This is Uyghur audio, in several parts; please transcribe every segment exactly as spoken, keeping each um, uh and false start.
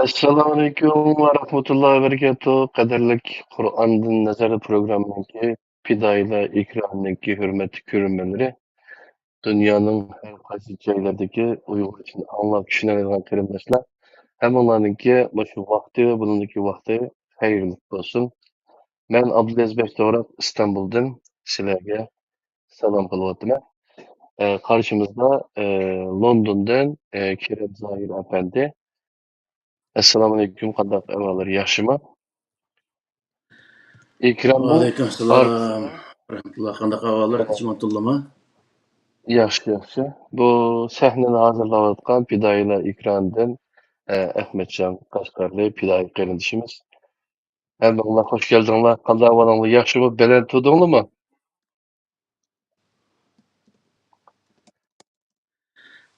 ئەسسالامۇئەلەيكۇم ۋە رەھمەتۇللاھى ۋە بەرىكاتۇھ. قەدىرلىك قۇرئاندىن نەزەر پروگراممىنىڭكى پىدائىيلار ئېكرانىنىڭكى ھۆرمەتلىك كۆرۈرمەنلىرى، دۇنيانىڭ ھەر قايسى جايلىرىدىكى ئۇيغۇرچىنى ئاڭلاپ چۈشىنەلەيدىغان قېرىنداشلار، ھەممىڭلارنىڭكى مۇشۇ ۋاقتى ۋە بۇنىڭدىكى ۋاقتى خەيرلىك بولسۇن. مەن ئابدۇلئەزىز بەكتوغراق ئىستانبۇلدىن سىلەرگە سالام قىلىۋاتىمەن. ئە، قارشىمىزدا، ئە، لوندوندىن، ئە، كېرەم زاھىر ئەپەندى. ئەسسالامۇئەلەيكۇم، قانداق ئەھۋاللار، ياخشىمۇ؟ ئىكراممۇ؟ ۋەئەلەيكۇم ئەسسالام. ئارقىسىدا. رەھمەتۇللا، قانداق ئەھۋاللار؟ ئە، ئىچىمەن تولىمۇ؟ ياخشى، ياخشى. بۇ سەھنىنى ھازىرلاۋاتقان پىدائىيلار ئېكرانىدىن، ئە، ئەخمەتجان قەشقەرلى پىدائىي قېرىندىشىمىز. ھەممىڭلار خوش كەلدىڭلار. قانداق ئەھۋالىڭلار؟ ياخشىمۇ؟ بەلەن تۇردۇڭلارمۇ؟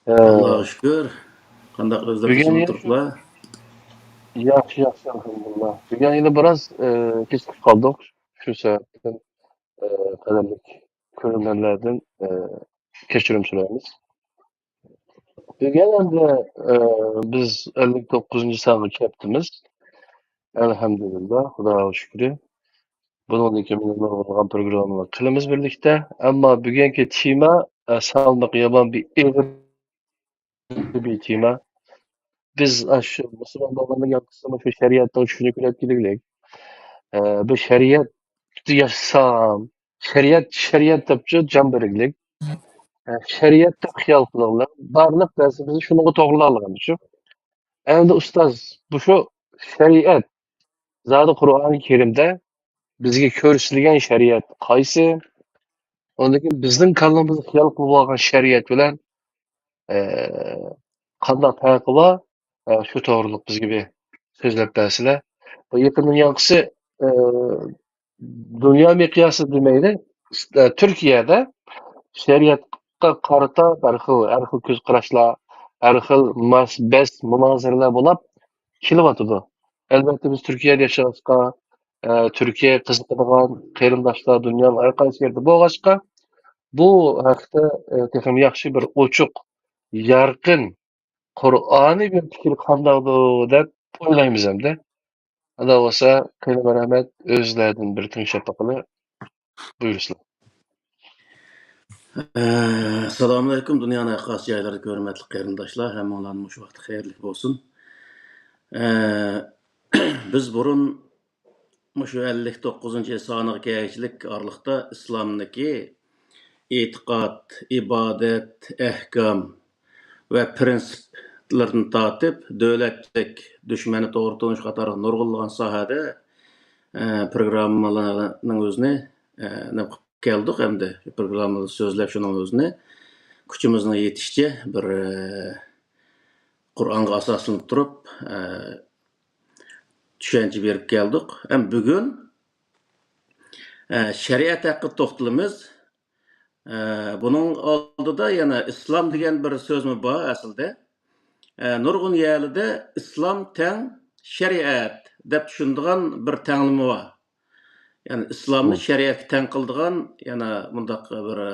ئە، ئاللاغا شۈكۈر. قانداق ئۆزلەر بۈگۈن تىنچمۇ يەنە تۇرۇپلا؟ ياخشى، ياخشى، ئەلھەمدۇلىللا. بۈگۈن يەنە بىراز، ئە، كېچىكىپ قالدۇق. شۇ سەۋەبتىن، ئە، قەدىرلىك كۆرۈرمەنلەردىن، ئە، كەچۈرۈم سورايمىز. بۈگۈن ئەمدى، ئە، بىز ئەللىك توققۇزىنچى سانغا كەپتىمىز. ئەلھەمدۇلىللا، خۇداغا شۈكرى. بۇنىڭدىن كېيىن يەنە نۇرغۇنلىغان پروگراممىلار قىلىمىز بىرلىكتە. ئەمما بۈگۈنكى تېما، ئە، سالمىقى يامان بىر ئېغىر بىر تېما. بىز ئاشۇ مۇسۇلمان بولغاندىن كېيىن قىسمى شۇ شەرىئەتنىڭ چۈشىنىكى بىلەپ كېلىگلىك. ئە، بىر شەرىئەتتە ياشىسام، شەرىئەت، شەرىئەت دەپچۇ جان بېرىگلىك. ئە، شەرىئەت دەپ خىيال قىلىڭلار. بارلىق دەرسىمىزنى شۇنىڭغا توغرىلاپ ئالغان شۇ. ئەمدى ئۇستاز، بۇ شۇ شەرىئەت، زادى قۇرئانى كەرىمدە بىزگە كۆرسىتىلگەن شەرىئەت قايسى؟ ئۇندىن كېيىن بىزنىڭ كاللىمىزدا خىيال قىلىپ بولغان شەرىئەت بىلەن، ئە، قانداق پەرقى بار؟ ئە، شۇ توغرىلىق بىزگە بىر سۆزلەپ بەرسىلە. بۇ يېقىندىن يانقىسى، ئە، دۇنيا مىقياسى دېمەيلى، ئە، تۈركىيەدە شەرىئەتقە قارىتا ھەر خىل، ھەر خىل كۆز قاراشلار، ھەر خىل ماس-، بەس مۇنازىرىلەر بولۇپ كېلىۋاتىدۇ. ئەلۋەتتە، بىز تۈركىيەدە ياشىغاچقا، ئە، تۈركىيەگە قىزىقىدىغان قېرىنداشلار دۇنيانىڭ ھەر قايسى يېرىدە بولغاچقا، بۇ ھەقتە، ئە، تېخىمۇ ياخشى بىر ئوچۇق، يارقىن، قۇرئانىي بىر پىكىر قانداقدۇ دەپ ئويلايمىز ئەمدى. ئۇنداق بولسا، قېنى مەرھەمەت، ئۆزلەردىن بىر تىڭشاپ باقىلى. بۇيرۇسىلا. ئەسسالامۇئەلەيكۇم، دۇنيانىڭ ھەر قايسى جايلىرىدا كۆرۈرمەنلىك قېرىنداشلار، ھەممىڭلارنى مۇشۇ ۋاقىت خەيرلىك بولسۇن. ئە، بىز بۇرۇن مۇشۇ ئەللىك توققۇزىنچى سانىغا كەلگۈچىلىك ئارىلىقتا ئىسلامدىكى ئېتىقاد، ئىبادەت، ئەھكام ۋە پىرىنسىپلىرىدىن تارتىپ، دۆلەتلىك دۈشمەننى توغرا تونۇش قاتارلىق نۇرغۇنلىغان ساھەدە، ئە، پروگراممىلارنىڭ ئۆزىنى، ئە، نېمە قىلىپ كەلدۇق ئەمدى. پروگراممىدا سۆزلەپ شۇنىڭ ئۆزىنى كۈچىمىزنىڭ يېتىشىچە بىر، ئە، قۇرئانغا ئاساسلىنىپ تۇرۇپ، ئە، چۈشەنچە بېرىپ كەلدۇق. ھەم بۈگۈن، ئە، شەرىئەت ھەققىدە توختىلىمىز. ئە، بۇنىڭ ئالدىدا يەنە ئىسلام دېگەن بىر سۆزمۇ بار ئەسلىدە. ئە، نۇرغۇن يەرلىدە ئىسلام تەڭ شەرىئەت دەپ چۈشىنىدىغان بىر تەڭلىمە بار. يەنى ئىسلامنى مم. شەرىئەتكە تەڭ قىلىدىغان يەنە مۇنداق بىر، ئە،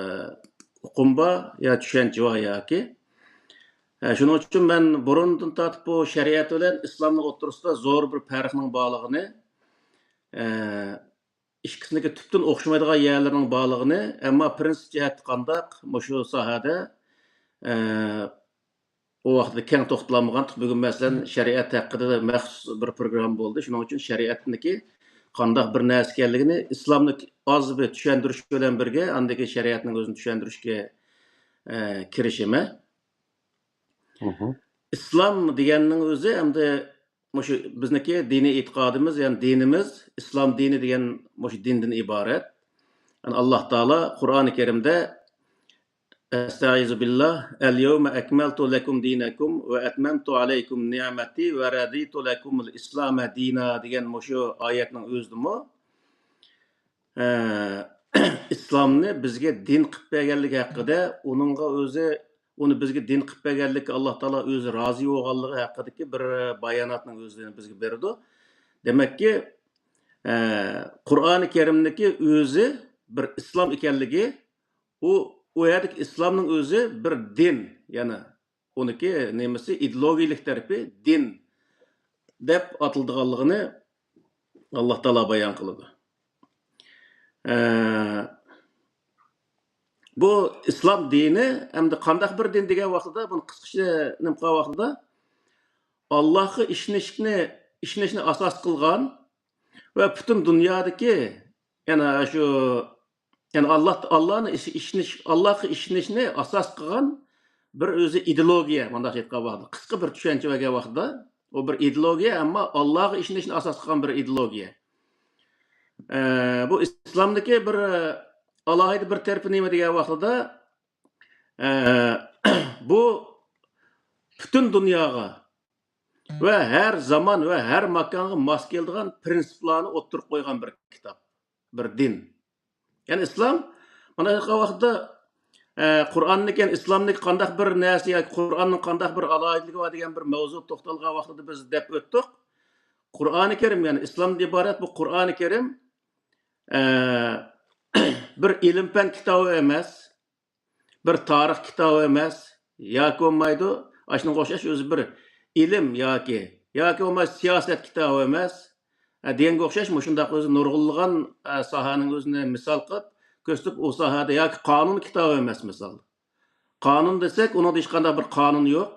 ئۇقۇم بار يا چۈشەنچە بار ياكى. ئە، شۇنىڭ ئۈچۈن مەن بۇرۇندىن تارتىپ بۇ شەرىئەت بىلەن ئىسلامنىڭ ئوتتۇرىسىدا زور بىر پەرقنىڭ بارلىقىنى، ئە، ئىككىسىنىڭكى تۈپتىن ئوخشىمايدىغان يەرلىرىنىڭ بارلىقىنى، ئەمما پىرىنسىپ جەھەتتە قانداق مۇشۇ ساھەدە، ئە، ئۇ ۋاقىتتا كەڭ توختىلالمىغانتۇق. بۈگۈن، مەسىلەن، شەرىئەت ھەققىدە مەخسۇس بىر پروگرامما بولدى. شۇنىڭ ئۈچۈن شەرىئەتنىكى قانداق بىر نەرسە ئىكەنلىكىنى ئىسلامنى ئاز بىر چۈشەندۈرۈش بىلەن بىرگە، ئاندىن كېيىن شەرىئەتنىڭ ئۆزىنى چۈشەندۈرۈشكە، ئە، كىرىشىمەن. مهم. ئىسلام دېگەننىڭ ئۆزى ئەمدى مۇشۇ بىزنىڭكى دىنىي ئېتىقادىمىز، يەنى دىنىمىز، ئىسلام دىنى دېگەن مۇشۇ دىندىن ئىبارەت. يەنى ئاللا تائالا قۇرئانى كەرىمدە، ئەستەئىزۇ بىللا، «ئەل يەۋمە ئەكمەلتۇ لەكۇم دىنەكۇم ۋە ئەتمەمتۇ ئەلەيكۇم نىئمەتى ۋە رەدىتۇ لەكۇمۇل ئىسلامە دىنا» دېگەن مۇشۇ ئايەتنىڭ ئۆزىدىمۇ، ئە، ئىسلامنى بىزگە دىن قىلىپ بەرگەنلىكى ھەققىدە، ئۇنىڭغا ئۆزى، ئۇنى بىزگە دىن قىلىپ بەرگەنلىككە ئاللا تائالا ئۆزى رازى بولغانلىقى ھەققىدىكى بىر باياناتنىڭ ئۆزىنى بىزگە بېرىدۇ. دېمەككى، ئە، قۇرئانى كەرىمنىكى ئۆزى بىر ئىسلام ئىكەنلىكى، ئۇ، ئۇ يەردىكى ئىسلامنىڭ ئۆزى بىر دىن، يەنى ئۇنىڭكى نېمىسى، ئىدېئولوگىيەلىك تەرىپى دىن. دەپ ئاتىلىدىغانلىقىنى ئاللا تائالا بايان قىلىدۇ. ئە، بۇ ئىسلام دىنى ئەمدى قانداق بىر دىن دېگەن ۋاقتىدا، بۇنى قىسقىچە نېمە قىلغان ۋاقتىدا، ئاللاھقا ئىشىنىشنى، ئىشىنىشنى ئاساس قىلغان ۋە پۈتۈن دۇنيادىكى، يەنى شۇ، يەنى ئاللا، ئاللانى ئىش-، ئىشىنىش، ئاللاھقا ئىشىنىشنى ئاساس قىلغان بىر ئۆزى ئىدېئولوگىيە، مۇنداق ئېيتقان ۋاقتىدا، قىسقا بىر چۈشەنچە بەرگەن ۋاقتىدا، ئۇ بىر ئىدېئولوگىيە، ئەمما ئاللاغا ئىشىنىشنى ئاساس قىلغان بىر ئىدېئولوگىيە. ئە، بۇ ئىسلامدىكى بىر، ئە، ئالاھىدە بىر تەرىپى نېمە دېگەن ۋاقتىدا، ئە، بۇ پۈتۈن دۇنياغا ۋە ھەر زامان ۋە ھەر ماكانغا ماس كېلىدىغان پىرىنسىپلارنى ئوتتۇرىغا قويغان بىر كىتاب، بىر دىن. يەنى ئىسلام، مانا شۇ ۋاقىتتا، ئە، قۇرئاننىكى، يەنى ئىسلامنىكى قانداق بىر نەرسە ياكى قۇرئاننىڭ قانداق بىر ئالاھىدىلىكى بار دېگەن بىر مەۋزۇ توختالغان ۋاقتىدا بىز دەپ ئۆتتۇق. قۇرئانى كەرىم، يەنى ئىسلامدىن ئىبارەت بۇ قۇرئانى كەرىم، ئە، بىر ئىلىم-پەن كىتابى ئەمەس، بىر تارىخ كىتابى ئەمەس، ياكى بولمايدۇ، ئاشۇنىڭغا ئوخشاش ئۆزى بىر ئىلىم ياكى، ياكى بولماي سىياسەت كىتابى ئەمەس، ئە، دېگەنگە ئوخشاش مۇشۇنداق ئۆزى نۇرغۇنلىغان، ئە، ساھەنىڭ ئۆزىنى مىسال قىلىپ كۆرسىتىپ، ئۇ ساھەدە ياكى قانۇن كىتابى ئەمەس، مىسال. قانۇن دېسەك، ئۇنىڭدا ھېچقانداق بىر قانۇن يوق.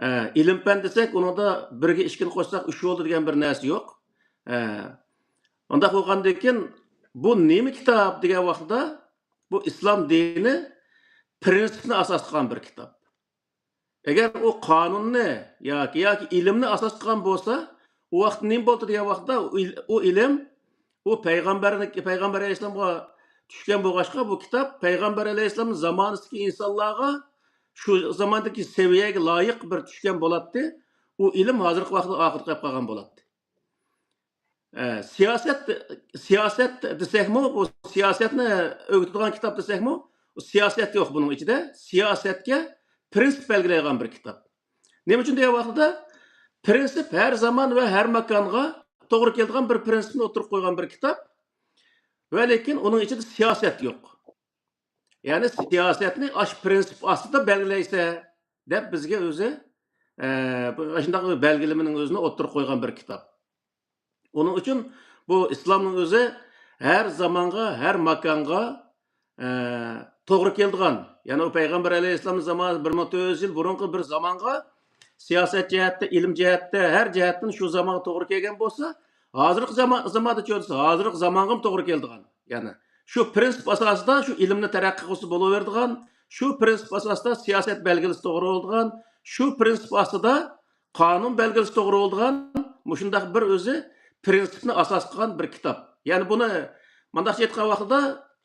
ئە، ئىلىم-پەن دېسەك، ئۇنىڭدا بىرگە ئىككىنى قوشساق ئۈچ بولىدۇ دېگەن بىر نەرسە يوق. ئە، ئۇنداق بولغاندىن كېيىن، بۇ نېمە كىتاب دېگەن ۋاقتىدا، بۇ ئىسلام دىنى پرىنسىپنى ئاساس قىلغان بىر كىتاب. ئەگەر ئۇ قانۇننى ياكى، ياكى ئىلىمنى ئاساس قىلغان بولسا، ئۇ ۋاقىتتا نېمە بولدى دېگەن ۋاقىتتا، ئۇ ئىل-، ئۇ ئىلىم، ئۇ پەيغەمبەرنىڭ، پەيغەمبەر ئەلەيھىسسالامغا چۈشكەن بولغاچقا، بۇ كىتاب پەيغەمبەر ئەلەيھىسسالامنىڭ زامانىسىدىكى ئىنسانلارغا شۇ زاماندىكى سەۋىيەگە لايىق بىر چۈشكەن بولاتتى. ئۇ ئىلىم ھازىرقى ۋاقىتتا ئارقىدا قېلىپ قالغان بولاتتى. ئە، سىياسەت، سىياسەت دېسەكمۇ، بۇ سىياسەتنى ئۆگىتىدىغان كىتاب دېسەكمۇ، سىياسەت يوق بۇنىڭ ئىچىدە. سىياسەتكە پرىنسىپ بەلگىلەيدىغان بىر كىتاب. نېمە ئۈچۈن دېگەن ۋاقتىدا، پرىنسىپ ھەر زامان ۋە ھەر ماكانغا توغرا كېلىدىغان بىر پرىنسىپنى ئوتتۇرىغا قويغان بىر كىتاب. ۋە لېكىن ئۇنىڭ ئىچىدە سىياسەت يوق. يەنى سىياسەتنى ئاش پرىنسىپ ئاستىدا بەلگىلەيسەن دەپ بىزگە ئۆزى، ئە، بۇ، شۇنداق بىر بەلگىلىمىنىڭ ئۆزىنى ئوتتۇرىغا قويغان بىر كىتاب. ئۇنىڭ ئۈچۈن بۇ ئىسلامنىڭ ئۆزى ھەر زامانغا، ھەر ماكانغا، ئە، توغرا كېلىدىغان، يەنى ئۇ پەيغەمبەر ئەلەيھىسسالام زامانى بىر مىڭ تۆت يۈز يىل بۇرۇنقى بىر زامانغا سىياسەت جەھەتتە، ئىلىم جەھەتتە، ھەر جەھەتتىن شۇ زامانغا توغرا كەلگەن بولسا، ھازىرقى زامان، زاماندا چۆرسە، ھازىرقى زامانغىمۇ توغرا كېلىدىغان. يەنى شۇ پرىنسىپ ئاساسىدا شۇ ئىلىمنى تەرەققىي قىلسا بولۇۋېرىدىغان، شۇ پرىنسىپ ئاساسىدا سىياسەت بەلگىلىسە توغرا بولىدىغان، شۇ پرىنسىپ ئاستىدا قانۇن بەلگىلىسە توغرا بولىدىغان، مۇشۇنداق بىر ئۆزى پرىنسىپنى ئاساس قىلغان بىر كىتاب. يەنى بۇنى مۇنداقچە ئېيتقان ۋاقتىدا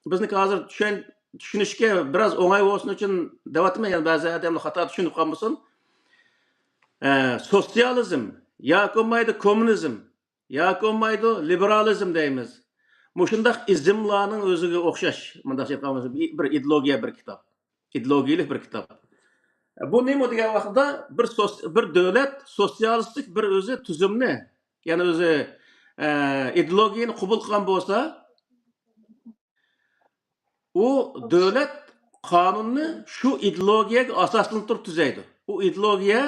بىزنىڭ ھازىر چۈشەن-، چۈشىنىشكە بىراز ئوڭاي بولسۇن ئۈچۈن دەۋاتىمەن، يەنى بەزى ئادەملەر خاتا چۈشىنىپ قالمىسۇن. ئە، سوتسىيالىزم ياكى بولمايدۇ كوممۇنىزم، ياكى بولمايدۇ لىبېرالىزم دەيمىز. مۇشۇنداق ئىزملارنىڭ ئۆزىگە ئوخشاش، مۇنداق ئېيتقان بولسا، بىر ئىدېئولوگىيە بىر كىتاب. ئىدېئولوگىيەلىك بىر كىتاب. بۇ نېمە دېگەن ۋاقىتتا، بىر سوس-، بىر دۆلەت سوتسىيالىستىك بىر ئۆزى تۈزۈمنى، يەنى ئۆزى، ئە، ئىدېئولوگىيەنى قوبۇل قىلغان بولسا، ئۇ دۆلەت قانۇننى شۇ ئىدېئولوگىيەگە ئاساسلىنىپ تۇرۇپ تۈزەيدۇ. ئۇ ئىدېئولوگىيە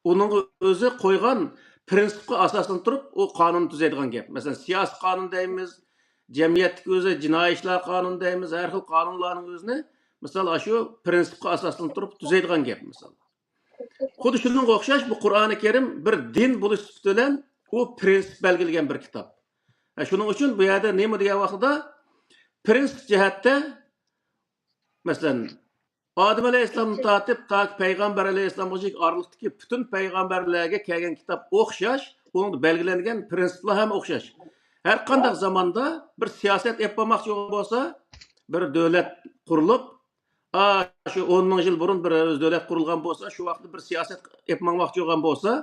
ئۇنىڭ ئۆزى قويغان پرىنسىپقا ئاساسلىنىپ تۇرۇپ، ئۇ قانۇن تۈزەيدىغان گەپ. مەسىلەن، سىياسىي قانۇن دەيمىز، جەمئىيەتتىكى ئۆزى جىنايى ئىشلار قانۇنى دەيمىز، ھەر خىل قانۇنلارنىڭ ئۆزىنى، مىسال، ئاشۇ پرىنسىپقا ئاساسلىنىپ تۇرۇپ تۈزەيدىغان گەپ، مىسال. خۇددى شۇنىڭغا ئوخشاش، بۇ قۇرئانى كەرىم بىر دىن بولۇش سۈپىتى بىلەن ئۇ پرىنسىپ بەلگىلىگەن بىر كىتاب. ھە، شۇنىڭ ئۈچۈن بۇ يەردە نېمە دېگەن ۋاقتىدا، پرىنسىپ جەھەتتە، مەسىلەن، ئادەم ئەلەيھىسسالامدىن تارتىپ تاكى پەيغەمبەر ئەلەيھىسسالامغىچە ئارىلىقتىكى پۈتۈن پەيغەمبەرلەرگە كەلگەن كىتاب ئوخشاش، ئۇنىڭدا بەلگىلەنگەن پرىنسىپلار ھەم ئوخشاش. ھەر قانداق زاماندا بىر سىياسەت ئېلىپ بارماقچى بولغان بولسا، بىر دۆلەت قۇرۇلۇپ، ئا، شۇ ئون مىڭ يىل بۇرۇن بىر دۆلەت قۇرۇلغان بولسا، شۇ ۋاقىتتا بىر سىياسەت ئېلىپ ماڭماقچى بولغان بولسا،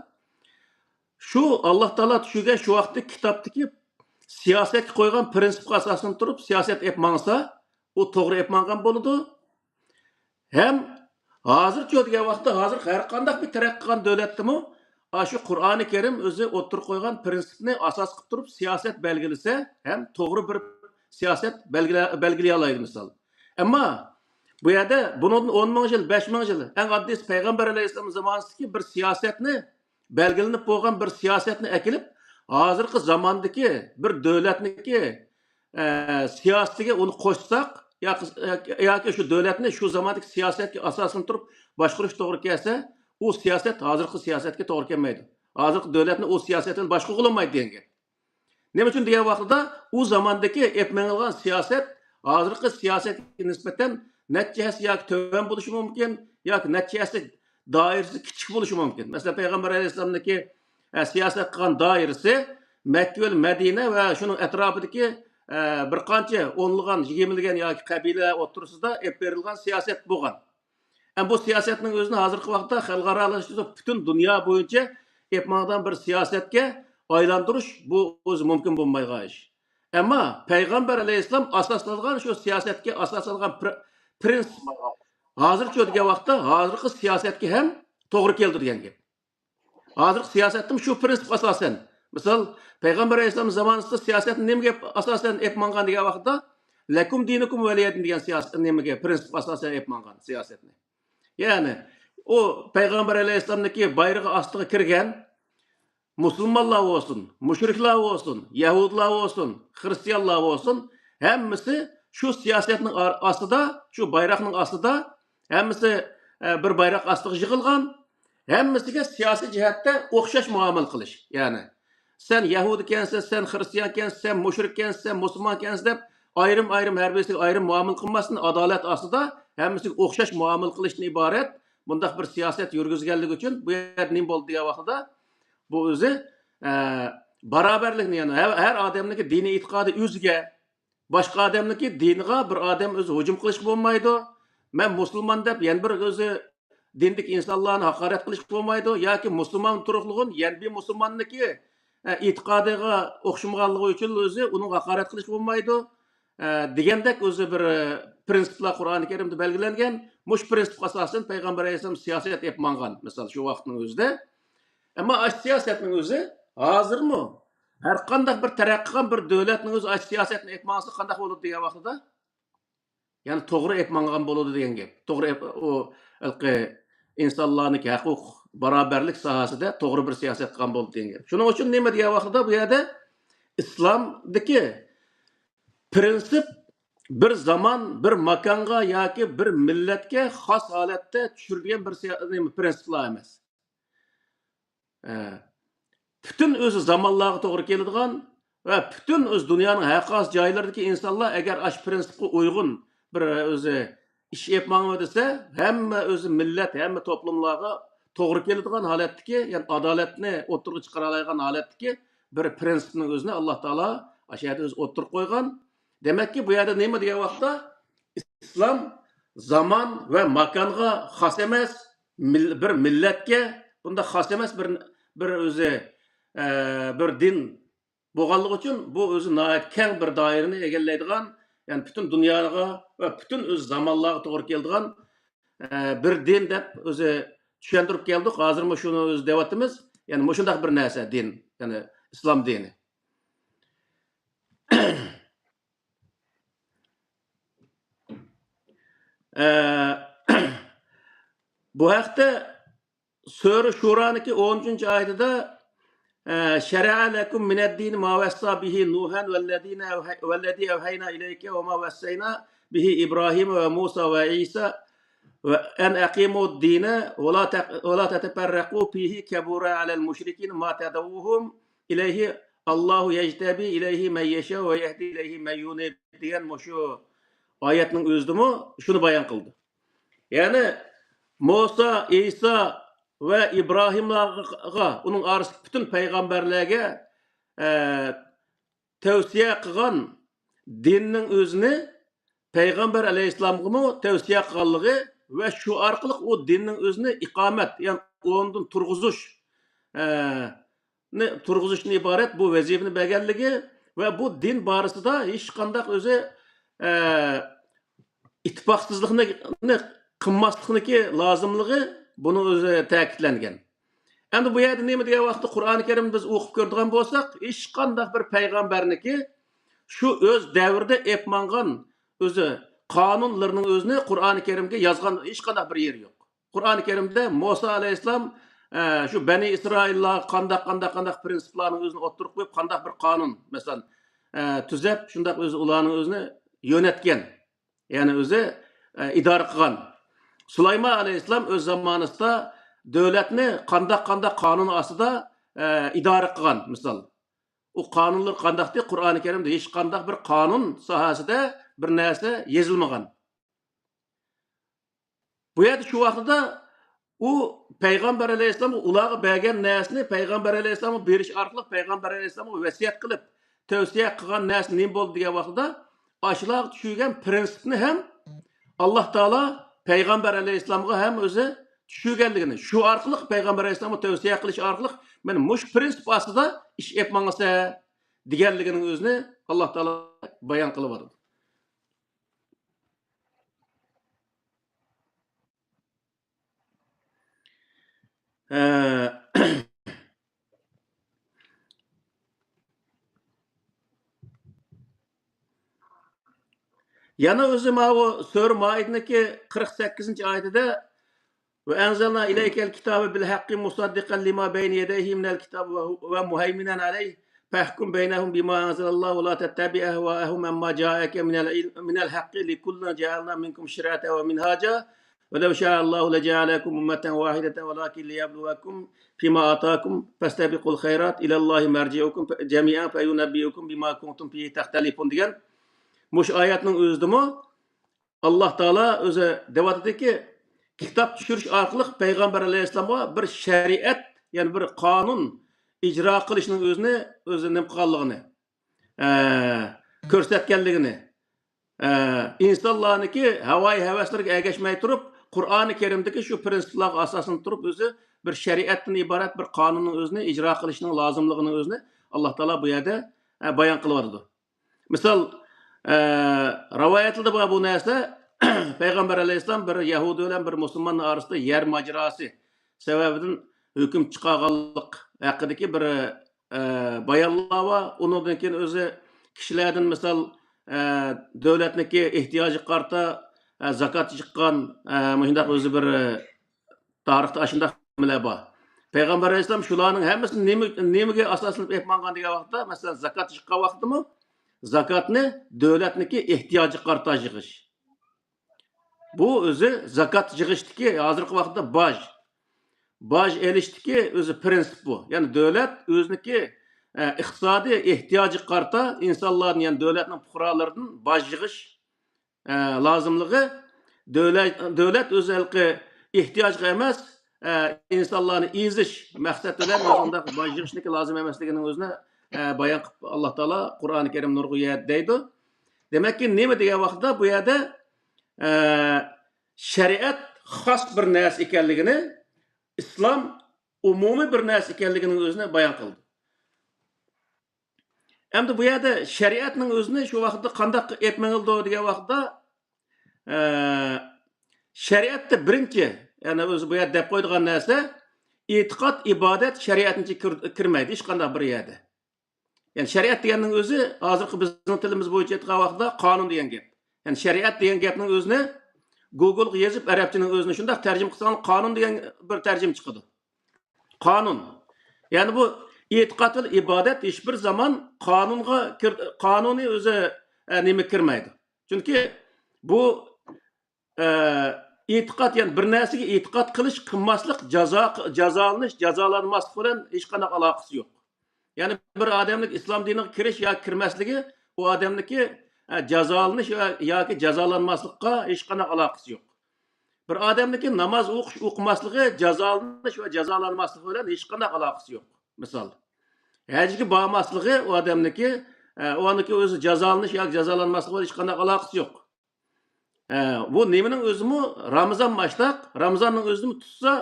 شۇ ئاللا تائالا چۈشۈرگەن شۇ ۋاقىتتا كىتابتىكى سىياسەتكە قويغان پرىنسىپقا ئاساسلىنىپ تۇرۇپ سىياسەت ئېلىپ ماڭسا، ئۇ توغرا ئېلىپ ماڭغان بولىدۇ. ھەم ھازىرچۇ دېگەن ۋاقىتتا، ھازىر ھەر قانداق بىر تەرەققىي قىلغان دۆلەتتىمۇ، ئاشۇ قۇرئانى كەرىم ئۆزى ئوتتۇرىغا قويغان پرىنسىپنى ئاساس قىلىپ تۇرۇپ سىياسەت بەلگىلىسە، ھەم توغرا بىر سىياسەت بەلگىلە-، بەلگىلىيەلەيدۇ، مىسال. ئەمما بۇ يەردە بۇنىڭدىن ئون مىڭ يىل، بەش مىڭ يىل، ئەڭ ئاددىيسى پەيغەمبەر ئەلەيھىسسالام زامانىسىدىكى بىر سىياسەتنى بەلگىلىنىپ بولغان بىر سىياسەتنى ئەكېلىپ، ھازىرقى زاماندىكى بىر دۆلەتنىڭكى، ئە، سىياسىتىگە ئۇنى قوشساق، ياكى، ياكى شۇ دۆلەتنى شۇ زاماندىكى سىياسەتكە ئاساسلىنىپ تۇرۇپ باشقۇرۇش توغرا كەلسە، ئۇ سىياسەت ھازىرقى سىياسەتكە توغرا كەلمەيدۇ. ھازىرقى دۆلەتنى ئۇ سىياسەت بىلەن باشقۇرغىلى بولمايدۇ دېگەن گەپ. نېمە ئۈچۈن دېگەن ۋاقتىدا، ئۇ زاماندىكى ئېلىپ مېڭىلغان سىياسەت ھازىرقى سىياسەتكە نىسبەتەن نەچچە ھەسسە ياكى تۆۋەن بولۇشى مۇمكىن، ياكى نەچچە ھەسسە دائىرىسى كىچىك بولۇشى مۇمكىن. مەسىلەن، پەيغەمبەر ئەلەيھىسسالامنىڭكى، ئە، سىياسەت قىلغان دائىرىسى مەككە ۋە مەدىنە ۋە شۇنىڭ ئەتراپىدىكى، ئە، بىر قانچە ئونلىغان، يىگىرمىلىگەن ياكى قەبىلە ئوتتۇرىسىدا ئېلىپ بېرىلغان سىياسەت بولغان. ئەمما بۇ سىياسەتنىڭ ئۆزىنى ھازىرقى ۋاقىتتا خەلقئارالاشتۇرۇپ، پۈتۈن دۇنيا بويىچە ئېلىپ ماڭىدىغان بىر سىياسەتكە ئايلاندۇرۇش، بۇ ئۆزى مۇمكىن بولمايدىغان ئىش. ئەمما پەيغەمبەر ئەلەيھىسسالام ئاساسلانغان شۇ سىياسەتكە ئاساسلانغان پىر-، پرىنسىپ ھازىرچۇ دېگەن ۋاقىتتا ھازىرقى سىياسەتكە ھەم توغرا كېلىدۇ دېگەن گەپ. ھازىرقى سىياسەتتىمۇ شۇ پرىنسىپ ئاساسەن. مىسال، پەيغەمبەر ئەلەيھىسسالام زامانىسىدا سىياسەتنى نېمىگە ئاساسەن ئېلىپ ماڭغان دېگەن ۋاقىتتا، لەكۇم دىنۇكۇم ۋەلىيەدىن دېگەن سىياسەت نېمىگە، پرىنسىپ ئاساسەن ئېلىپ ماڭغان سىياسەتنى. يەنى، ئۇ پەيغەمبەر ئەلەيھىسسالامنىڭكى بايرىقى ئاستىغا كىرگەن مۇسۇلمانلار بولسۇن، مۇشرىكلار بولسۇن، يەھۇدىيلار بولسۇن، خىرىستىيانلار بولسۇن، ھەممىسى شۇ سىياسەتنىڭ ئار-، ئاستىدا، شۇ بايراقنىڭ ئاستىدا، ھەممىسى، ئە، بىر بايراق ئاستىغا يىغىلغان، ھەممىسىگە سىياسىي جەھەتتە ئوخشاش مۇئامىلە قىلىش. يەنى، سەن يەھۇدىيكەنسەن، سەن خىرىستىيانكەنسەن، سەن مۇشرىككەنسەن، سەن مۇسۇلمانكەنسەن دەپ ئايرىم-ئايرىم ھەر بىرسىگە ئايرىم مۇئامىلە قىلماستىن، ئادالەت ئاستىدا ھەممىسىگە ئوخشاش مۇئامىلە قىلىشتىن ئىبارەت بۇنداق بىر سىياسەت يۈرگۈزگەنلىكى ئۈچۈن بۇ يەردە نېمە بولدى دېگەن ۋاقتىدا، بۇ ئۆزى، ئە، باراۋەرلىكنى، يەنى ھەر، ھەر ئادەمنىڭكى دىنىي ئېتىقادى ئۆزىگە، باشقا ئادەمنىڭكى دىنىغا بىر ئادەم ئۆزى ھۇجۇم قىلىشقا بولمايدۇ. مەن مۇسۇلمان دەپ يەنە بىر ئۆزى دىندىكى ئىنسانلارنى ھاقارەت قىلىشقا بولمايدۇ ياكى مۇسۇلمان تۇرۇقلۇغۇن يەنە بىر مۇسۇلماننىڭكى، ئە، ئېتىقادىغا ئوخشىمىغانلىقى ئۈچۈن ئۆزى ئۇنىڭغا ھاقارەت قىلىشقا بولمايدۇ، ئە، دېگەندەك ئۆزى بىر، ئە، پرىنسىپلار قۇرئانى كەرىمدە بەلگىلەنگەن. مۇشۇ پرىنسىپقا ئاساسەن پەيغەمبەر ئەلەيھىسسالام سىياسەت ئېلىپ ماڭغان، مىسال، شۇ ۋاقىتنىڭ ئۆزىدە. ئەمما ئاشۇ سىياسەتنىڭ ئۆزى ھازىرمۇ ھەر قانداق بىر تەرەققىي قىلغان بىر دۆلەتنىڭ ئۆزى ئاشۇ سىياسەتنى ئېلىپ ماڭسا قانداق بولىدۇ دېگەن ۋاقتىدا، يەنى توغرا ئېلىپ ماڭغان بولىدۇ دېگەن گەپ. توغرا ئېلىپ، ئۇ ھېلىقى ئىنسانلارنىڭكى ھەقۇق باراۋەرلىك ساھەسىدە توغرا بىر سىياسەت قىلغان بولىدۇ دېگەن گەپ. شۇنىڭ ئۈچۈن نېمە دېگەن ۋاقتىدا بۇ يەردە ئىسلامدىكى پرىنسىپ بىر زامان، بىر ماكانغا ياكى بىر مىللەتكە خاس ھالەتتە چۈشۈرۈلگەن بىر سىيا-، نېمە، پرىنسىپلار ئەمەس. ئە، پۈتۈن ئۆزى زامانلارغا توغرا كېلىدىغان ۋە پۈتۈن ئۆزى دۇنيانىڭ ھەر قايسى جايلىرىدىكى ئىنسانلار ئەگەر ئاشۇ پرىنسىپقا ئۇيغۇن بىر ئۆزى ئىش ئېلىپ ماڭىۋاتسا، ھەممە ئۆزى مىللەت، ھەممە توپلۇملارغا توغرا كېلىدىغان ھالەتتىكى، يەنى ئادالەتنى ئوتتۇرىغا چىقىرالايدىغان ھالەتتىكى بىر پرىنسىپنىڭ ئۆزىنى ئاللا تائالا ئاشۇ يەردە ئۆزى ئوتتۇرىغا قويغان. دېمەككى، بۇ يەردە نېمە دېگەن ۋاقىتتا، ئىسلام زامان ۋە ماكانغا خاس ئەمەس، مىل-، بىر مىللەتكە بۇنداق خاس ئەمەس بىر، بىر ئۆزى، ئە، بىر دىن بولغانلىقى ئۈچۈن بۇ ئۆزى ناھايىتى كەڭ بىر دائىرىنى ئىگىلەيدىغان، يەنى پۈتۈن دۇنياغا ۋە پۈتۈن ئۆزى زامانلارغا توغرا كېلىدىغان، ئە، بىر دىن دەپ ئۆزى چۈشەندۈرۈپ كەلدۇق. ھازىرمۇ شۇنى ئۆزى دەۋاتىمىز. يەنى مۇشۇنداق بىر نەرسە دىن، يەنى ئىسلام دىنى. ئە، بۇ ھەقتە سۈرە شۇرانىڭكى ئون ئۈچىنچى ئايىتىدە، ئە، شەرەئە لەكۇم مىنەددىنى ما ۋەسسا بىھى نۇھەن ۋەللەزىنە ئەۋھەي-، ۋەللەزى ئەۋھەينا ئىلەيكە ۋە ما ۋەسسەينا بىھى ئىبراھىمە ۋە مۇسا ۋە ئىسا ۋە ئەن ئەقىمۇد دىنە ۋە لا تەق-، ۋە لا تەتەپەررەقۇ فىھى كەبۇرە ئەلەل مۇشرىكىنە ما تەدئۇھۇم ئىلەيھى ئاللاھۇ يەجتەبى ئىلەيھى مەن يەشا ۋە يەھدى ئىلەيھى مەن يۇنىب دېگەن مۇشۇ ئايەتنىڭ ئۆزىدىمۇ شۇنى بايان قىلدى. يەنى مۇسا، ئىسا ۋە ئىبراھىملارغا، ئۇنىڭ ئارىسىدىكى پۈتۈن پەيغەمبەرلەرگە، ئە، تەۋسىيە قىلغان دىننىڭ ئۆزىنى پەيغەمبەر ئەلەيھىسسالامغىمۇ تەۋسىيە قىلغانلىقى ۋە شۇ ئارقىلىق ئۇ دىننىڭ ئۆزىنى ئىقامەت، يەنى ئورنىدىن تۇرغۇزۇش، ئە، نى تۇرغۇزۇشتىن ئىبارەت بۇ ۋەزىپىنى بەرگەنلىكى ۋە بۇ دىن بارىسىدا ھېچقانداق ئۆزى، ئە، ئىتتىپاقسىزلىقنى، نى قىلماسلىقنىكى لازىملىقى بۇنىڭ ئۆزى تەكىتلەنگەن. ئەمدى بۇ يەردە نېمە دېگەن ۋاقىتتا قۇرئانى كەرىمنى بىز ئوقۇپ كۆرىدىغان بولساق، ھېچقانداق بىر پەيغەمبەرنىكى شۇ ئۆز دەۋرىدە ئېلىپ ماڭغان ئۆزى قانۇنلىرىنىڭ ئۆزىنى قۇرئانى كەرىمگە يازغان ھېچقانداق بىر يېرى يوق. قۇرئانى كەرىمدە مۇسا ئەلەيھىسسالام ئە، شۇ بەنى ئىسرائىللارغا قانداق، قانداق، قانداق پرىنسىپلارنى ئۆزىنى ئوتتۇرىغا قويۇپ، قانداق بىر قانۇن، مەسىلەن، ئە، تۈزەپ، شۇنداق ئۆزى ئۇلارنى ئۆزىنى يۆنەتكەن. يەنى ئۆزى، ئە، ئىدارە قىلغان. سۇلايمان ئەلەيھىسسالام ئۆز زامانىسىدا دۆلەتنى قانداق، قانداق قانۇن ئاستىدا، ئە، ئىدارە قىلغان، مىسال. ئۇ قانۇنلىرى قانداقتى؟ قۇرئانى كەرىمدە ھېچقانداق بىر قانۇن ساھەسىدە بىر نەرسە يېزىلمىغان. بۇ يەردە شۇ ۋاقتىدا ئۇ پەيغەمبەر ئەلەيھىسسالامغا ئۇلارغا بەرگەن نەرسىنى پەيغەمبەر ئەلەيھىسسالامغا بېرىش ئارقىلىق پەيغەمبەر ئەلەيھىسسالامغا ۋەسىيەت قىلىپ، تەۋسىيە قىلغان نەرسە نېمە بولدى دېگەن ۋاقتىدا، ئاشۇلارغا چۈشۈرگەن پرىنسىپنى ھەم ئاللاھ تائالا پەيغەمبەر ئەلەيھىسسالامغا ھەم ئۆزى چۈشۈرگەنلىكىنى، شۇ ئارقىلىق پەيغەمبەر ئەلەيھىسسالامغا تەۋسىيە قىلىش ئارقىلىق، مانا مۇشۇ پرىنسىپ ئاستىدا ئىش ئېلىپ ماڭىسەن دېگەنلىكىنىڭ ئۆزىنى ئاللاھ تائالا بايان قىلىۋاتىدۇ. ئە، يەنە ئۆزى ماۋۇ سۈرە مائىدىنىڭكى قىرىق سەككىزىنچى ئايىتىدە، وأنزلنا إليك الكتاب بالحق مصدقا لما بين يديه من الكتاب ومهيمنا عليه فاحكم بينهم بما أنزل الله ولا تتبع أهواءهم عما جاءك من العلم، من الحق، لكل جعلنا منكم شرعة ومنهاجا ولو شاء الله لجعلكم أمة واحدة ولكن ليبلوكم فيما آتاكم فاستبقوا الخيرات إلى الله مرجعكم جميعا فينبئكم بما كنتم فيه تختلفون دېگەن مۇشۇ ئايەتنىڭ ئۆزىدىمۇ ئاللاھ تائالا ئۆزى دەۋاتىدۇكى، كىتاب چۈشۈرۈش ئارقىلىق پەيغەمبەر ئەلەيھىسسالامغا بىر شەرىئەت، يەنى بىر قانۇن ئىجرا قىلىشنىڭ ئۆزىنى، ئۆزى نېمە قىلغانلىقىنى، ئە، كۆرسەتكەنلىكىنى، ئە، ئىنسانلارنىڭكى ھاۋايى ھەۋەسلىرىگە ئەگەشمەي تۇرۇپ، قۇرئانى كەرىمدىكى شۇ پرىنسىپلارغا ئاساسلىنىپ تۇرۇپ، ئۆزى بىر شەرىئەتتىن ئىبارەت بىر قانۇننىڭ ئۆزىنى ئىجرا قىلىشنىڭ لازىملىقىنىڭ ئۆزىنى ئاللاھ تائالا بۇ يەردە، ئە، بايان قىلىۋاتىدۇ. مىسال، ئە، رىۋايەتلىرىدە بار بۇ نەرسە، پەيغەمبەر ئەلەيھىسسالام بىر يەھۇدىي بىلەن بىر مۇسۇلماننىڭ ئارىسىدا يەر ماجىراسى سەۋەبىدىن ھۆكۈم چىقارغانلىق ھەققىدىكى بىر، ئە، بايانلار بار. ئۇنىڭدىن كېيىن ئۆزى كىشىلەردىن، مىسال، ئە، دۆلەتنىڭكى ئېھتىياجىغا قارىتا، ئە، زاكات چىققان، ئە، مۇشۇنداق ئۆزى بىر، ئە، تارىختا ئاشۇنداق نېمىلەر بار. پەيغەمبەر ئەلەيھىسسالام شۇلارنىڭ ھەممىسىنى نېمە، نېمىگە ئاساسلىنىپ ئېلىپ ماڭغان دېگەن ۋاقىتتا، مەسىلەن، زاكات چىققان ۋاقتىمۇ زاكاتنى دۆلەتنىڭكى ئېھتىياجىغا قارىتا يىغىش. بۇ ئۆزى زاكات يىغىشتىكى ھازىرقى ۋاقىتتا باج. باج ئېلىشتىكى ئۆزى پرىنسىپ بۇ. يەنى دۆلەت ئۆزىنىڭكى، ئە، ئىقتىسادىي ئېھتىياجىغا قارىتا ئىنسانلاردىن، يەنى دۆلەتنىڭ پۇقرالىرىدىن باج يىغىش ئە، لازىملىقى، دۆلەت، دۆلەت ئۆزى ھېلىقى ئېھتىياجغا ئەمەس، ئە، ئىنسانلارنى ئېزىش مەقسەت بىلەن مۇشۇنداق باج يىغىشنىڭكى لازىم ئەمەسلىكىنىڭ ئۆزىنى، ئە، بايان قىلىپ، ئاللاھ تائالا قۇرئانى كەرىمدە نۇرغۇن يەردە دەيدۇ. دېمەككى، نېمە دېگەن ۋاقىتتا بۇ يەردە، ئە، شەرىئەت خاس بىر نەرسە ئىكەنلىكىنى، ئىسلام ئومۇمىي بىر نەرسە ئىكەنلىكىنىڭ ئۆزىنى بايان قىلدى. ئەمدى بۇ يەردە شەرىئەتنىڭ ئۆزىنى شۇ ۋاقىتتا قانداق ئېلىپ مېڭىلىدۇ دېگەن ۋاقىتتا، ئە، شەرىئەتتە بىرىنچى، يەنى ئۆزى بۇ يەردە دەپ قويىدىغان نەرسە، ئېتىقاد، ئىبادەت شەرىئەتنىڭ ئىچىگە كىر-، كىرمەيدۇ ھېچقانداق بىر يەردە. يەنى شەرىئەت دېگەننىڭ ئۆزى ھازىرقى بىزنىڭ تىلىمىز بويىچە ئېيتقان ۋاقىتتا قانۇن دېگەن گەپ. يەنى شەرىئەت دېگەن گەپنىڭ ئۆزىنى گوگولغا يېزىپ، ئەرەبچىنىڭ ئۆزىنى شۇنداق تەرجىمە قىلساڭلار، قانۇن دېگەن بىر تەرجىمە چىقىدۇ. قانۇن. يەنى بۇ ئېتىقاد ۋە ئىبادەت ھېچ بىر زامان قانۇنغا كىر-، قانۇنىي ئۆزى، ئە، نېمە كىرمەيدۇ. چۈنكى بۇ، ئە، ئېتىقاد، يەنى بىر نەرسىگە ئېتىقاد قىلىش، قىلماسلىق جازا، جازالىنىش، جازالانماسلىق بىلەن ھېچقانداق ئالاقىسى يوق. يەنى بىر ئادەمنىڭ ئىسلام دىنىغا كىرىش ياكى كىرمەسلىكى ئۇ ئادەمنىڭكى، ئە، جازالىنىش ۋە ياكى جازالانماسلىققا ھېچقانداق ئالاقىسى يوق. بىر ئادەمنىڭكى ناماز ئوقۇش، ئوقۇماسلىقى جازالىنىش ۋە جازالانماسلىقى بىلەن ھېچقانداق ئالاقىسى يوق. مىسال، ھەجگە بارماسلىقى ئۇ ئادەمنىڭكى، ئە، ئۇنىڭكى ئۆزى جازالىنىش ياكى جازالانماسلىقى بىلەن ھېچقانداق ئالاقىسى يوق. ئە، بۇ نېمىنىڭ ئۆزىمۇ، رامىزان ماشتاق، رامىزاننىڭ ئۆزىمۇ تۇتسا،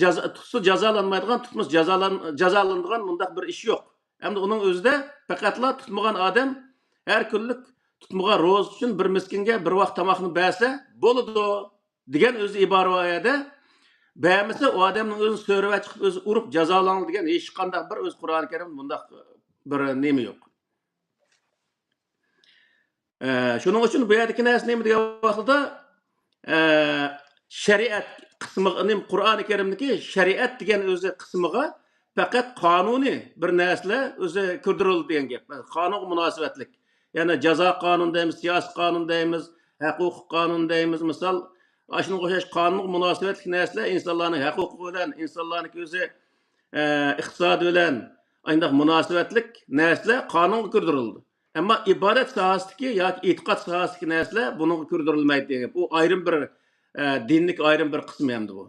جازا-، تۇتسا جازالانمايدىغان، تۇتمىسا جازالان-، جازالىنىدىغان مۇنداق بىر ئىش يوق. ئەمدى ئۇنىڭ ئۆزىدە پەقەتلا تۇتمىغان ئادەم ھەر كۈنلۈك تۇتمىغان روزا ئۈچۈن بىر مىسكىنگە بىر ۋاق تاماقنى بەرسە بولىدۇ دېگەن ئۆزى ئىبارە بار ئۇ يەردە. بەرمىسە، ئۇ ئادەمنىڭ ئۆزىنى سۆرىۋەت چىقىپ، ئۆزى ئۇرۇپ جازالاڭ دېگەن ھېچقانداق بىر ئۆزى قۇرئانى كەرىمدە بۇنداق بىر نېمە يوق. ئە، شۇنىڭ ئۈچۈن بۇ يەردىكى نەرسە نېمە دېگەن ۋاقتىدا، ئە، شەرىئەت، قىسمىغا، نېمە، قۇرئانى كەرىمدىكى شەرىئەت دېگەن ئۆزى قىسمىغا پەقەت قانۇنىي بىر نەرسىلەر ئۆزى كىردۈرۈلدى دېگەن گەپ. قانۇنغا مۇناسىۋەتلىك. يەنى جازا قانۇن دەيمىز، سىياسىي قانۇن دەيمىز، ھەق ھوقۇق قانۇن دەيمىز. مىسال، ئاشۇنىڭغا ئوخشاش قانۇنغا مۇناسىۋەتلىك نەرسىلەر ئىنسانلارنىڭ ھەق ھوقۇقى بىلەن، ئىنسانلارنىڭ ئۆزى، ئە، ئىقتىسادى بىلەن ئانداق مۇناسىۋەتلىك نەرسىلەر قانۇنغا كىردۈرۈلىدۇ. ئەمما ئىبادەت ساھەسىدىكى ياكى ئېتىقاد ساھەسىدىكى نەرسىلەر بۇنىڭغا كىردۈرۈلمەيدۇ دېگەن گەپ. ئۇ ئايرىم بىر، ئە، دىننىڭ ئايرىم بىر قىسمى ئەمدى بۇ.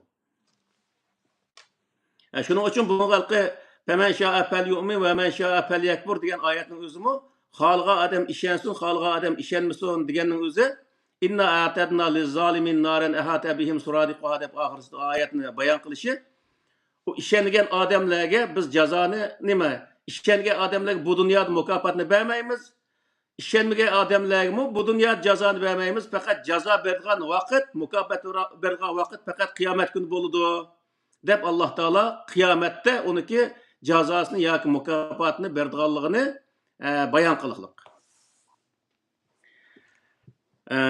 ئە، شۇنىڭ ئۈچۈن بۇنىڭغا ھېلىقى «فمن شاء فليؤمن ومن شاء فليكفر» دېگەن ئايەتنىڭ ئۆزىمۇ خالىغان ئادەم ئىشەنسۇن، خالىغان ئادەم ئىشەنمىسۇن دېگەننىڭ ئۆزى «إنا أعتدنا للظالمين نارا أحاط بهم سرادقها» دەپ ئاخىرسىدا ئايەتنى بايان قىلىشى، ئۇ ئىشەنگەن ئادەملەرگە بىز جازانى نېمە؟ ئىشەنگەن ئادەملەرگە بۇ دۇنيادا مۇكاپاتنى بەرمەيمىز. ئىشەنمىگەن ئادەملەرگىمۇ بۇ دۇنيادا جازانى بەرمەيمىز. پەقەت جازا بېرىدىغان ۋاقىت، مۇكاپات بېرىدىغان ۋاقىت پەقەت قىيامەت كۈنى بولىدۇ، دەپ ئاللا تائالا قىيامەتتە ئۇنىڭكى جازاسىنى ياكى مۇكاپاتىنى بېرىدىغانلىقىنى، ئە، بايان قىلغلىق. ئە،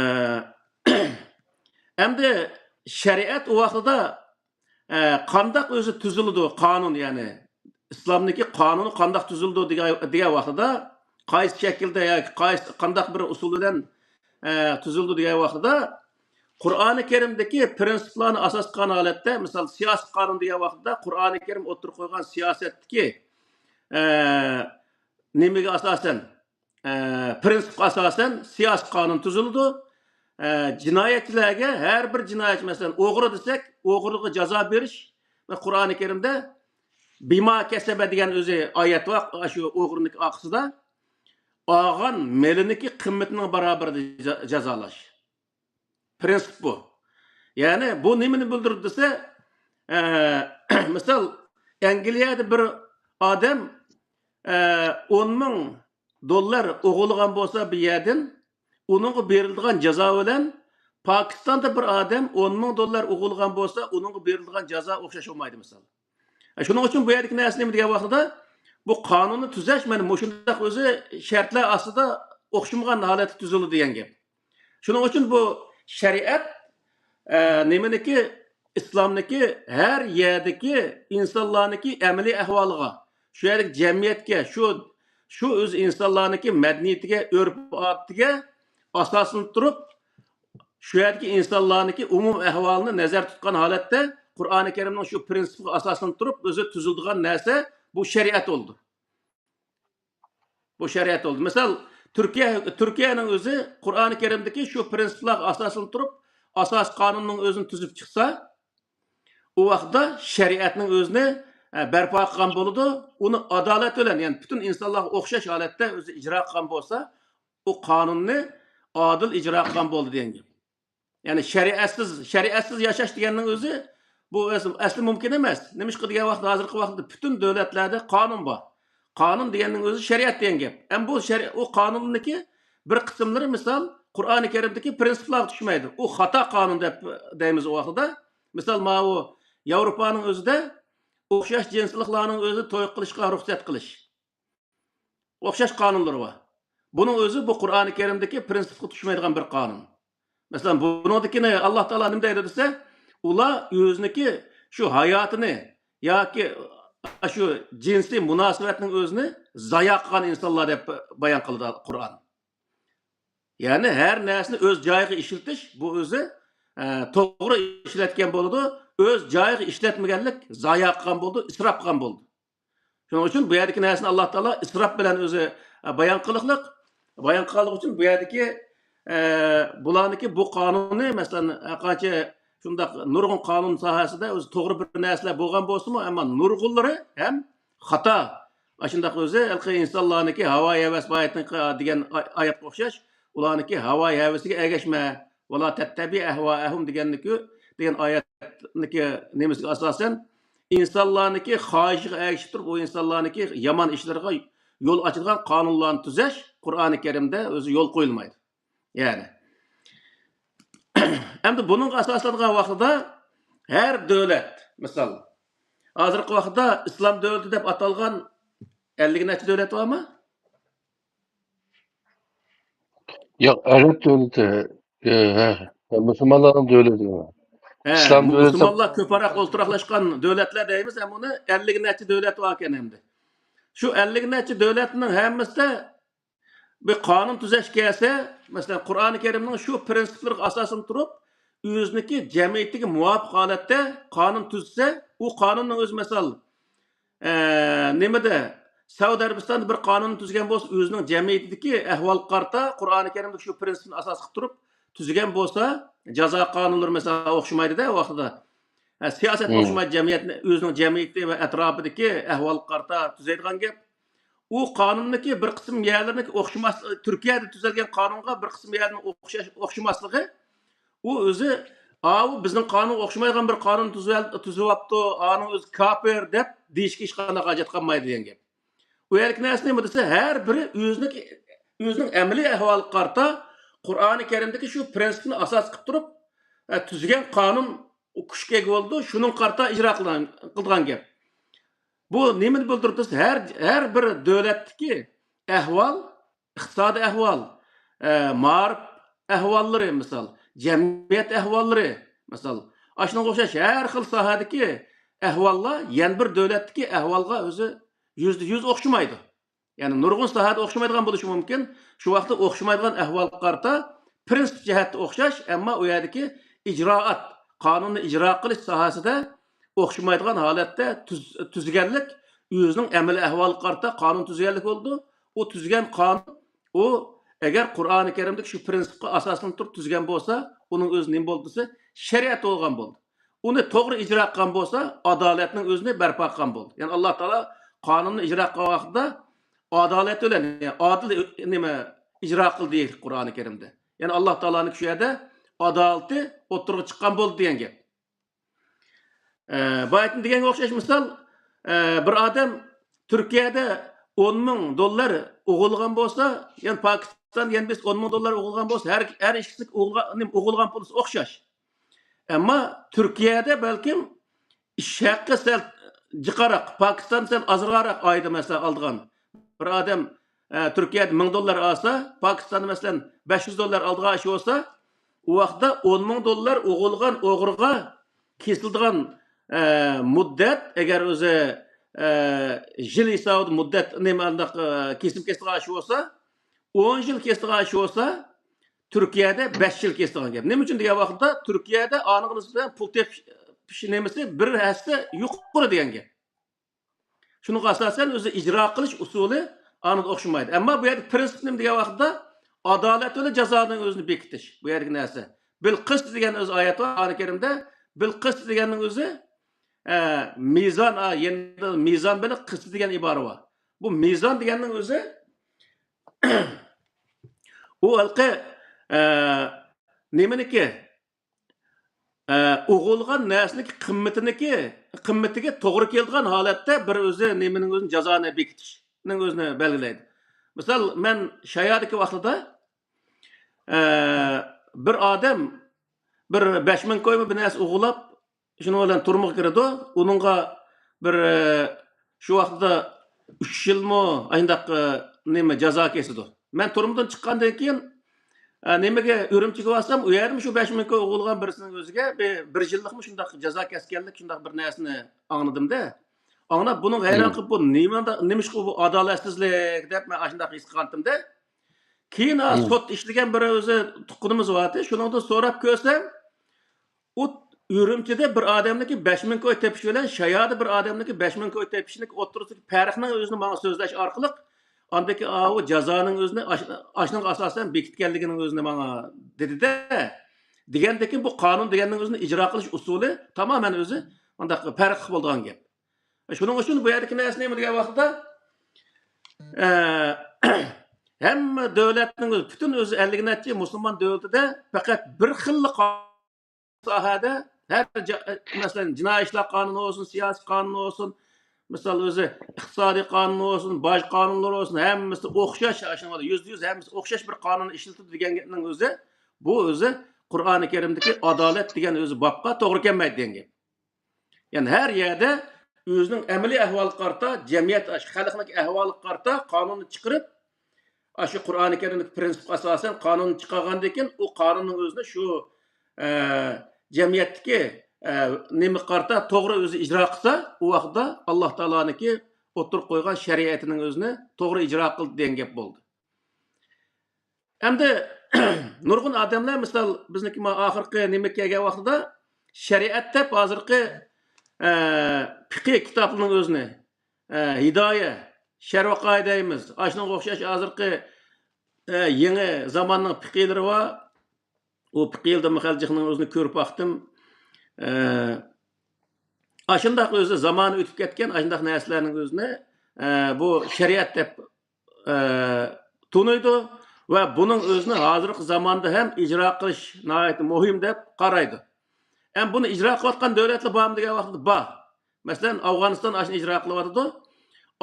ئەمدى شەرىئەت ئۇ ۋاقتىدا، ئە، قانداق ئۆزى تۈزۈلىدۇ؟ قانۇن، يەنى ئىسلامنىڭكى قانۇنى قانداق تۈزۈلىدۇ دېگەن، دېگەن ۋاقتىدا، قايسى شەكىلدە ياكى قايسى، قانداق بىر ئۇسۇل بىلەن، ئە، تۈزۈلىدۇ دېگەن ۋاقتىدا، قۇرئانى كەرىمدىكى پرىنسىپلارنى ئاساس قىلغان ھالەتتە، مىسال، سىياسىي قانۇن دېگەن ۋاقتىدا قۇرئانى كەرىم ئوتتۇرىغا قويغان سىياسەتتىكى، ئە، نېمىگە ئاساسەن، ئە، پرىنسىپقا ئاساسەن سىياسىي قانۇن تۈزۈلىدۇ. ئە، جىنايەتچىلەرگە، ھەر بىر جىنايەتچى، مەسىلەن، ئوغرى دېسەك، ئوغرىغا جازا بېرىش، قۇرئانى كەرىمدە «بما كسب» دېگەن ئۆزى ئايەت بار، شۇ ئوغرىنىڭ ئارقىسىدا، ئالغان مېلىنىڭكى قىممىتىنىڭ بارابىرىدا جا-، جازالاش. پرىنسىپ بۇ. يەنى بۇ نېمىنى بىلدۈرىدۇ دېسە، ئە، مىسال، ئەنگلىيەدە بىر ئادەم، ئە، ئون مىڭ دوللار ئوغرىلىغان بولسا بىر يەردىن، ئۇنىڭغا بېرىلىدىغان جازا بىلەن پاكىستاندا بىر ئادەم ئون مىڭ دوللار ئوغرىلىغان بولسا، ئۇنىڭغا بېرىلىدىغان جازا ئوخشاش بولمايدۇ، مىسال. شۇنىڭ ئۈچۈن بۇ يەردىكى نەرسە نېمە دېگەن ۋاقتىدا، بۇ قانۇننى تۈزەش مانا مۇشۇنداق ئۆزى شەرتلەر ئاستىدا ئوخشىمىغان ھالەتتە تۈزۈلدى دېگەن گەپ. شۇنىڭ ئۈچۈن بۇ شەرىئەت، ئە، نېمىنىكى، ئىسلامنىكى ھەر يەردىكى ئىنسانلارنىكى ئەمەلىي ئەھۋالىغا، شۇ يەردىكى جەمئىيەتكە، شۇ، شۇ ئۆز ئىنسانلارنىكى مەدەنىيىتىگە، ئۆرپ-ئادىتىگە ئاساسلىنىپ تۇرۇپ، شۇ يەردىكى ئىنسانلارنىڭكى ئومۇمىي ئەھۋالىنى نەزەردە تۇتقان ھالەتتە، قۇرئانى كەرىمنىڭ شۇ پرىنسىپىغا ئاساسلىنىپ تۇرۇپ، ئۆزى تۈزۈلىدىغان نەرسە بۇ شەرىئەت بولىدۇ. بۇ شەرىئەت بولىدۇ. مىسال، تۈركىيە، تۈركىيەنىڭ ئۆزى قۇرئانى كەرىمدىكى شۇ پرىنسىپلارغا ئاساسلىنىپ تۇرۇپ، ئاساسىي قانۇننىڭ ئۆزىنى تۈزۈپ چىقسا، ئۇ ۋاقىتتا شەرىئەتنىڭ ئۆزىنى، ئە، بەرپا قىلغان بولىدۇ. ئۇنى ئادالەت بىلەن، يەنى پۈتۈن ئىنسانلارغا ئوخشاش ھالەتتە ئۆزى ئىجرا قىلغان بولسا، ئۇ قانۇننى ئادىل ئىجرا قىلغان بولدى دېگەن گەپ. يەنى شەرىئەتسىز، شەرىئەتسىز ياشاش دېگەننىڭ ئۆزى، بۇ ئەس-، ئەسلى مۇمكىن ئەمەس. نېمىشقا دېگەن ۋاقىتتا، ھازىرقى ۋاقىتتا پۈتۈن دۆلەتلەردە قانۇن بار. قانۇن دېگەننىڭ ئۆزى شەرىئەت دېگەن گەپ. ئەمما بۇ شەرى-، ئۇ قانۇننىڭكى بىر قىسىملىرى، مىسال، قۇرئانى كەرىمدىكى پرىنسىپلارغا چۈشمەيدۇ. ئۇ خاتا قانۇن دەپ دەيمىز ئۇ ۋاقتىدا. مىسال، ماۋۇ ياۋروپانىڭ ئۆزىدە ئوخشاش جىنسلىقلارنىڭ ئۆزى توي قىلىشقا رۇخسەت قىلىش. ئوخشاش قانۇنلىرى بار. بۇنىڭ ئۆزى بۇ قۇرئانى كەرىمدىكى پرىنسىپقا چۈشمەيدىغان بىر قانۇن. مەسىلەن، بۇنىڭدىكىنى ئاللا تائالا نېمە دەيدۇ دېسە، ئۇلار ئۆزىنىڭكى شۇ ھاياتىنى ياكى شۇ جىنسىي مۇناسىۋەتنىڭ ئۆزىنى زايا قىلغان ئىنسانلار دەپ بايان قىلىدۇ قۇرئان. يەنى ھەر نەرسىنى ئۆز جايىغا ئىشلىتىش، بۇ ئۆزى، ئە، توغرا ئىشلەتكەن بولىدۇ، ئۆز جايىغا ئىشلەتمىگەنلىك زايا قىلغان بولىدۇ، ئىسراپ قىلغان بولىدۇ. شۇنىڭ ئۈچۈن بۇ يەردىكى نەرسىنى ئاللا تائالا ئىسراپ بىلەن ئۆزى، ئە، بايان قىلىقلىق، بايان قىلغانلىقى ئۈچۈن بۇ يەردىكى، ئە، بۇلارنىڭكى بۇ قانۇنى، مەسىلەن، ھەرقانچە شۇنداق نۇرغۇن قانۇن ساھەسىدە ئۆزى توغرا بىر نەرسىلەر بولغان بولسىمۇ، ئەمما نۇرغۇنلىرى ھەم خاتا. ئاشۇنداق ئۆزى ھېلىقى ئىنسانلارنىڭكى ھاۋايى ھەۋەس بايىتىنقى دېگەن ئاي-، ئايەتكە ئوخشاش، ئۇلارنىڭكى ھاۋايى ھەۋىسىگە ئەگەشمە. ۋەلا تەتتەبىئ ئەھۋائەھۇم دېگەننىكى، دېگەن ئايەتنىكى نېمىسىگە ئاساسەن، ئىنسانلارنىڭكى خاھىشىغا ئەگىشىپ تۇرۇپ، ئۇ ئىنسانلارنىڭكى يامان ئىشلىرىغا يول ئاچىدىغان قانۇنلارنى تۈزەش قۇرئانى كەرىمدە ئۆزى يول قويۇلمايدۇ. يەنى، ئەمدى بۇنىڭغا ئاساسلانغان ۋاقتىدا ھەر دۆلەت، مىسال، ھازىرقى ۋاقىتتا ئىسلام دۆلىتى دەپ ئاتالغان ئەللىك نەچچە دۆلەت بارمۇ؟ ياق، ئەرەب دۆلىتى، ئە، ھە، مۇسۇلمانلارنىڭ دۆلىتى. ھە، ئىسلام دۆلىتى. مۇسۇلمانلار كۆپرەك ئولتۇراقلاشقان دۆلەتلەر دەيمىز، ھەم ئۇنى ئەللىك نەچچە دۆلەت باركەن ئەمدى. شۇ ئەللىك نەچچە دۆلەتنىڭ ھەممىسىدە بىر قانۇن تۈزەش كەلسە، مەسىلەن، قۇرئانى كەرىمنىڭ شۇ پىرىنسىپلىرىغا ئاساسەن تۇرۇپ، ئۆزىنىڭكى جەمئىيىتىگە مۇۋاپىق ھالەتتە قانۇن تۈزسە، ئۇ قانۇننىڭ ئۆزى، مىسال، ئە، نېمىدە، سەئۇدى ئەرەبىستاندا بىر قانۇن تۈزگەن بولسا، ئۆزىنىڭ جەمئىيىتىدىكى ئەھۋالغا قارىتا، قۇرئانى كەرىمدىكى شۇ پىرىنسىپنى ئاساس قىلىپ تۇرۇپ تۈزگەن بولسا، جازا قانۇنلىرى، مەسىلەن، ئوخشىمايدۇ-دە ۋاقتىدا. ھە، سىياسەت ئوخشىمايدۇ، جەمئىيەتنى، ئۆزىنىڭ جەمئىيىتى ۋە ئەتراپىدىكى ئەھۋالغا قارىتا تۈزەيدىغان گەپ. ئۇ قانۇندىكى بىر قىسىم يەرلىرىنىڭ ئوخشىماس-، تۈركىيەدە تۈزۈلگەن قانۇنغا بىر قىسىم يەرلىرىنىڭ ئوخشاش، ئوخشىماسلىقى، ئۇ ئۆزى، «ئاۋۇ بىزنىڭ قانۇنغا ئوخشىمايدىغان بىر قانۇن تۈزۈۋەل-، تۈزۈۋاپتۇ، ئانىڭ ئۆزى كاپىر» دەپ دېيىشكە ھېچقانداق ھاجەت قالمايدۇ دېگەن گەپ. ئۇ يەردىكى نەرسە نېمە دېسە، ھەر بىرى ئۆزىنىڭ، ئۆزىنىڭ ئەمەلىي ئەھۋالىغا قارىتا قۇرئانى كەرىمدىكى شۇ پىرىنسىپنى ئاساس قىلىپ تۇرۇپ، ئە، تۈزگەن قانۇن ئۇ كۈچكە ئىگە بولىدۇ، شۇنىڭغا قارىتا ئىجرا قىلغان، قىلىدىغان گەپ. بۇ نېمىنى بىلدۈرۈپ تۇرسا، ھەر، ھەر بىر دۆلەتتىكى ئەھۋال، ئىقتىسادىي ئەھۋال، ئە، مائارىپ ئەھۋاللىرى، مىسال، جەمئىيەت ئەھۋاللىرى، مىسال، ئاشۇنىڭغا ئوخشاش ھەر خىل ساھەدىكى ئەھۋاللار يەنە بىر دۆلەتتىكى ئەھۋالغا ئۆزى يۈزدە يۈز ئوخشىمايدۇ. يەنى نۇرغۇن ساھەدە ئوخشىمايدىغان بولۇشى مۇمكىن. شۇ ۋاقىتتا ئوخشىمايدىغان ئەھۋالغا قارىتا پىرىنسىپ جەھەتتە ئوخشاش، ئەمما ئۇ يەردىكى ئىجرائات، قانۇننى ئىجرا قىلىش ساھەسىدە ئوخشىمايدىغان ھالەتتە تۈز-، تۈزگەنلىك، ئۆزىنىڭ ئەمەلىي ئەھۋالىغا قارىتا قانۇن تۈزگەنلىك بولىدۇ. ئۇ تۈزگەن قانۇن، ئۇ ئەگەر قۇرئانى كەرىمدىكى شۇ پىرىنسىپقا ئاساسلىنىپ تۇرۇپ تۈزگەن بولسا، ئۇنىڭ ئۆزى نېمە بولدى دېسە، شەرىئەت بولغان بولدى. ئۇنى توغرا ئىجرا قىلغان بولسا، ئادالەتنىڭ ئۆزىنى بەرپا قىلغان بولدى. يەنى ئاللا تائالا قانۇننى ئىجرا قىلغان ۋاقتىدا ئادالەت بىلەن، يەنى ئادىل، نېمە، ئىجرا قىلدى قۇرئانى كەرىمدە. يەنى ئاللا تائالانىڭ شۇ يەردە ئادالىتى ئوتتۇرىغا چىققان بولدى دېگەن گەپ. ئە، بايىتىن دېگەنگە ئوخشاش مىسال، ئە، بىر ئادەم تۈركىيەدە ئون مىڭ دوللار ئوغرىلىغان بولسا، يەنى پاكىستان يەنە بىرسى ئون مىڭ دوللار ئوغرىلىغان بولسا، ھەر، ھەر ئىككىسىنىڭ ئوغرىلىغان، نېمە، ئوغرىلىغان پۇلى ئوخشاش. ئەمما تۈركىيەدە بەلكىم ئىش ھەققى سەل جىقراق، پاكىستان سەل ئازراقراق ئايدا، مەسىلەن، ئالىدىغان. بىر ئادەم، ئە، تۈركىيەدە مىڭ دوللار ئالسا، پاكىستاندا، مەسىلەن، بەش يۈز دوللار ئالىدىغان ئىش بولسا، ئۇ ۋاقىتتا ئون مىڭ دوللار ئوغرىلىغان ئوغرىغا كېسىلىدىغان، ئە، مۇددەت، ئەگەر ئۆزى، ئە، يىل ھېسابىدا مۇددەت، نېمە، ئانداق، ئە، كېسىم كېسىدىغان ئىش بولسا، ئون يىل كېسىدىغان ئىش بولسا، تۈركىيەدە بەش يىل كېسىدىغان گەپ. نېمە ئۈچۈن دېگەن ۋاقىتتا، تۈركىيەدە ئانىڭغا نىسبەتەن پۇل تېپىش، تېپىش نېمىسى بىر ھەسسە يۇقىرى دېگەن گەپ. شۇنىڭغا ئاساسەن ئۆزى ئىجرا قىلىش ئۇسۇلى ئانىدا ئوخشىمايدۇ. ئەمما بۇ يەردە پىرىنسىپ نېمە دېگەن ۋاقىتتا، ئادالەت بىلەن جازانىڭ ئۆزىنى بېكىتىش. بۇ يەردىكى نەرسە. بىل قىست دېگەن ئۆزى ئايەت بار قۇرئانى كەرىمدە. بىل قىست دېگەننىڭ ئۆزى، ئە، مىزان، ئا، يەنە مىزان بىلەن قىست دېگەن ئىبارە بار. بۇ مىزان دېگەننىڭ ئۆزى ئۇ ھېلىقى، ئە، نېمىنىكى؟ ئە، ئوغرىلىغان نەرسىنىڭ قىممىتىنىڭكى، قىممىتىگە توغرا كېلىدىغان ھالەتتە بىر ئۆزى نېمىنىڭ ئۆزىنى، جازانى بېكىتىشنىڭ ئۆزىنى بەلگىلەيدۇ. مىسال، مەن شايادىكى ۋاقتىدا، ئە، بىر ئادەم بىر بەش مىڭ كويمۇ بىر نەرسە ئوغرىلاپ، شۇنىڭ بىلەن تۈرمىگە كىرىدۇ. ئۇنىڭغا بىر، ئە، شۇ ۋاقىتتا ئۈچ يىلمۇ ئاينداق، ئە، نېمە، جازا كېسىدۇ. مەن تۈرمىدىن چىققاندىن كېيىن، ئە، نېمىگە، ئۈرۈمچىگە بارسام، ئۇ يەردىمۇ شۇ بەش مىڭ كوي ئوغرىلىغان بىرسىنىڭ ئۆزىگە بىر، بىر يىللىقمۇ شۇنداق جازا كەسكەنلىك، شۇنداق بىر نەرسىنى ئاڭلىدىم-دە. ئاڭلاپ، بۇنىڭغا ھەيران قېلىپ، بۇ نېمە، نېمىشقا بۇ ئادالەتسىزلىك دەپ، مەن ئاشۇنداق ھېس قىلغانتىم-دە. كېيىن، ئا، سوت ئىشلىگەن بىر ئۆزى تۇغقىنىمىز بارتى. شۇنىڭدىن سوراپ كۆرسەم، ئۇ ئۈرۈمچىدە بىر ئادەمنىڭكى بەش مىڭ كوي تېپىشى بىلەن شايادا بىر ئادەمنىڭكى بەش مىڭ كوي تېپىشىنىڭ ئوتتۇرىسىدىكى پەرقنىڭ ئۆزىنى ماڭا سۆزلەش ئارقىلىق، ئاندىكى ئاۋۇ جازانىڭ ئۆزىنى ئاش-، ئاشۇنىڭغا ئاساسەن بېكىتكەنلىكىنىڭ ئۆزىنى ماڭا دېدى-دە. دېگەندىكىن بۇ قانۇن دېگەننىڭ ئۆزىنى ئىجرا قىلىش ئۇسۇلى تامامەن ئۆزى ئانداق پەرقلىق بولىدىغان گەپ. شۇنىڭ ئۈچۈن بۇ يەردىكى نەرسە نېمە دېگەن ۋاقىتتا، ئە، ھەممە دۆلەتنىڭ ئۆزى، پۈتۈن ئۆزى ئەللىك نەچچە مۇسۇلمان دۆلىتىدە پەقەت بىر خىللا قا-، ساھەدە ھەر جا-، مەسىلەن، جىنايى ئىشلار قانۇنى بولسۇن، سىياسىي قانۇن بولسۇن، مىسال، ئۆزى ئىقتىسادىي قانۇن بولسۇن، باج قانۇنلىرى بولسۇن، ھەممىسى ئوخشاش، شۇنىڭغا يۈزدە يۈز ھەممىسى ئوخشاش بىر قانۇننى ئىشلىتىدۇ دېگەننىڭ ئۆزى، بۇ ئۆزى قۇرئانى كەرىمدىكى ئادالەت دېگەن ئۆزى بابقا توغرا كەلمەيدۇ دېگەن گەپ. يەنى ھەر يەردە ئۆزىنىڭ ئەمەلىي ئەھۋالىغا قارىتا، جەمئىيەت، ئاشۇ خەلقنىڭ ئەھۋالىغا قارىتا قانۇننى چىقىرىپ، ئاشۇ قۇرئانى كەرىمدىكى پىرىنسىپقا ئاساسەن قانۇننى چىقارغاندىن كېيىن، ئۇ قانۇننىڭ ئۆزىنى شۇ، ئە، جەمئىيەتتىكى، ئە، نېمىگە قارىتا توغرا ئۆزى ئىجرا قىلسا، ئۇ ۋاقىتتا ئاللا تائالانىڭكى ئوتتۇرىغا قويغان شەرىئەتىنىڭ ئۆزىنى توغرا ئىجرا قىلدى دېگەن گەپ بولدى. ئەمدى نۇرغۇن ئادەملەر، مىسال، بىزنىڭكى ما ئاخىرقى نېمە كەلگەن ۋاقتىدا شەرىئەت دەپ ھازىرقى، ئە، پىقى كىتابلىرىنىڭ ئۆزىنى، ئە، ھىدايە، شەرۋەقايە دەيمىز. ئاشۇنىڭغا ئوخشاش ھازىرقى، ئە، يېڭى زاماننىڭ پىقىلىرى بار. ئۇ پىقىلدا مىخەلجىقنىڭ ئۆزىنى كۆرۈپ باقتىم. ئە، ئاشۇنداق ئۆزى زامانى ئۆتۈپ كەتكەن ئاشۇنداق نەرسىلەرنىڭ ئۆزىنى، ئە، بۇ شەرىئەت دەپ، ئە، تونۇيدۇ ۋە بۇنىڭ ئۆزىنى ھازىرقى زاماندا ھەم ئىجرا قىلىش ناھايىتى مۇھىم دەپ قارايدۇ. ھەم بۇنى ئىجرا قىلىۋاتقان دۆلەتلەر بارمۇ دېگەن ۋاقىتتا بار. مەسىلەن، ئافغانىستان ئاشۇنى ئىجرا قىلىۋاتىدۇ.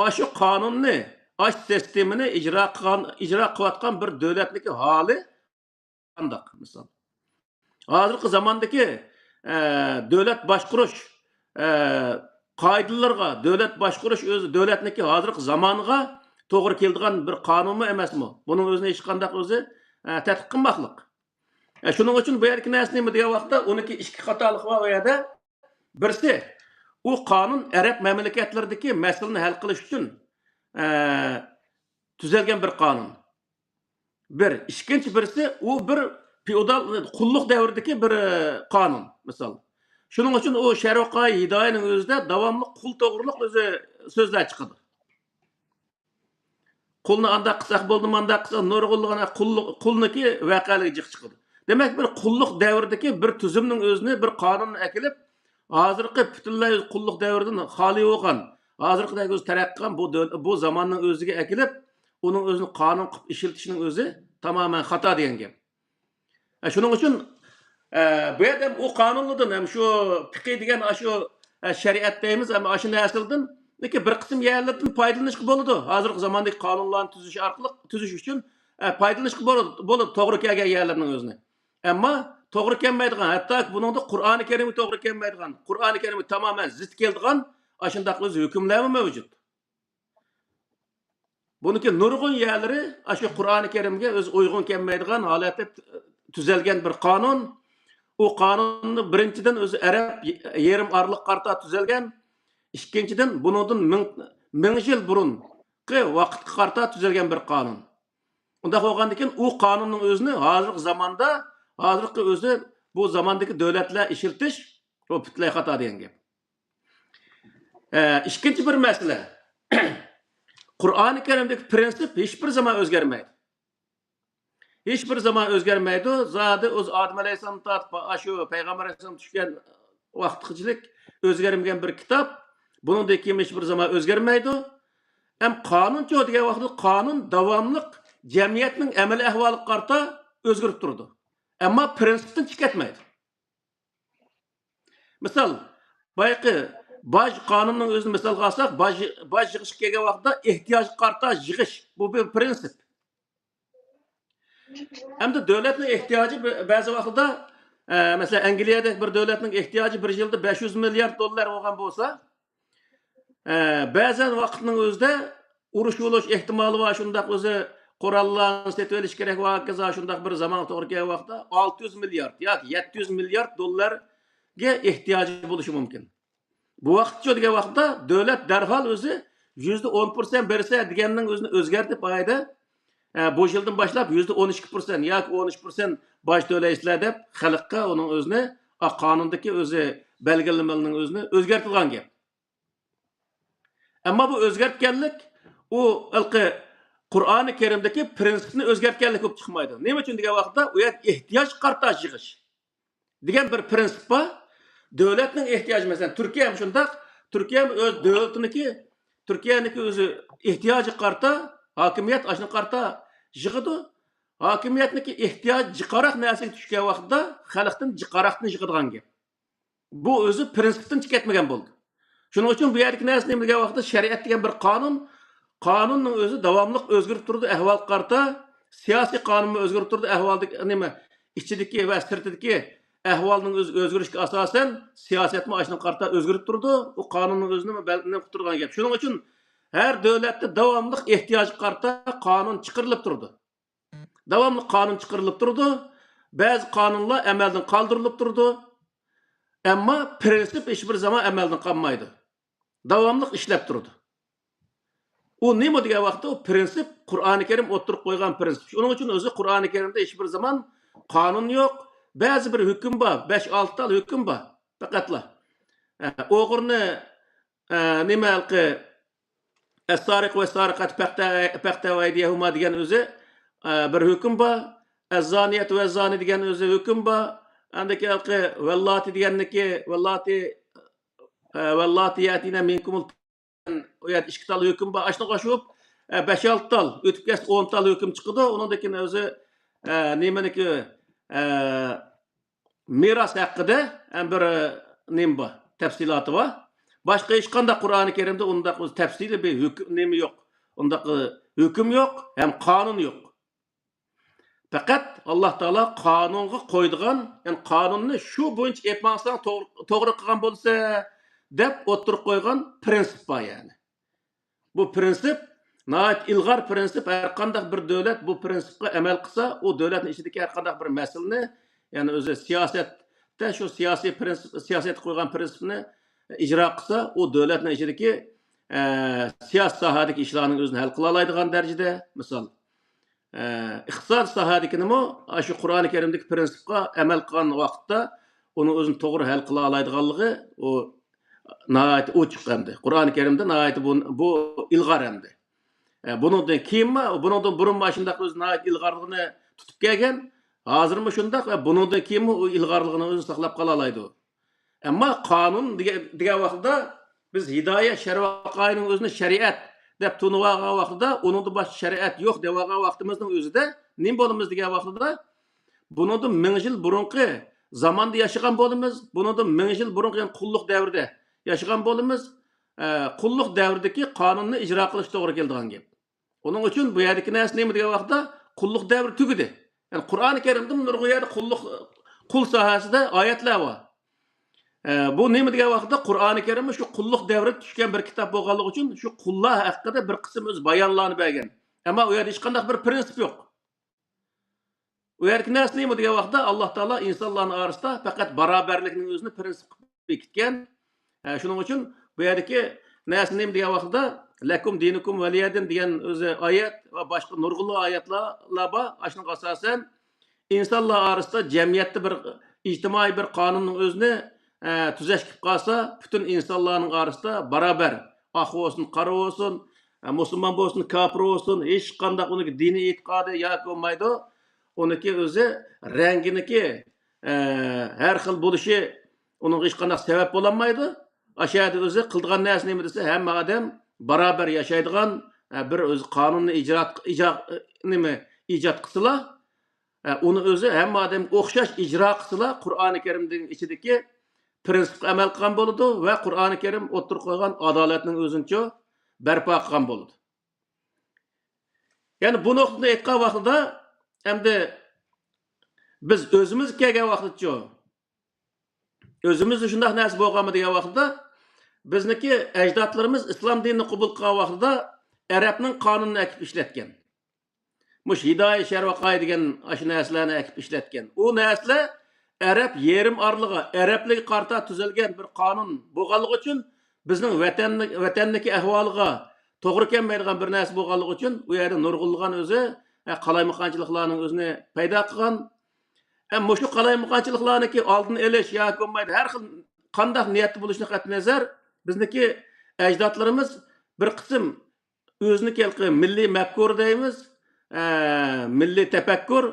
ئاشۇ قانۇننى، ئاشۇ سىستېمىنى ئىجرا قىلغان، ئىجرا قىلىۋاتقان بىر دۆلەتنىڭكى ھالى قانداق؟ مىسال، ھازىرقى زاماندىكى، ئە، دۆلەت باشقۇرۇش، ئە، قائىدىلىرىغا، دۆلەت باشقۇرۇش ئۆزى دۆلەتنىڭكى ھازىرقى زامانغا توغرا كېلىدىغان بىر قانۇنمۇ ئەمەسمۇ؟ بۇنىڭ ئۆزىنى ھېچقانداق ئۆزى، ئە، تەتقىق قىلماقلىق. ئە، شۇنىڭ ئۈچۈن بۇ يەردىكى نەرسە نېمە دېگەن ۋاقىتتا، ئۇنىڭكى ئىككى خاتالىقى بار ئۇ يەردە. بىرسى، ئۇ قانۇن ئەرەب مەملىكەتلىرىدىكى مەسىلىنى ھەل قىلىش ئۈچۈن، ئە، تۈزەلگەن بىر قانۇن. بىر. ئىككىنچى بىرسى، ئۇ بىر فېئودال، قۇللۇق دەۋرىدىكى بىر، ئە، قانۇن، مىسال. شۇنىڭ ئۈچۈن ئۇ شەرۋەقايە ھىدايىنىڭ ئۆزىدە داۋاملىق قۇل توغرۇلۇق ئۆزى سۆزلەر چىقىدۇ. قۇلنى ئانداق قىلساق بولدى، مانداق قىلساق، نۇرغۇنلىغان قۇللۇق، قۇلنىڭكى ۋەقەلىكى جىق چىقىدۇ. دېمەك، بىر قۇللۇق دەۋرىدىكى بىر تۈزۈمنىڭ ئۆزىنى، بىر قانۇننى ئەكېلىپ، ھازىرقى پۈتۈنلەي قۇللۇق دەۋرىدىن خالىي بولغان، ھازىرقىدەك ئۆزى تەرەققىي قىلغان بۇ دۆل-، بۇ زاماننىڭ ئۆزىگە ئەكېلىپ، ئۇنىڭ ئۆزىنى قانۇن قىلىپ ئىشلىتىشنىڭ ئۆزى تامامەن خاتا دېگەن گەپ. ئە، شۇنىڭ ئۈچۈن، ئە، بۇ يەردە ھەم ئۇ قانۇنلاردىن، ھەم شۇ پىقى دېگەن ئاشۇ، ئە، شەرىئەت دەيمىز، ھەم ئاشۇ نەرسىلەردىن، لېكىن بىر قىسىم يەرلەردىن پايدىلىنىشقا بولىدۇ. ھازىرقى زاماندىكى قانۇنلارنى تۈزۈش ئارقىلىق، تۈزۈش ئۈچۈن، ئە، پايدىلىنىشقا بولىدۇ، بولىدۇ توغرا كەلگەن يەرلەرنىڭ ئۆزىنى. ئەمما توغرا كەلمەيدىغان، ھەتتاكى بۇنىڭدا قۇرئانى كەرىمگە توغرا كەلمەيدىغان، قۇرئانى كەرىمگە تامامەن زىت كېلىدىغان ئاشۇنداق ئۆز ھۆكۈملەرمۇ مەۋجۇت. بۇنىڭكى نۇرغۇن يەرلىرى ئاشۇ قۇرئانى كەرىمگە ئۆزى ئۇيغۇن كەلمەيدىغان ھالەتتە تۈزەلگەن بىر قانۇن. ئۇ قانۇننى بىرىنچىدىن ئۆزى ئەرەب يېرىم ئارىلىققا قارىتا تۈزەلگەن، ئىككىنچىدىن بۇنىڭدىن مىڭ، مىڭ يىل بۇرۇنقى ۋاقىتقا قارىتا تۈزەلگەن بىر قانۇن. ئۇنداق بولغاندىكىن ئۇ قانۇننىڭ ئۆزىنى ھازىرقى زاماندا، ھازىرقى ئۆزى بۇ زاماندىكى دۆلەتلەر ئىشلىتىش، بۇ پۈتۈنلەي خاتا دېگەن گەپ. ئە، ئىككىنچى بىر مەسىلە. قۇرئانى كەرىمدىكى پىرىنسىپ ھېچبىر زامان ئۆزگەرمەيدۇ. ھېچبىر زامان ئۆزگەرمەيدۇ. زادى ئۆزى ئادەم ئەلەيھىسسالامدىن تارتىپ، ئاشۇ پەيغەمبەر ئەلەيھىسسالام چۈشكەن ۋاقىتقىچىلىك ئۆزگەرمىگەن بىر كىتاب. بۇنىڭدىن كېيىن ھېچبىر زامان ئۆزگەرمەيدۇ. ھەم قانۇنچۇ دېگەن ۋاقىتتا قانۇن داۋاملىق جەمئىيەتنىڭ ئەمەلىي ئەھۋالىغا قارىتا ئۆزگىرىپ تۇرىدۇ. ئەمما پىرىنسىپتىن چىقىپ كەتمەيدۇ. مىسال، بايىقى باج قانۇنىنىڭ ئۆزىنى مىسالغا ئالساق، باج، باج يىغىشقا كەلگەن ۋاقىتتا ئېھتىياجغا قارىتا يىغىش، بۇ بىر پىرىنسىپ. ئەمدى دۆلەتنىڭ ئېھتىياجى بە-، بەزى ۋاقىتتا، ئە، مەسىلەن، ئەنگلىيەدەك بىر دۆلەتنىڭ ئېھتىياجى بىر يىلدا بەش يۈز مىليارد دوللار بولغان بولسا، ئە، بەزەن ۋاقىتنىڭ ئۆزىدە ئۇرۇش بولۇش ئېھتىمالى بار، شۇنداق ئۆزى قوراللارنى سېتىۋېلىش كېرەك ۋە ھاكازا شۇنداق بىر زامانغا توغرا كەلگەن ۋاقىتتا ئالتە يۈز مىليارد ياكى يەتتە يۈز مىليارد دوللارغا ئېھتىياجى بولۇشى مۇمكىن. بۇ ۋاقىتچۇ دېگەن ۋاقىتتا دۆلەت دەرھال ئۆزى يۈزدە ئون پىرسەنت بېرىسەن دېگەننىڭ ئۆزىنى ئۆزگەرتىپ، ئايدا، ئە، بۇ يىلدىن باشلاپ يۈزدە ئون ئىككى پىرسەنت ياكى ئون ئۈچ پىرسەنت باج تۆلەيسىلەر دەپ خەلققە ئۇنىڭ ئۆزىنى، ئا، قانۇندىكى ئۆزى بەلگىلىمىلىرىنىڭ ئۆزىنى ئۆزگەرتىدىغان گەپ. ئەمما بۇ ئۆزگەرتكەنلىك ئۇ ھېلىقى قۇرئانى كەرىمدىكى پىرىنسىپنى ئۆزگەرتكەنلىك بولۇپ چىقمايدۇ. نېمە ئۈچۈن دېگەن ۋاقىتتا، ئۇ يەردە ئېھتىياج قارىتاش يىغىش دېگەن بىر پىرىنسىپ بار. دۆلەتنىڭ ئېھتىياجى، مەسىلەن، تۈركىيە ھەم شۇنداق. تۈركىيە ھەم ئۆز دۆلىتىنىڭكى، تۈركىيەنىڭكى ئۆزى ئېھتىياجىغا قارىتا، ھاكىمىيەت ئاشۇنىڭغا قارىتا يىغىدۇ. ھاكىمىيەتنىڭكى ئېھتىياجى جىقراق نەرسىگە چۈشكەن ۋاقىتتا خەلقتىن جىقراقنى يىغىدىغان گەپ. بۇ ئۆزى پىرىنسىپتىن چىقىپ كەتمىگەن بولدى. شۇنىڭ ئۈچۈن بۇ يەردىكى نەرسە نېمە دېگەن ۋاقىتتا، شەرىئەت دېگەن بىر قانۇن، قانۇننىڭ ئۆزى داۋاملىق ئۆزگىرىپ تۇرىدۇ، ئەھۋالغا قارىتا، سىياسىي قانۇنمۇ ئۆزگىرىپ تۇرىدۇ، ئەھۋالدىكى، نېمە، ئىچىدىكى ۋە سىرتىدىكى ئەھۋالنىڭ ئۆزى ئۆزگىرىشىگە ئاساسەن، سىياسەتمۇ ئاشۇنىڭغا قارىتا ئۆزگىرىپ تۇرىدۇ. ئۇ قانۇننىڭ ئۆزىنى بەل-، نېمە قىلىپ تۇرىدىغان گەپ. شۇنىڭ ئۈچۈن ھەر دۆلەتتە داۋاملىق ئېھتىياجغا قارىتا قانۇن چىقىرىلىپ تۇرىدۇ. داۋاملىق قانۇن چىقىرىلىپ تۇرىدۇ. بەزى قانۇنلار ئەمەلدىن قالدۇرۇلۇپ تۇرىدۇ. ئەمما پرىنسىپ ھېچبىر زامان ئەمەلدىن قالمايدۇ. داۋاملىق ئىشلەپ تۇرىدۇ. ئۇ نېمە دېگەن ۋاقىتتا، ئۇ پرىنسىپ قۇرئانى كەرىم ئوتتۇرىغا قويغان پرىنسىپ. شۇنىڭ ئۈچۈن ئۆزى قۇرئانى كەرىمدە ھېچبىر زامان قانۇن يوق. بەزى بىر ھۆكۈم بار، بەش-ئالتە تال ھۆكۈم بار پەقەتلا. ئە، ئوغرىنى، ئە، نېمە ھېلىقى، ئەسسارىق ۋەسسارىقات پەقتە-، پەقتەۋ ئەيدىيەھۇما دېگەن ئۆزى، ئە، بىر ھۆكۈم بار. ئەززانىيەت ۋەززانى دېگەن ئۆزى ھۆكۈم بار. ئاندىكى ھېلىقى ۋەللاتى دېگەننىكى، ۋەللاتى، ئە، ۋەللاتى يەتىنە مىنكۇمۇل ئۇ يەردە ئىككى تال ھۆكۈم بار. ئاشۇنى قوشۇپ، ئە، بەش-ئالتە تال، ئۆتۈپ كەتسە ئون تال ھۆكۈم چىقىدۇ. ئۇنىڭدىن كېيىن ئۆزى، ئە، نېمىنىكى، ئە، مىراس ھەققىدە، ئە، بىر، ئە، نېمە بار، تەپسىلاتى بار. باشقا ھېچقانداق قۇرئانى كەرىمدە ئۇنداق ئۆزى تەپسىلىي بىر ھۆكۈم، نېمە يوق. ئۇنداق، ئە، ھۆكۈم يوق، ھەم قانۇن يوق. پەقەت ئاللا تائالا قانۇنغا قويىدىغان، يەنى قانۇننى شۇ بويىچە ئېلىپ ماڭساڭ توغرا، توغرا قىلغان بولىسەن، دەپ ئوتتۇرىغا قويغان پرىنسىپ بار يەنى. بۇ پرىنسىپ ناھايىتى ئىلغار پرىنسىپ، ھەر قانداق بىر دۆلەت بۇ پرىنسىپقا ئەمەل قىلسا، ئۇ دۆلەتنىڭ ئىچىدىكى ھەر قانداق بىر مەسىلىنى، يەنى ئۆزى سىياسەتتە شۇ سىياسىي پرىنسىپ، سىياسەتكە قويغان پرىنسىپنى ئىجرا قىلسا، ئۇ دۆلەتنىڭ ئىچىدىكى، ئە، سىياسىي ساھەدىكى ئىشلارنىڭ ئۆزىنى ھەل قىلالايدىغان دەرىجىدە، مىسال، ئە، ئىقتىساد ساھەدىكىنىمۇ ئاشۇ قۇرئانى كەرىمدىكى پرىنسىپقا ئەمەل قىلغان ۋاقىتتا ئۇنىڭ ئۆزىنى توغرا ھەل قىلالايدىغانلىقى ئۇ ناھايىتى ئوچۇق ئەمدى. قۇرئانى كەرىمدە ناھايىتى بۇ، بۇ ئىلغار ئەمدى. ئە، بۇنىڭدىن كېيىنمۇ، بۇنىڭدىن بۇرۇنمۇ ئاشۇنداق ئۆزى ناھايىتى ئىلغارلىقىنى تۇتۇپ كەلگەن، ھازىرمۇ شۇنداق ۋە بۇنىڭدىن كېيىنمۇ ئۇ ئىلغارلىقىنى ئۆزى ساقلاپ قالالايدۇ. ئەمما قانۇن دېگەن، دېگەن ۋاقىتتا بىز ھىدايەت شەرۋەقائىنىڭ ئۆزىنى شەرىئەت دەپ تونۇۋالغان ۋاقتىدا، ئۇنىڭدىن باشقا شەرىئەت يوق دەۋالغان ۋاقتىمىزنىڭ ئۆزىدە نېمە بولىمىز دېگەن ۋاقتىدا، بۇنىڭدىن مىڭ يىل بۇرۇنقى زاماندا ياشىغان بولىمىز، بۇنىڭدىن مىڭ يىل بۇرۇنقى، يەنى قۇللۇق دەۋرىدە ياشىغان بولىمىز. ئە، قۇللۇق دەۋرىدىكى قانۇننى ئىجرا قىلىش توغرا كېلىدىغان گەپ. ئۇنىڭ ئۈچۈن بۇ يەردىكى نەرسە نېمە دېگەن ۋاقىتتا، قۇللۇق دەۋرى تۈگىدى. يەنى قۇرئانى كەرىمدىمۇ نۇرغۇن يەردە قۇللۇق، قۇل ساھەسىدە ئايەتلەر بار. ئە، بۇ نېمە دېگەن ۋاقىتتا، قۇرئانى كەرىممۇ شۇ قۇللۇق دەۋرىدە چۈشكەن بىر كىتاب بولغانلىقى ئۈچۈن، شۇ قۇللار ھەققىدە بىر قىسىم ئۆز بايانلارنى بەرگەن. ئەمما ئۇ يەردە ھېچقانداق بىر پرىنسىپ يوق. ئۇ يەردىكى نەرسە نېمە دېگەن ۋاقىتتا، ئاللا تائالا ئىنسانلارنىڭ ئارىسىدا پەقەت باراۋەرلىكنىڭ ئۆزىنى پرىنسىپ قىلىپ بېكىتكەن. ئە، شۇنىڭ ئۈچۈن بۇ يەردىكى نەرسە نېمە دېگەن ۋاقتىدا، لەكۇم دىنۇكۇم ۋەلىيەدىن دېگەن ئۆزى ئايەت ۋە باشقا نۇرغۇنلىغان ئايەتلەر، لەر بار. ئاشۇنىڭغا ئاساسەن، ئىنسانلار ئارىسىدا جەمئىيەتتە بىر ئىجتىمائىي بىر قانۇننىڭ ئۆزىنى، ئە، تۈزەش قىلىپ قالسا، پۈتۈن ئىنسانلارنىڭ ئارىسىدا باراۋەر، ئاق بولسۇن، قارا بولسۇن، ئە، مۇسۇلمان بولسۇن، كاپىر بولسۇن، ھېچقانداق ئۇنىڭكى دىنىي ئېتىقادى ياكى بولمايدۇ، ئۇنىڭكى ئۆزى رەڭگىنىڭكى، ئە، ھەر خىل بولۇشى ئۇنىڭغا ھېچقانداق سەۋەب بولالمايدۇ. ئاشۇ يەردە ئۆزى قىلىدىغان نەرسە نېمە دېسە، ھەممە ئادەم باراۋەر ياشايدىغان، ئە، بىر ئۆزى قانۇننى ئىجرا، ئىجا-، نېمە، ئىجاد قىلسىلا، ئە، ئۇنى ئۆزى ھەممە ئادەمگە ئوخشاش ئىجرا قىلسىلا، قۇرئانى كەرىمنىڭ ئىچىدىكى پرىنسىپقا ئەمەل قىلغان بولىدۇ ۋە قۇرئانى كەرىم ئوتتۇرىغا قويغان ئادالەتنىڭ ئۆزىنىچۇ بەرپا قىلغان بولىدۇ. يەنى بۇ نۇقتىنى ئېيتقان ۋاقتىدا، ئەمدى بىز ئۆزىمىزگە كەلگەن ۋاقتىچۇ، ئۆزىمىزدە شۇنداق نەرسە بولغانمۇ دېگەن ۋاقتىدا، بىزنىڭكى ئەجدادلىرىمىز ئىسلام دىنىنى قوبۇل قىلغان ۋاقتىدا ئەرەبنىڭ قانۇنىنى ئەكىپ ئىشلەتكەن. مۇشۇ ھىدايە شەرۋەقاي دېگەن ئاشۇ نەرسىلەرنى ئەكىپ ئىشلەتكەن. ئۇ نەرسىلەر ئەرەب يېرىم ئارىلىغا، ئەرەبلەرگە قارىتا تۈزۈلگەن بىر قانۇن بولغانلىقى ئۈچۈن، بىزنىڭ ۋەتەننى، ۋەتەندىكى ئەھۋالىغا توغرا كەلمەيدىغان بىر نەرسە بولغانلىقى ئۈچۈن، ئۇ يەردە نۇرغۇنلىغان ئۆزى، ئە، قالايمىقانچىلىقلارنىڭ ئۆزىنى پەيدا قىلغان. ئە، مۇشۇ قالايمىقانچىلىقلارنىڭكى ئالدىنى ئېلىش ياكى بولمايدۇ، ھەر خىل قانداق نىيەتتە بولۇشىدىن قەتئىينەزەر، بىزنىڭكى ئەجدادلىرىمىز بىر قىسىم ئۆزىنىڭكى ھېلىقى مىللىي مەپكۇرە دەيمىز، ئە، مىللىي تەپەككۇر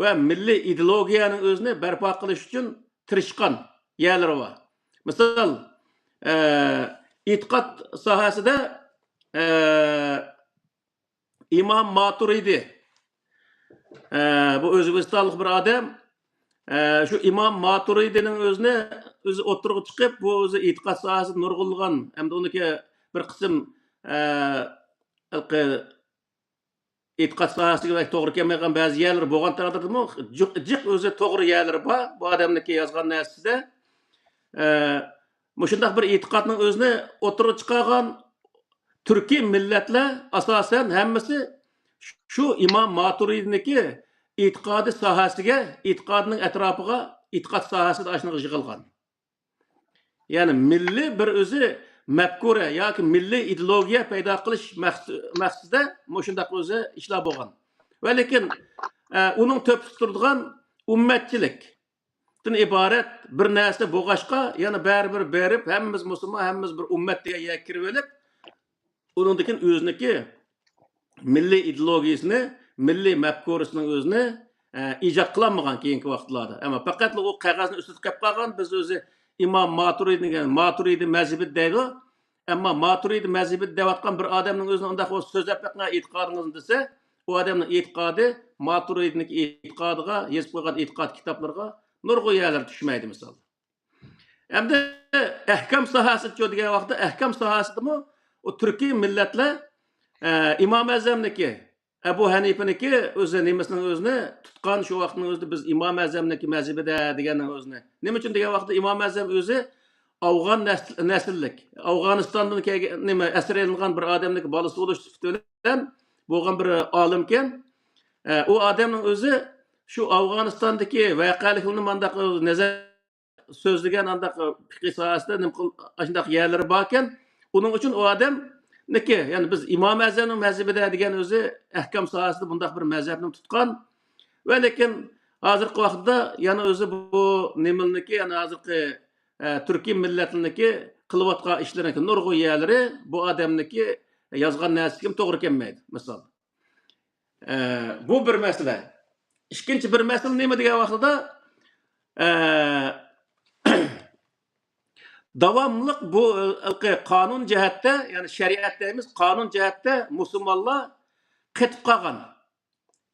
ۋە مىللىي ئىدېئولوگىيەنىڭ ئۆزىنى بەرپا قىلىش ئۈچۈن تىرىشقان يەرلىرى بار. مىسال، ئە، ئېتىقاد ساھەسىدە، ئە، ئىمام ماتۇرىدى، ئە، بۇ ئۆزبېكىستانلىق بىر ئادەم. ئە، شۇ ئىمام ماتۇرىدىنىڭ ئۆزىنى، ئۆزى ئوتتۇرىغا چىقىپ، بۇ ئۆزى ئېتىقاد ساھەسىدە نۇرغۇنلىغان، ھەمدە ئۇنىڭكى بىر قىسىم، ئە، ھېلىقى ئېتىقاد ساھەسىگە بەك توغرا كەلمەيدىغان بەزى يەرلىرى بولغان تەقدىردىمۇ، جىق، جىق ئۆزى توغرا يەرلىرى بار بۇ ئادەمنىڭكى يازغان نەرسىسىدە. ئە، مۇشۇنداق بىر ئېتىقادنىڭ ئۆزىنى ئوتتۇرىغا چىقارغان تۈركىي مىللەتلەر ئاساسەن ھەممىسى شۇ ئىمام ماتۇرىدىنىڭكى ئېتىقادى ساھەسىگە، ئېتىقادىنىڭ ئەتراپىغا، ئېتىقاد ساھەسىدە ئاشۇنىڭغا يىغىلغان. يەنى مىللىي بىر ئۆزى مەپكۇرە ياكى مىللىي ئىدېئولوگىيە پەيدا قىلىش مەقس-، مەقسىتىدە مۇشۇنداق ئۆزى ئىشلار بولغان. ۋە لېكىن، ئە، ئۇنىڭ تۆپىسى تۇرىدىغان ئۈممەتچىلىكتىن ئىبارەت بىر نەرسە بولغاچقا، يەنە بەرىبىر بېرىپ، ھەممىمىز مۇسۇلمان، ھەممىمىز بىر ئۈممەت دېگەن يەرگە كىرىۋېلىپ، ئۇنىڭدىن كېيىن ئۆزىنىڭكى مىللىي ئىدېئولوگىيىسىنى، مىللىي مەپكۇرىسىنىڭ ئۆزىنى، ئە، ئىجاد قىلالمىغان كېيىنكى ۋاقىتلاردا. ئەمما پەقەتلا ئۇ قەغەزنىڭ ئۈستىدە قېلىپ قالغان، بىز ئۆزى ئىمام ماتۇرىدى دېگەن، ماتۇرىدى مەزھىپى دەيدۇ. ئەمما ماتۇرىدى مەزھىپى دەۋاتقان بىر ئادەمنىڭ ئۆزىنى ئۇنداق بولسا سۆزلەپ بېقىڭ ئېتىقادىڭىزنى دېسە، ئۇ ئادەمنىڭ ئېتىقادى ماتۇرىدىنىڭكى ئېتىقادىغا، يېزىپ قويغان ئېتىقاد كىتابلىرىغا نۇرغۇن يەرلەر چۈشمەيدۇ، مىسال. ئەمدى ئەھكام ساھەسىچۇ دېگەن ۋاقىتتا، ئەھكام ساھەسىدىمۇ ئۇ تۈركىي مىللەتلەر، ئە، ئىمام ئەزەمنىكى، ئەبۇ ھەنىپىنىكى ئۆزى نېمىسىنىڭ ئۆزىنى تۇتقان، شۇ ۋاقىتنىڭ ئۆزىدە بىز ئىمام ئەزەمنىكى مەزھىپىدە دېگەننىڭ ئۆزىنى. نېمە ئۈچۈن دېگەن ۋاقىتتا ئىمام ئەزەم ئۆزى ئافغان نەسل-، نەسىللىك، ئافغانىستاندىن كەلگەن، نېمە، ئەسىر ئېلىنغان بىر ئادەمنىڭ بالىسى بولۇش سۈپىتى بىلەن بولغان بىر ئالىمكەن. ئە، ئۇ ئادەمنىڭ ئۆزى شۇ ئافغانىستاندىكى ۋەقەلىكلەرنى مانداق نەزەر سۆزلىگەن ئانداق پىقىي ساھەسىدە نېمە قىل-، ئاشۇنداق يەرلىرى باركەن. ئۇنىڭ ئۈچۈن ئۇ ئادەمنىكى، يەنى بىز ئىمام ئەزەمنىڭ مەزھىپىدە دېگەن ئۆزى ئەھكام ساھەسىدە بۇنداق بىر مەزھەپنى تۇتقان. ۋە لېكىن ھازىرقى ۋاقىتتا يەنە ئۆزى بۇ نېمىلىكى، يەنى ھازىرقى، ئە، تۈركىي مىللەتنىڭكى قىلىۋاتقان ئىشلىرىنىڭكى نۇرغۇن يەرلىرى بۇ ئادەمنىڭكى يازغان نەرسىگە توغرا كەلمەيدۇ، مىسال. ئە، بۇ بىر مەسىلە. ئىككىنچى بىر مەسىلە نېمە دېگەن ۋاقتىدا، ئە، داۋاملىق بۇ، ئە، قانۇن جەھەتتە، يەنى شەرىئەت دەيمىز، قانۇن جەھەتتە مۇسۇلمانلار قېتىپ قالغان.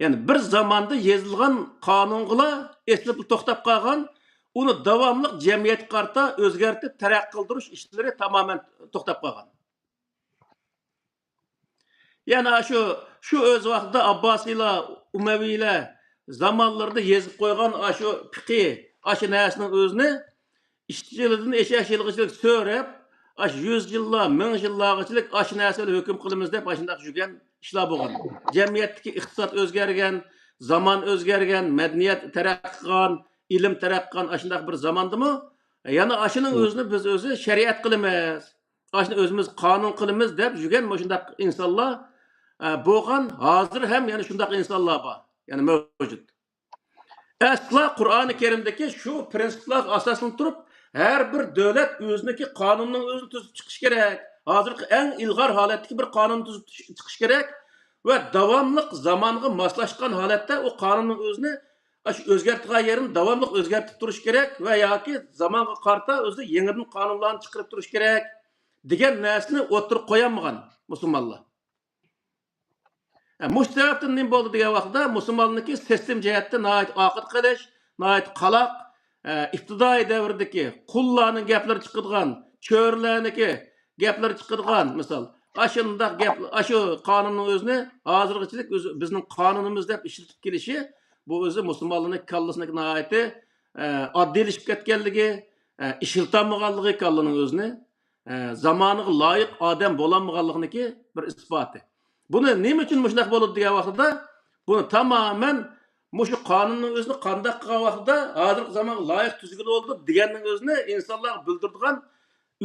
يەنى بىر زاماندا يېزىلغان قانۇنغىلا ئېسىلىپ توختاپ قالغان، ئۇنى داۋاملىق جەمئىيەتكە قارىتا ئۆزگەرتىپ تەرەققىي قىلدۇرۇش ئىشلىرى تامامەن توختاپ قالغان. يەنى ئاشۇ، شۇ ئۆز ۋاقتىدا ئابباسىيلار، ئۇمەۋىيلەر زامانلىرىدا يېزىپ قويغان ئاشۇ پىقى، ئاشۇ نەرسىنىڭ ئۆزىنى ئىشچىلىدىن ئېشەك يىلغىچىلىك سۆرەپ، ئاشۇ يۈز يىللار، مىڭ يىللارغىچىلىك ئاشۇ نەرسە بىلەن ھۆكۈم قىلىمىز دەپ ئاشۇنداق يۈرگەن ئىشلار بولغان. جەمئىيەتتىكى ئىقتىساد ئۆزگەرگەن، زامان ئۆزگەرگەن، مەدەنىيەت تەرەققىي قىلغان، ئىلىم تەرەققىي قىلغان ئاشۇنداق بىر زاماندىمۇ يەنە ئاشۇنىڭ ئۆزىنى بىز ئۆزى شەرىئەت قىلىمىز، ئاشۇنى ئۆزىمىز قانۇن قىلىمىز دەپ يۈرگەن مۇشۇنداق ئىنسانلار، ئە، بولغان، ھازىر ھەم يەنە شۇنداق ئىنسانلار بار، يەنە مەۋجۇت. ئەسلا قۇرئانى كەرىمدىكى شۇ پىرىنسىپلارغا ئاساسلىنىپ تۇرۇپ، ھەر بىر دۆلەت ئۆزىنىڭكى قانۇنىنىڭ ئۆزىنى تۈزۈپ چىقىشى كېرەك. ھازىرقى ئەڭ ئىلغار ھالەتتىكى بىر قانۇن تۈزۈپ چىقىشى كېرەك ۋە داۋاملىق زامانغا ماسلاشقان ھالەتتە ئۇ قانۇننىڭ ئۆزىنى، ئاشۇ ئۆزگەرتىدىغان يېرىنى داۋاملىق ئۆزگەرتىپ تۇرۇش كېرەك ۋە ياكى زامانغا قارىتا ئۆزى يېڭىدىن قانۇنلارنى چىقىرىپ تۇرۇش كېرەك دېگەن نەرسىنى ئوتتۇرىغا قويالمىغان مۇسۇلمانلار. ھە، مۇشۇ سەۋەبتىن نېمە بولدى دېگەن ۋاقىتتا، مۇسۇلمانلىقى سىستېما جەھەتتە ناھايىتى ئارقىدا قېلىش، ناھايىتى قالاق، ھە، ئىپتىدائىي دەۋردىكى قۇللارنىڭ گەپلىرى چىقىدىغان، چۆرىلەرنىڭكى گەپلىرى چىقىدىغان، مىسال، ئاشۇنداق گەپ، ئاشۇ قانۇننىڭ ئۆزىنى ھازىرغىچىلىك ئۆزى بىزنىڭ قانۇنىمىز دەپ ئىشلىتىپ كېلىشى، بۇ ئۆزى مۇسۇلمانلارنىڭ كاللىسىنىڭ ناھايىتى، ئە، ئاددىيلىشىپ كەتكەنلىكى، ئە، ئىشلىتالمىغانلىقى كاللىنىڭ ئۆزىنى، ئە، زامانىغا لايىق ئادەم بولالمىغانلىقىنىڭكى بىر ئىسپاتى. بۇنى نېمە ئۈچۈن مۇشۇنداق بولىدۇ دېگەن ۋاقتىدا، بۇنى تامامەن مۇشۇ قانۇننىڭ ئۆزىنى قانداق قىلغان ۋاقتىدا ھازىرقى زامانغا لايىق تۈزگىلى بولىدۇ دېگەننىڭ ئۆزىنى ئىنسانلارغا بىلدۈرىدىغان،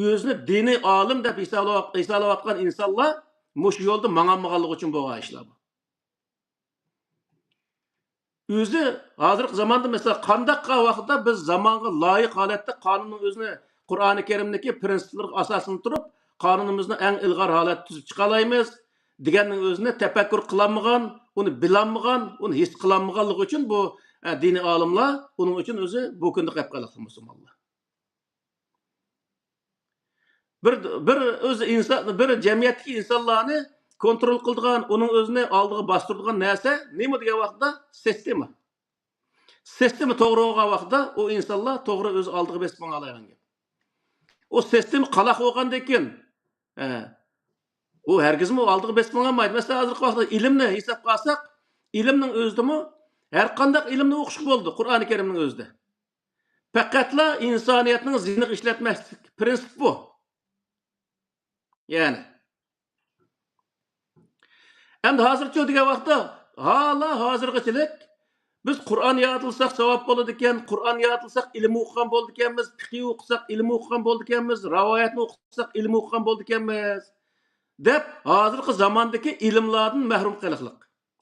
ئۆزىنى دىنىي ئالىم دەپ ھېسابلاپ-، ھېسابلاۋاتقان ئىنسانلار مۇشۇ يولدا ماڭالمىغانلىقى ئۈچۈن بولغان ئىشلار بۇ. ئۆزى ھازىرقى زاماندا، مەسىلەن، قانداق قىلغان ۋاقىتتا بىز زامانغا لايىق ھالەتتە قانۇننىڭ ئۆزىنى، قۇرئانى كەرىمدىكى پىرىنسىپلارغا ئاساسلىنىپ تۇرۇپ، قانۇنىمىزنى ئەڭ ئىلغار ھالەتتە تۈزۈپ چىقالايمىز دېگەننىڭ ئۆزىنى تەپەككۇر قىلالمىغان، ئۇنى بىلالمىغان، ئۇنى ھېس قىلالمىغانلىقى ئۈچۈن بۇ، ئە، دىنىي ئالىملار ئۇنىڭ ئۈچۈن ئۆزى بۇ كۈندە قېلىپ قالدى مۇسۇلمانلار. بىر، بىر ئۆزى ئىنسان، بىر جەمئىيەتتىكى ئىنسانلارنى كونترول قىلىدىغان، ئۇنىڭ ئۆزىنى ئالدىغا باستۇرىدىغان نەرسە نېمە دېگەن ۋاقىتتا، سىستېما. سىستېما توغرا بولغان ۋاقىتتا ئۇ ئىنسانلار توغرا ئۆزى ئالدىغا بېسىپ ماڭالايدىغان گەپ. ئۇ سىستېما قالاق بولغاندىن كېيىن، ئە، ئۇ ھەرگىزمۇ ئالدىغا بېسىپ ماڭالمايدۇ. مەسىلەن، ھازىرقى ۋاقىتتا ئىلىمنى ھېسابقا ئالساق، ئىلىمنىڭ ئۆزىدىمۇ ھەر قانداق ئىلىمنى ئوقۇشقا بولىدۇ، قۇرئانى كەرىمنىڭ ئۆزىدە. پەقەتلا ئىنسانىيەتنىڭ زىيىنىغا ئىشلەتمەسلىك، پىرىنسىپ بۇ. يەنى. ئەمدى ھازىرچۇ دېگەن ۋاقىتتا، ھالا ھازىرغىچىلىك بىز قۇرئان يادلىساق ساۋاب بولىدىكەن، قۇرئان يادلىساق ئىلىم ئوقۇغان بولىدىكەنمىز، پىقىھ ئوقۇساق ئىلىم ئوقۇغان بولىدىكەنمىز، راۋايەتنى ئوقۇساق ئىلىم ئوقۇغان بولىدىكەنمىز، دەپ ھازىرقى زاماندىكى ئىلىملاردىن مەھرۇم قېلىقلىق.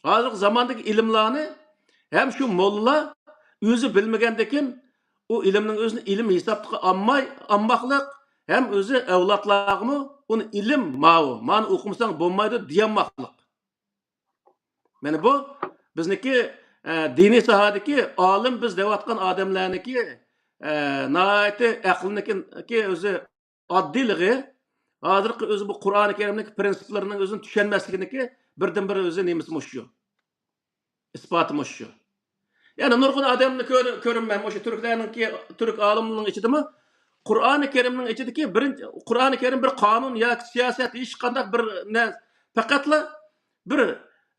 ھازىرقى زاماندىكى ئىلىملارنى ھەم شۇ موللىلار ئۆزى بىلمىگەندىكىن، ئۇ ئىلىمنىڭ ئۆزىنى ئىلىم ھېسابقا ئالماي، ئالماقلىق، ھەم ئۆزى ئەۋلادلارغىمۇ ئۇنى ئىلىم ماۋۇ، مانى ئوقۇمىساڭ بولمايدۇ دېيەلمەقلىق. مانا بۇ بىزنىڭكى، ئە، دىنىي ساھەدىكى ئالىم بىز دەۋاتقان ئادەملەرنىڭكى، ئە، ناھايىتى ئەقلىنىڭكى ئۆزى ئاددىيلىقى، ھازىرقى ئۆزى بۇ قۇرئانى كەرىمنىڭ پرىنسىپلىرىنىڭ ئۆزىنى چۈشەنمەسلىكىنىڭكى بىردىنبىر ئۆزى نېمىسى مۇشۇ شۇ. ئىسپاتى مۇشۇ شۇ. يەنى نۇرغۇن ئادەمنى كۆر-، كۆرىمەن، مۇشۇ تۈركلەرنىڭكى، تۈرك ئالىملىرىنىڭ ئىچىدىمۇ قۇرئانى كەرىمنىڭ ئىچىدىكى بىرىنچى، قۇرئانى كەرىم بىر قانۇن ياكى سىياسەت، ھېچقانداق بىر نە-، پەقەتلا بىر،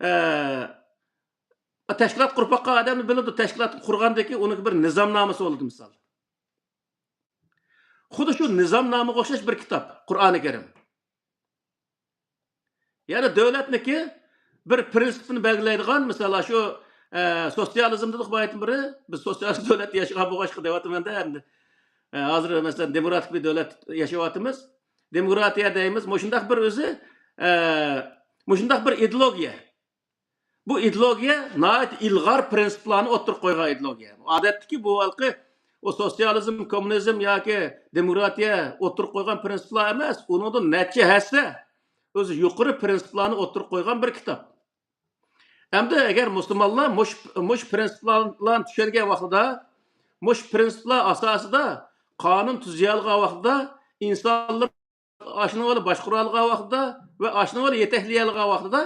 ئە، تەشكىلات قۇرۇپ باققان ئادەمنى بىلىدۇ، تەشكىلات قۇرغاندىكى ئۇنىڭ بىر نىزامنامىسى بولىدۇ، مىسال. خۇددى شۇ نىزامنامىغا ئوخشاش بىر كىتاب، قۇرئانى كەرىم. يەنى دۆلەتنىكى بىر پرىنسىپنى بەلگىلەيدىغان، مىسال، شۇ، ئە، سوتسىيالىزم دېدۇق بايىتىن بىرى، بىز سوتسىيالىست دۆلەتتە ياشىغان بولغاچقا دەۋاتىمەن-دە ئەمدى. ئە، ھازىر، مەسىلەن، دېموكراتىك بىر دۆلەتتە ياشاۋاتىمىز. دېموكراتىيە دەيمىز، مۇشۇنداق بىر ئۆزى، ئە، مۇشۇنداق بىر ئىدېئولوگىيە. بۇ ئىدېئولوگىيە ناھايىتى ئىلغار پرىنسىپلارنى ئوتتۇرىغا قويغان ئىدېئولوگىيە. ئادەتتىكى بۇ ھالقى ئۇ سوتسىيالىزم، كوممۇنىزم ياكى دېموكراتىيە ئوتتۇرىغا قويغان پرىنسىپلار ئەمەس، ئۇنىڭدىن نەچچە ھەسسە ئۆزى يۇقىرى پرىنسىپلارنى ئوتتۇرىغا قويغان بىر كىتاب. ئەمدى ئەگەر مۇسۇلمانلار مۇش-، مۇشۇ پرىنسىپلارنى چۈشەنگەن ۋاقتىدا، مۇشۇ پرىنسىپلار ئاساسىدا قانۇن تۈزىيەلىگەن ۋاقتىدا، ئىنسانلار ئاشۇنىڭ بىلەن باشقۇرالىغان ۋاقتىدا ۋە ئاشۇنىڭ بىلەن يېتەكلىيەلىگەن ۋاقتىدا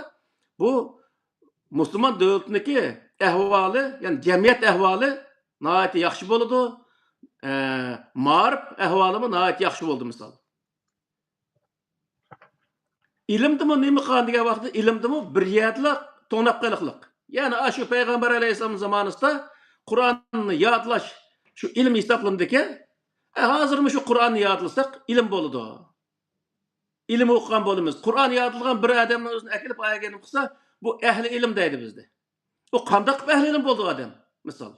بۇ مۇسۇلمان دۆلىتىنىڭكى ئەھۋالى، يەنى جەمئىيەت ئەھۋالى ناھايىتى ياخشى بولىدۇ. ئە، مائارىپ ئەھۋالىمۇ ناھايىتى ياخشى بولىدۇ، مىسال. ئىلىمدىمۇ نېمە قىلغان دېگەن ۋاقىتتا، ئىلىمدىمۇ بىر يەردىلا توڭلاپ قېلىقلىق. يەنى ئاشۇ پەيغەمبەر ئەلەيھىسسالام زامانىسىدا قۇرئاننى يادلاش شۇ ئىلىم ھېسابلىنىدىكەن. ئە، ھازىرمۇ شۇ قۇرئاننى يادلىساق ئىلىم بولىدۇ. ئىلىم ئوقۇغان بولىمىز. قۇرئان يادلىغان بىر ئادەمنىڭ ئۆزىنى ئەكېلىپ ئايەگە قىلسا، بۇ ئەھلى ئىلىم دەيدۇ بىزدە. ئۇ قانداق قىلىپ ئەھلى ئىلىم بولدى ئادەم؟ مىسال.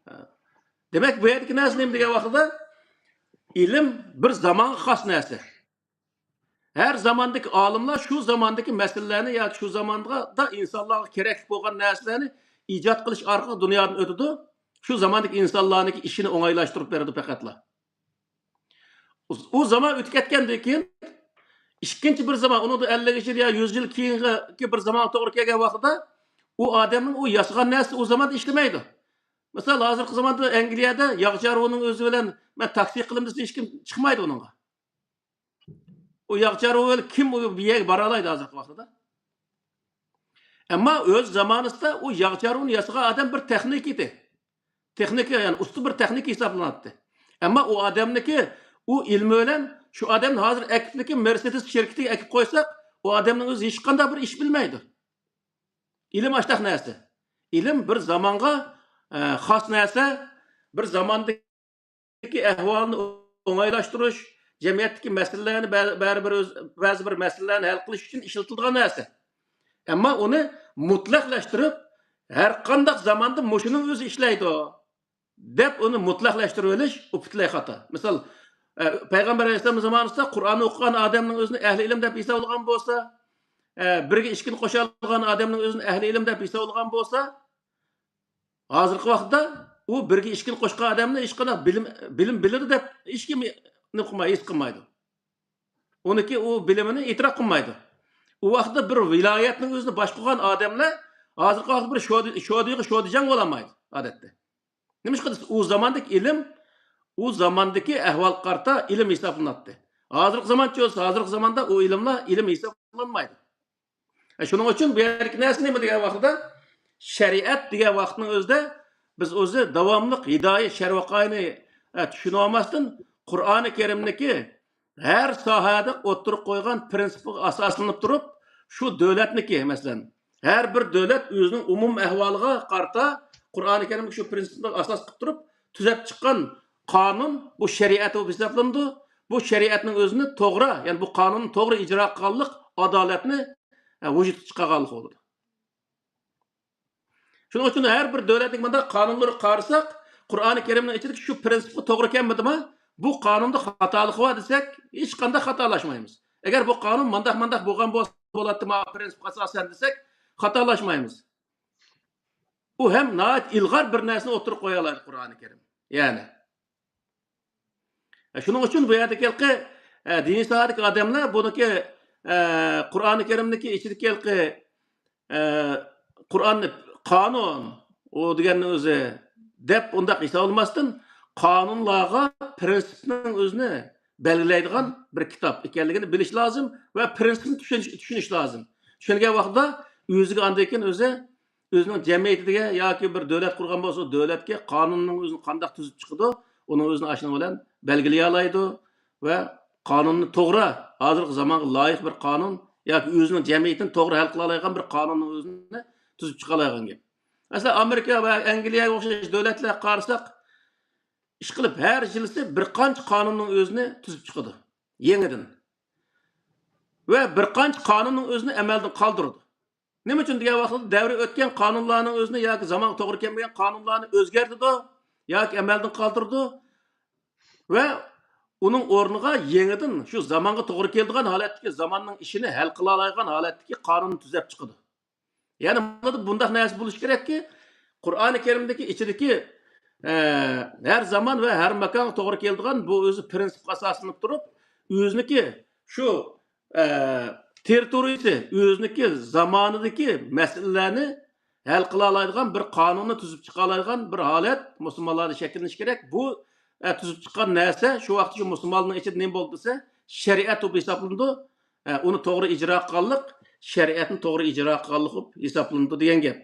ھە. دېمەك، بۇ يەردىكى نەرسە نېمە دېگەن ۋاقتىدا، ئىلىم بىر زامانغا خاس نەرسە. ھەر زاماندىكى ئالىملار شۇ زاماندىكى مەسىلىلەرنى ياكى شۇ زاماندا ئىنسانلارغا كېرەكلىك بولغان نەرسىلەرنى ئىجاد قىلىش ئارقىلىق دۇنيادىن ئۆتىدۇ. شۇ زاماندىكى ئىنسانلارنىڭكى ئىشىنى ئوڭايلاشتۇرۇپ بېرىدۇ پەقەتلا. ئۇ، ئۇ زامان ئۆتۈپ كەتكەندىن كېيىن، ئىككىنچى بىر زامان، ئۇنىڭدىن ئەللىك يىل يا يۈز يىل كېيىنكى بىر زامانغا توغرا كەلگەن ۋاقتىدا، ئۇ ئادەمنىڭ ئۇ ياسىغان نەرسىسى ئۇ زاماندا ئىشلىمەيدۇ. مىسال، ھازىرقى زاماندا ئەنگلىيەدە ياغ چارۋىنىڭ ئۆزى بىلەن مەن تاكسى قىلىمەن دېسە، ھېچكىم چىقمايدۇ ئۇنىڭغا. ئۇ ياغ چارۋا بىلەن كىم ئۇ بۇ يەرگە بارالايدۇ ھازىرقى ۋاقتىدا؟ ئەمما ئۆز زامانىسىدا ئۇ ياغ چارۋىنى ياسىغان ئادەم بىر تېخنىك ئىدى. تېخنىكا، يەنى ئۇستا بىر تېخنىك ھېسابلىناتتى. ئەمما ئۇ ئادەمنىكى ئۇ ئىلمى بىلەن شۇ ئادەمنى ھازىر ئەكىپلىكى مېرسېدېس شىركىتىگە ئەكىپ قويساق، ئۇ ئادەمنىڭ ئۆزى ھېچقانداق بىر ئىش بىلمەيدۇ. ئىلىم ئاشتاق نەرسە. ئىلىم بىر زامانغا، ئە، خاس نەرسە، بىر زاماندا ئەھۋالنى ئوڭايلاشتۇرۇش، جەمئىيەتتىكى مەسىلىلەرنى بە-، بەرىبىر ئۆز-، بەزى بىر مەسىلىلەرنى ھەل قىلىش ئۈچۈن ئىشلىتىلىدىغان نەرسە. ئەمما ئۇنى مۇتلەقلەشتۈرۈپ، ھەر قانداق زاماندا مۇشۇنىڭ ئۆزى ئىشلەيدۇ، دەپ ئۇنى مۇتلەقلەشتۈرۈۋېلىش، ئۇ پۈتۈنلەي خاتا. مىسال، ئە، پەيغەمبەر ئەلەيھىسسالام زامانىسىدا قۇرئاننى ئوقۇغان ئادەمنىڭ ئۆزىنى ئەھلى ئىلىم دەپ ھېسابلىغان بولسا، ئە، بىرگە ئىككىنى قوشالىغان ئادەمنىڭ ئۆزىنى ئەھلى ئىلىم دەپ ھېسابلىغان بولسا، ھازىرقى ۋاقىتتا ئۇ بىرگە ئىككىنى قوشقان ئادەمنى ھېچقانداق بىلىم، بىلىم بىلىدۇ دەپ ھېچكىم نېمە قىلماي، ھېس قىلمايدۇ. ئۇنىڭكى ئۇ بىلىمىنى ئېتىراپ قىلمايدۇ. ئۇ ۋاقىتتا بىر ۋىلايەتنىڭ ئۆزىنى باشقۇرغان ئادەملەر ھازىرقى ۋاقىتتا بىر شودى-، شودىغا شودىجاڭ بولالمايدۇ ئادەتتە. نېمىشقا دېسە، ئۇ زاماندىكى ئىلىم ئۇ زاماندىكى ئەھۋالغا قارىتا ئىلىم ھېسابلىناتتى. ھازىرقى زامانچە بولسا، ھازىرقى زاماندا ئۇ ئىلىملار ئىلىم ھېسابلانمايدۇ. شۇنىڭ ئۈچۈن بۇ يەردىكى نەرسە نېمە دېگەن ۋاقتىدا، شەرىئەت دېگەن ۋاقىتنىڭ ئۆزىدە بىز ئۆزى داۋاملىق ھىدايە شەرۋاقاينى، ئە، چۈشىنىۋالماستىن، قۇرئانى كەرىمدىكى ھەر ساھەدە ئوتتۇرىغا قويغان پرىنسىپىغا ئاساسلىنىپ تۇرۇپ، شۇ دۆلەتنىكى، مەسىلەن، ھەر بىر دۆلەت ئۆزىنىڭ ئومۇمىي ئەھۋالىغا قارىتا قۇرئانى كەرىمدىكى شۇ پرىنسىپلارغا ئاساس قىلىپ تۇرۇپ تۈزەپ چىققان قانۇن، بۇ شەرىئەت بولۇپ ھېسابلىنىدۇ. بۇ شەرىئەتنىڭ ئۆزىنى توغرا، يەنى بۇ قانۇننى توغرا ئىجرا قىلغانلىق ئادالەتنى، ئە، ۋۇجۇدقا چىقارغانلىق بولىدۇ. شۇنىڭ ئۈچۈن ھەر بىر دۆلەتنىڭ مۇنداق قانۇنلىرىغا قارىساق، قۇرئانى كەرىمنىڭ ئىچىدىكى شۇ پرىنسىپقا توغرا كەلمىدىمۇ، بۇ قانۇندا خاتالىقى بار دېسەك، ھېچقانداق خاتالاشمايمىز. ئەگەر بۇ قانۇن مانداق، مانداق بولغان بولسا بولاتتى، ما پرىنسىپقا ئاساسەن دېسەك، خاتالاشمايمىز. ئۇ ھەم ناھايىتى ئىلغار بىر نەرسىنى ئوتتۇرىغا قويالايدۇ قۇرئانى كەرىم. يەنى. شۇنىڭ ئۈچۈن بۇ يەردىكى ھېلىقى، ئە، دىنىي ساھەدىكى ئادەملەر بۇنىڭكى، ئە، قۇرئانى كەرىمدىكى ئىچىدىكى ھېلىقى، ئە، قۇرئاننى قانۇن، ئۇ دېگەننىڭ ئۆزى دەپ ئۇنداق ھېسابلىماستىن، قانۇنلارغا پرىنسىپنىڭ ئۆزىنى بەلگىلەيدىغان بىر كىتاب ئىكەنلىكىنى بىلىش لازىم ۋە پرىنسىپنى چۈشىنىش، چۈشىنىش لازىم. چۈشەنگەن ۋاقتىدا ئۆزىگە ئاندىن كېيىن ئۆزى ئۆزىنىڭ جەمئىيىتىگە ياكى بىر دۆلەت قۇرغان بولسا، دۆلەتكە قانۇننىڭ ئۆزىنى قانداق تۈزۈپ چىقىدۇ، ئۇنىڭ ئۆزىنى ئاشۇنىڭ بىلەن بەلگىلىيەلەيدۇ ۋە قانۇننى توغرا، ھازىرقى زامانغا لايىق بىر قانۇن ياكى ئۆزىنىڭ جەمئىيىتىنى توغرا ھەل قىلالايدىغان بىر قانۇننىڭ ئۆزىنى تۈزۈپ چىقالايدىغان گەپ. مەسىلەن، ئامېرىكا ۋە ئەنگلىيەگە ئوخشاش دۆلەتلەرگە قارىساق، ئىشقىلىپ ھەر يىلسى بىر قانچە قانۇننىڭ ئۆزىنى تۈزۈپ چىقىدۇ، يېڭىدىن. ۋە بىر قانچە قانۇننىڭ ئۆزىنى ئەمەلدىن قالدۇرىدۇ. نېمە ئۈچۈن دېگەن ۋاقىتتا دەۋرى ئۆتكەن قانۇنلارنىڭ ئۆزىنى ياكى زامانغا توغرا كەلمىگەن قانۇنلارنى ئۆزگەرتىدۇ ياكى ئەمەلدىن قالدۇرىدۇ ۋە ئۇنىڭ ئورنىغا يېڭىدىن شۇ زامانغا توغرا كېلىدىغان ھالەتتىكى، زاماننىڭ ئىشىنى ھەل قىلالايدىغان ھالەتتىكى قانۇننى تۈزەپ چىقىدۇ. يەنى بۇنىڭدا بۇنداق نەرسە بولۇشى كېرەككى، قۇرئانى كەرىمدىكى ئىچىدىكى، ئە، ھەر زامان ۋە ھەر ماكانغا توغرا كېلىدىغان بۇ ئۆزى پرىنسىپقا ئاساسلىنىپ تۇرۇپ، ئۆزىنىڭكى شۇ، ئە، تېررىتورىيىسى، ئۆزىنىڭكى زامانىدىكى مەسىلىلەرنى ھەل قىلالايدىغان بىر قانۇننى تۈزۈپ چىقالايدىغان بىر ھالەت مۇسۇلمانلاردا شەكىللىنىشى كېرەك. بۇ، ئە، تۈزۈپ چىققان نەرسە شۇ ۋاقىتتا شۇ مۇسۇلمانلارنىڭ ئىچىدە نېمە بولدى دېسە، شەرىئەت بولۇپ ھېسابلىنىدۇ. ئە، ئۇنى توغرا ئىجرا قىلغانلىق، شەرىئەتنى توغرا ئىجرا قىلغانلىق بولۇپ ھېسابلىنىدۇ دېگەن گەپ.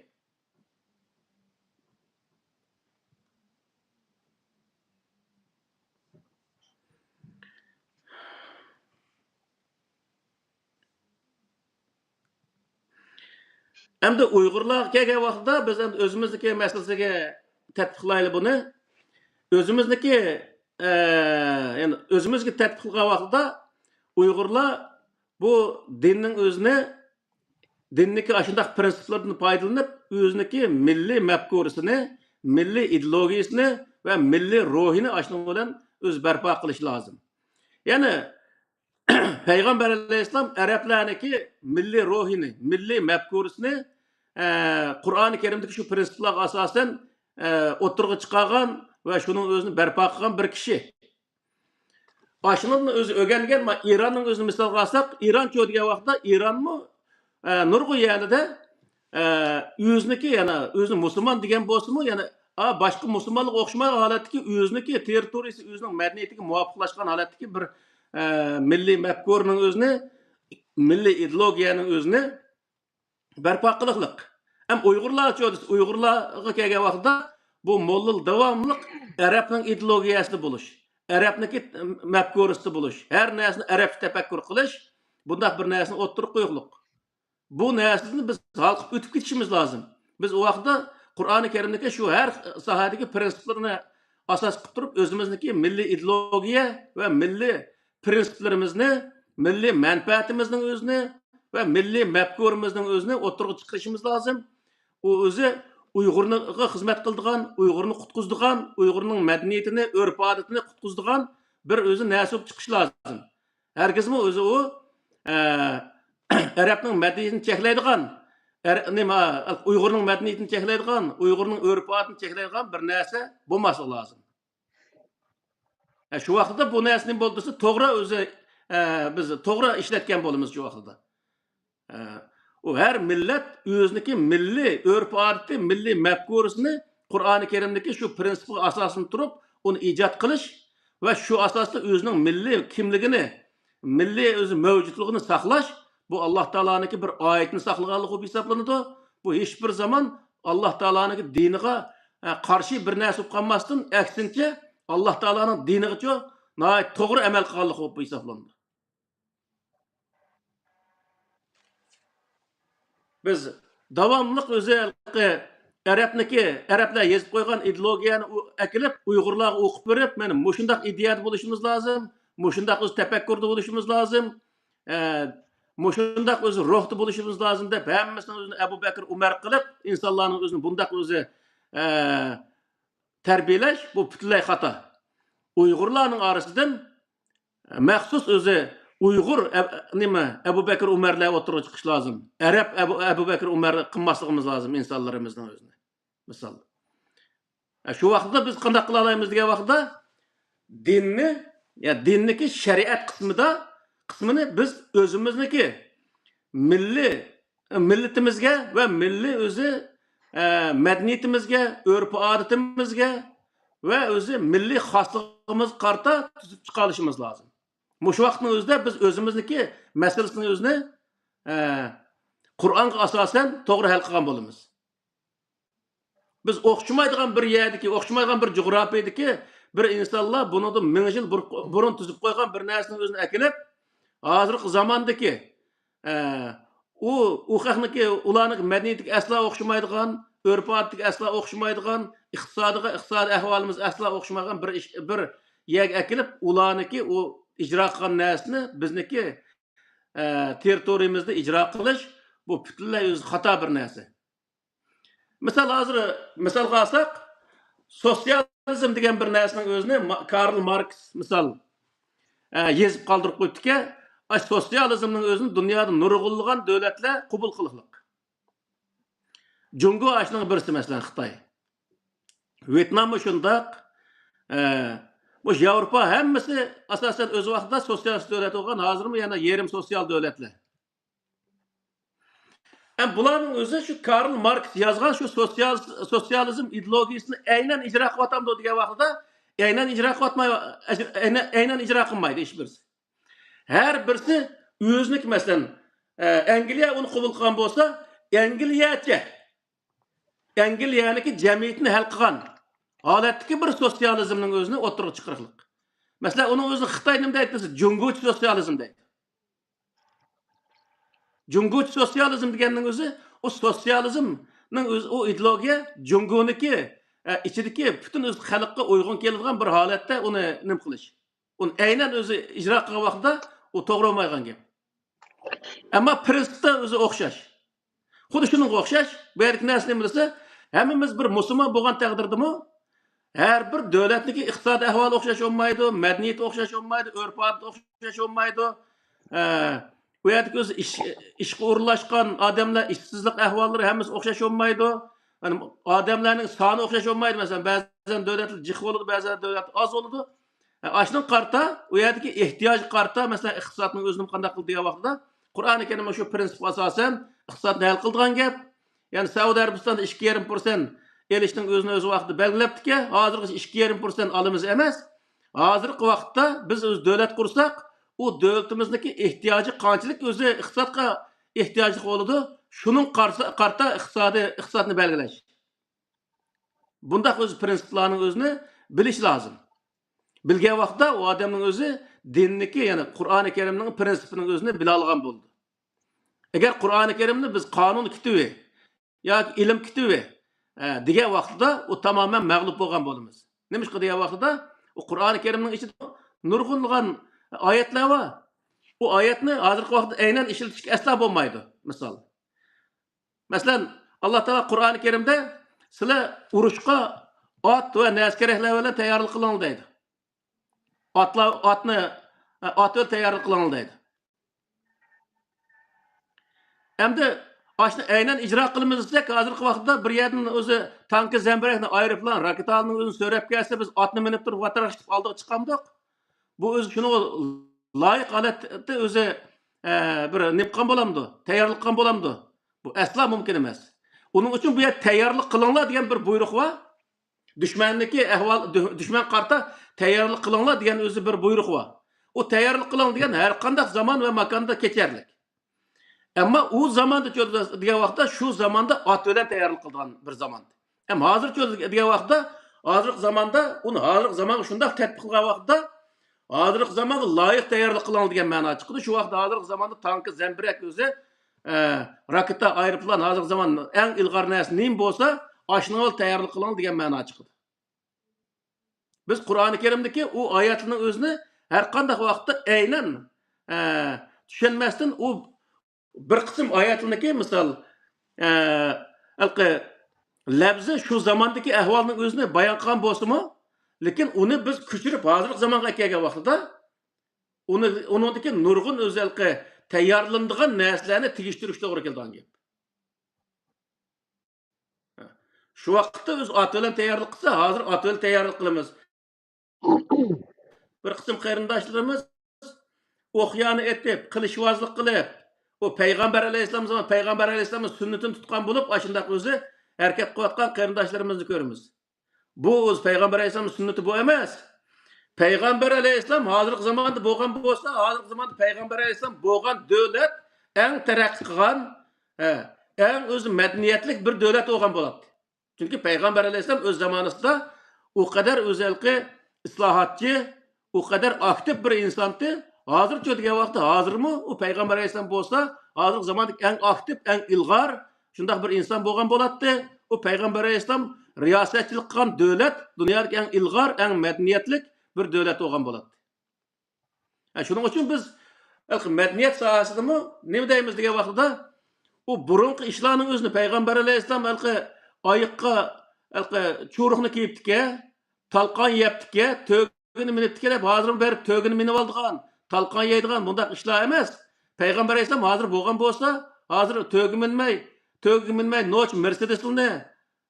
ئەمدى ئۇيغۇرلارغا كەلگەن ۋاقتىدا بىز ئەمدى ئۆزىمىزنىڭكى مەسىلىسىگە تەتبىقلايلى بۇنى. ئۆزىمىزنىڭكى، ئە، يەنى ئۆزىمىزگە تەتبىقلىغان ۋاقتىدا ئۇيغۇرلار بۇ دىننىڭ ئۆزىنى، دىننىڭكى ئاشۇنداق پرىنسىپلىرىدىن پايدىلىنىپ، ئۆزىنىڭكى مىللىي مەپكۇرىسىنى، مىللىي ئىدېئولوگىيىسىنى ۋە مىللىي روھىنى ئاشۇنىڭ بىلەن ئۆزى بەرپا قىلىشى لازىم. يەنى پەيغەمبەر ئەلەيھىسسالام ئەرەبلەرنىڭكى مىللىي روھىنى، مىللىي مەپكۇرىسىنى، ئە، قۇرئانى كەرىمدىكى شۇ پرىنسىپلارغا ئاساسەن، ئە، ئوتتۇرىغا چىقارغان ۋە شۇنىڭ ئۆزىنى بەرپا قىلغان بىر كىشى. ئاشۇنىڭدىن ئۆزى ئۆگەنگەن، ما، ئىراننىڭ ئۆزىنى مىسالغا ئالساق، ئىرانچۇ دېگەن ۋاقىتتا ئىرانمۇ، ئە، نۇرغۇن يەرلىدە، ئە، ئۆزىنىڭكى، يەنە ئۆزىنى مۇسۇلمان دېگەن بولسىمۇ، يەنە، ئا، باشقا مۇسۇلمانلارغا ئوخشىمىغان ھالەتتىكى ئۆزىنىڭكى تېررىتورىيىسى، ئۆزىنىڭ مەدەنىيىتىگە مۇۋاپىقلاشقان ھالەتتىكى بىر، ئە، مىللىي مەپكۇرىنىڭ ئۆزىنى، مىللىي ئىدېئولوگىيەنىڭ ئۆزىنى بەرپا قىلىقلىق. ئەم ئۇيغۇرلارچۇ دېسە، ئۇيغۇرلارغا كەلگەن ۋاقتىدا بۇ موللا داۋاملىق ئەرەبنىڭ ئىدېئولوگىيەسىدە بولۇش، ئەرەبنىڭكى مەپكۇرىسىدا بولۇش، ھەر نەرسىنى ئەرەبچە تەپەككۇر قىلىش، بۇنداق بىر نەرسىنى ئوتتۇرىغا قويۇقلۇق. بۇ نەرسىدىن بىز ھالقىپ ئۆتۈپ كېتىشىمىز لازىم. بىز ئۇ ۋاقىتتا قۇرئانى كەرىمدىكى شۇ ھەر ساھەدىكى پرىنسىپلىرىنى ئاساس قىلىپ تۇرۇپ، ئۆزىمىزنىڭكى مىللىي ئىدېئولوگىيە ۋە مىللىي پرىنسىپلىرىمىزنى، مىللىي مەنپەئەتىمىزنىڭ ئۆزىنى ۋە مىللىي مەپكۇرىمىزنىڭ ئۆزىنى ئوتتۇرىغا چىقىرىشىمىز لازىم. ئۇ ئۆزى ئۇيغۇرغا خىزمەت قىلىدىغان، ئۇيغۇرنى قۇتقۇزىدىغان، ئۇيغۇرنىڭ مەدەنىيىتىنى، ئۆرپ-ئادىتىنى قۇتقۇزىدىغان بىر ئۆزى نەرسە بولۇپ چىقىشى لازىم. ھەرگىزمۇ ئۆزى ئۇ، ئە، ئەرەبنىڭ مەدەنىيىتىنى چەكلەيدىغان، ئەر-، نېمە، ئۇيغۇرنىڭ مەدەنىيىتىنى چەكلەيدىغان، ئۇيغۇرنىڭ ئۆرپ-ئادىتىنى چەكلەيدىغان بىر نەرسە بولماسلىقى لازىم. ئە، شۇ ۋاقىتتا بۇ نەرسە نېمە بولدى دېسە، توغرا ئۆزى، ئە، بىز توغرا ئىشلەتكەن بولىمىز شۇ ۋاقتىدا. ئە، ئۇ ھەر مىللەت ئۆزىنىڭكى مىللىي ئۆرپ-ئادىتى، مىللىي مەپكۇرىسىنى قۇرئانى كەرىمدىكى شۇ پرىنسىپقا ئاساسلىنىپ تۇرۇپ، ئۇنى ئىجاد قىلىش ۋە شۇ ئاساستا ئۆزىنىڭ مىللىي كىملىكىنى، مىللىي ئۆزى مەۋجۇتلۇقىنى ساقلاش، بۇ ئاللا تائالانىڭكى بىر ئايىتىنى ساقلىغانلىق بولۇپ ھېسابلىنىدۇ. بۇ ھېچبىر زامان ئاللا تائالانىڭكى دىنىغا، ئە، قارشى بىر نەرسە بولۇپ قالماستىن، ئەكسىنچە، ئاللا تائالانىڭ دىنىغىچۇ ناھايىتى توغرا ئەمەل قىلغانلىق بولۇپ ھېسابلىنىدۇ. بىز داۋاملىق ئۆزى ھېلىقى ئەرەبنىكى، ئەرەبلەر يېزىپ قويغان ئىدېئولوگىيەنى ئۇ-، ئەكېلىپ، ئۇيغۇرلارغا ئوقۇپ بېرىپ، مانا مۇشۇنداق ئىدىيەدە بولۇشىمىز لازىم، مۇشۇنداق ئۆز تەپەككۇردا بولۇشىمىز لازىم، ئە، مۇشۇنداق ئۆزى روھتا بولۇشىمىز لازىم دەپ، ھەممىسىنىڭ ئۆزىنى ئەبۇ بەكرى ئۇمەر قىلىپ، ئىنسانلارنىڭ ئۆزىنى بۇنداق ئۆزى، ئە، تەربىيەلەش، بۇ پۈتۈنلەي خاتا. ئۇيغۇرلارنىڭ ئارىسىدىن مەخسۇس ئۆزى ئۇيغۇر ئەب-، نېمە، ئەبۇ بەكرى ئۇمەرلەر ئوتتۇرىغا چىقىش لازىم. ئەرەب ئەبۇ، ئەبۇ بەكرى ئۇمەر قىلماسلىقىمىز لازىم ئىنسانلىرىمىزنىڭ ئۆزىنى. مىسال. ئە، شۇ ۋاقىتتا بىز قانداق قىلالايمىز دېگەن ۋاقىتتا، دىننى، يا دىننىكى شەرىئەت قىسمىدا، قىسمىنى بىز ئۆزىمىزنىكى مىللىي، مىللىتىمىزگە ۋە مىللىي ئۆزى، ئە، مەدەنىيىتىمىزگە، ئۆرپ-ئادىتىمىزگە ۋە ئۆزى مىللىي خاسلىقىمىزغا قارىتا تۈزۈپ چىقالىشىمىز لازىم. مۇشۇ ۋاقىتنىڭ ئۆزىدە بىز ئۆزىمىزنىكى مەسىلىسىنى ئۆزىنى، ئە، قۇرئانغا ئاساسەن توغرا ھەل قىلغان بولىمىز. بىز ئوخشىمايدىغان بىر يەردىكى، ئوخشىمايدىغان بىر جۇغراپىيەدىكى بىر ئىنسانلار بۇنىڭدىن مىڭ يىل بۇر-، بۇرۇن تۈزۈپ قويغان بىر نەرسىنىڭ ئۆزىنى ئەكېلىپ، ھازىرقى زاماندىكى، ئە، ئۇ، ئۇ خەقنىڭكى، ئۇلارنىڭكى مەدەنىيىتىگە ئەسلا ئوخشىمايدىغان، ئۆرپ-ئادىتىگە ئەسلا ئوخشىمايدىغان، ئىقتىسادىغا، ئىقتىسادىي ئەھۋالىمىز ئەسلا ئوخشىمىغان بىر ئىش، بىر يەرگە ئەكېلىپ، ئۇلارنىڭكى ئۇ ئىجرا قىلغان نەرسىنى بىزنىڭكى، ئە، تېررىتورىيىمىزدا ئىجرا قىلىش، بۇ پۈتۈنلەي ئۆزى خاتا بىر نەرسە. مىسال، ھازىر مىسالغا ئالساق، سوتسىيالىزم دېگەن بىر نەرسىنىڭ ئۆزىنى ما-، كارل ماركس، مىسال، ئە، يېزىپ قالدۇرۇپ قويۇپتىكەن، ئاشۇ سوتسىيالىزمنىڭ ئۆزىنى دۇنيادا نۇرغۇنلىغان دۆلەتلەر قوبۇل قىلىقلىق. جۇڭگو ئاشۇنىڭ بىرسى، مەسىلەن، خىتاي. ۋيېتناممۇ شۇنداق. ئە، مۇشۇ ياۋروپا ھەممىسى ئاساسەن ئۆز ۋاقتىدا سوتسىيالىست دۆلەت بولغان، ھازىرمۇ يەنە يېرىم سوتسىيال دۆلەتلەر. ئەم، بۇلارنىڭ ئۆزى شۇ كارل ماركس يازغان شۇ سوتسىيال-، سوتسىيالىزم ئىدېئولوگىيىسىنى ئەينەن ئىجرا قىلىۋاتامدۇ دېگەن ۋاقتىدا، ئەينەن ئىجرا قىلىۋاتماي، ئەينەن، ئەينەن ئىجرا قىلمايدۇ ھېچ بىرسى. ھەر بىرسى ئۆزىنىڭكى، مەسىلەن، ئە، ئەنگلىيە ئۇنى قوبۇل قىلغان بولسا، ئەنگلىيەچە، ئەنگلىيەنىڭكى جەمئىيىتىنى ھەل قىلغان ھالەتتىكى بىر سوتسىيالىزمنىڭ ئۆزىنى ئوتتۇرىغا چىقىرىقلىق. مەسىلەن، ئۇنىڭ ئۆزىنى خىتاي نېمە دەيدۇ دېسە، جۇڭگوچە سوتسىيالىزم دەيدۇ. جۇڭگوچە سوتسىيالىزم دېگەننىڭ ئۆزى، ئۇ سوتسىيالىزمنىڭ ئۆزى، ئۇ ئىدېئولوگىيە جۇڭگونىڭكى، ئە، ئىچىدىكى پۈتۈن ئۆز خەلققە ئۇيغۇن كېلىدىغان بىر ھالەتتە ئۇنى نېمە قىلىش. ئۇنى ئەينەن ئۆزى ئىجرا قىلغان ۋاقتىدا ئۇ توغرا بولمايدىغان گەپ. ئەمما پرىنسىپتا ئۆزى ئوخشاش. خۇددى شۇنىڭغا ئوخشاش، بۇ يەردىكى نەرسە نېمە دېسە، ھەممىمىز بىر مۇسۇلمان بولغان تەقدىردىمۇ، ھەر بىر دۆلەتنىڭكى ئىقتىسادىي ئەھۋالى ئوخشاش بولمايدۇ، مەدەنىيىتى ئوخشاش بولمايدۇ، ئۆرپ-ئادىتى ئوخشاش بولمايدۇ. ئە، ئۇ يەردىكى ئۆزى ئىش، ئىشقا ئورۇنلاشقان ئادەملەر، ئىشسىزلىق ئەھۋاللىرى ھەممىسى ئوخشاش بولمايدۇ. يەنى ئادەملەرنىڭ سانى ئوخشاش بولمايدۇ. مەسىلەن، بەزەن دۆلەتلەر جىق بولىدۇ، بەزەن دۆلەت ئاز بولىدۇ. ئە، ئاشۇنىڭغا قارىتا، ئۇ يەردىكى ئېھتىياجغا قارىتا، مەسىلەن، ئىقتىسادنىڭ ئۆزىنى قانداق قىلدى دېگەن ۋاقتىدا، قۇرئانى كەرىم شۇ پرىنسىپقا ئاساسەن ئىقتىسادنى ھەل قىلىدىغان گەپ. يەنى سەئۇدى ئەرەبىستاندا ئىككى يېرىم پىرسەنت ئېلىشنىڭ ئۆزىنى ئۆز ۋاقتىدا بەلگىلەپتىكەن. ھازىرغىچە ئىككى يېرىم پىرسەنت ئالىمىز ئەمەس. ھازىرقى ۋاقىتتا بىز ئۆز دۆلەت قۇرساق، ئۇ دۆلىتىمىزنىڭكى ئېھتىياجى قانچىلىك ئۆزى ئىقتىسادقا ئېھتىياجلىق بولىدۇ، شۇنىڭ قارسا-، قارتا ئىقتىسادى، ئىقتىسادنى بەلگىلەش. بۇنداق ئۆزى پرىنسىپلارنىڭ ئۆزىنى بىلىش لازىم. بىلگەن ۋاقىتتا ئۇ ئادەمنىڭ ئۆزى دىننىكى، يەنى قۇرئانى كەرىمنىڭ پرىنسىپىنىڭ ئۆزىنى بىلالىغان بولىدۇ. ئەگەر قۇرئانى كەرىمنى بىز قانۇن كىتابى ياكى ئىلىم كىتابى، ئە، دېگەن ۋاقتىدا ئۇ تامامەن مەغلۇپ بولغان بولىمىز. نېمىشقا دېگەن ۋاقتىدا ئۇ قۇرئانى كەرىمنىڭ ئىچىدە نۇرغۇنلىغان ئايەتلەر بار. ئۇ ئايەتنى ھازىرقى ۋاقىتتا ئەينەن ئىشلىتىشكە ئەسلا بولمايدۇ. مىسال. مەسىلەن، ئاللا تائالا قۇرئانى كەرىمدە، «سىلەر ئۇرۇشقا ئات ۋە نەرسە كېرەكلەر بىلەن تەييارلىق قىلىڭلار» دەيدۇ. ئاتلار، ئاتنى، ئات بىلەن تەييارلىق قىلىڭلار دەيدۇ. ئەمدى ئاشۇنى ئەينەن ئىجرا قىلىمىز دېسەك، ھازىرقى ۋاقىتتا بىر يەردىن ئۆزى تانكا، زەمبىرەكنى، ئايروپىلان، راكېتانىڭ ئۆزىنى سۆرەپ كەلسە، بىز ئاتنى مىنىپ تۇرۇپ ۋاتىراق ئىشلىتىپ ئالدىغا چىقامدۇق؟ بۇ ئۆزى شۇنىڭغا لايىق ھالەتتە ئۆزى، ئە، بىر نېمە قىلغان بولامدۇ؟ تەييارلىق قىلغان بولامدۇ؟ بۇ ئەسلا مۇمكىن ئەمەس. ئۇنىڭ ئۈچۈن بۇ يەردە «تەييارلىق قىلىڭلار» دېگەن بىر بۇيرۇق بار. دۈشمەننىڭكى ئەھۋال، دۈ-، دۈشمەنگە قارىتا «تەييارلىق قىلىڭلار» دېگەن ئۆزى بىر بۇيرۇق بار. ئۇ «تەييارلىق قىلىڭ» دېگەن ھەر قانداق زامان ۋە ماكاندا كېچەرلىك. ئەمما ئۇ زاماندا چۆل دېگەن ۋاقىتتا شۇ زاماندا ئات بىلەن تەييارلىق قىلىدىغان بىر زامان. ئەمما ھازىر چۆل دېگەن ۋاقىتتا، ھازىرقى زاماندا، ئۇنى ھازىرقى زامانغا شۇنداق تەتبىق قىلغان ۋاقىتتا، ھازىرقى زامانغا لايىق تەييارلىق قىلىڭ دېگەن مەنا چىقىدۇ. شۇ ۋاقىتتا ھازىرقى زاماندا تانكا، زەمبىرەك ئۆزى، ئە، راكېتا، ئايروپىلان، ھازىرقى زامان ئەڭ ئىلغار نەرسە نېمە بولسا، ئاشۇنىڭغا تەييارلىق قىلىڭ دېگەن مەنا چىقىدۇ. بىز قۇرئانى كەرىمدىكى ئۇ ئايەتلەرنىڭ ئۆزىنى ھەر قانداق ۋاقىتتا ئەينەن، ئە، چۈشەنمەستىن، ئۇ، بىر قىسىم ئايەتلەرنىكى مىسال، ئە، ھېلىقى لەپزى شۇ زاماندىكى ئەھۋالنىڭ ئۆزىنى بايان قىلغان بولسىمۇ، لېكىن ئۇنى بىز كۆچۈرۈپ ھازىرقى زامانغا ئەكەلگەن ۋاقتىدا، ئۇنى، ئۇنىڭدىكى نۇرغۇن ئۆزى ھېلىقى تەييارلىنىدىغان نەرسىلەرنى تېگىشتۈرۈشكە توغرا كېلىدىغان گەپ. شۇ ۋاقىتتا ئۆز ئاتى بىلەن تەييارلىق قىلسا، ھازىر ئاتى بىلەن تەييارلىق قىلىمىز. بىر قىسىم قېرىنداشلىرىمىز ئوقيانى ئېتىپ، قىلىچۋازلىق قىلىپ، ئۇ پەيغەمبەر ئەلەيھىسسالام زامان پەيغەمبەر ئەلەيھىسسالامنىڭ سۈننىتىنى تۇتقان بولۇپ، ئاشۇنداق ئۆزى ھەرىكەت قىلىۋاتقان قېرىنداشلىرىمىزنى كۆرىمىز. بۇ ئۆزى پەيغەمبەر ئەلەيھىسسالامنىڭ سۈننىتى بۇ ئەمەس. پەيغەمبەر ئەلەيھىسسالام ھازىرقى زاماندا بولغان بولسا، ھازىرقى زاماندا پەيغەمبەر ئەلەيھىسسالام بولغان دۆلەت ئەڭ تەرەققىي قىلغان، ھە، ئەڭ ئۆزى مەدەنىيەتلىك بىر دۆلەت بولغان بولاتتى. چۈنكى پەيغەمبەر ئەلەيھىسسالام ئۆز زامانىسىدا ئۇ قەدەر ئۆزى ھېلىقى ئىسلاھاتچى، ئۇ قەدەر ئاكتىپ بىر ئىنسانتى. ھازىرچۇ دېگەن ۋاقىتتا، ھازىرمۇ ئۇ پەيغەمبەر ئەلەيھىسسالام بولسا، ھازىرقى زاماندىكى ئەڭ ئاكتىپ، ئەڭ ئىلغار شۇنداق بىر ئىنسان بولغان بولاتتى. ئۇ پەيغەمبەر ئەلەيھىسسالام رىياسەتچىلىك قىلغان دۆلەت دۇنيادىكى ئەڭ ئىلغار، ئەڭ مەدەنىيەتلىك بىر دۆلەت بولغان بولاتتى. ھە، شۇنىڭ ئۈچۈن بىز ھېلىقى مەدەنىيەت ساھەسىدىمۇ نېمە دەيمىز دېگەن ۋاقتىدا، ئۇ بۇرۇنقى ئىشلارنىڭ ئۆزىنى پەيغەمبەر ئەلەيھىسسالام ھېلىقى ئايىققا ھېلىقى چۇرۇقنى كىيىپتىكەن، تالقان يەپتىكەن، تۆگىنى مىنىپتىكەن دەپ ھازىرمۇ بېرىپ تۆگىنى مىنىۋالىدىغان، تالقان يەيدىغان بۇنداق ئىشلار ئەمەس. پەيغەمبەر ئەلەيھىسسالام ھازىر بولغان بولسا، ھازىر تۆگە مىنمەي، تۆگىگە مىنمەي نوچى مېرسېدېسلىرىنى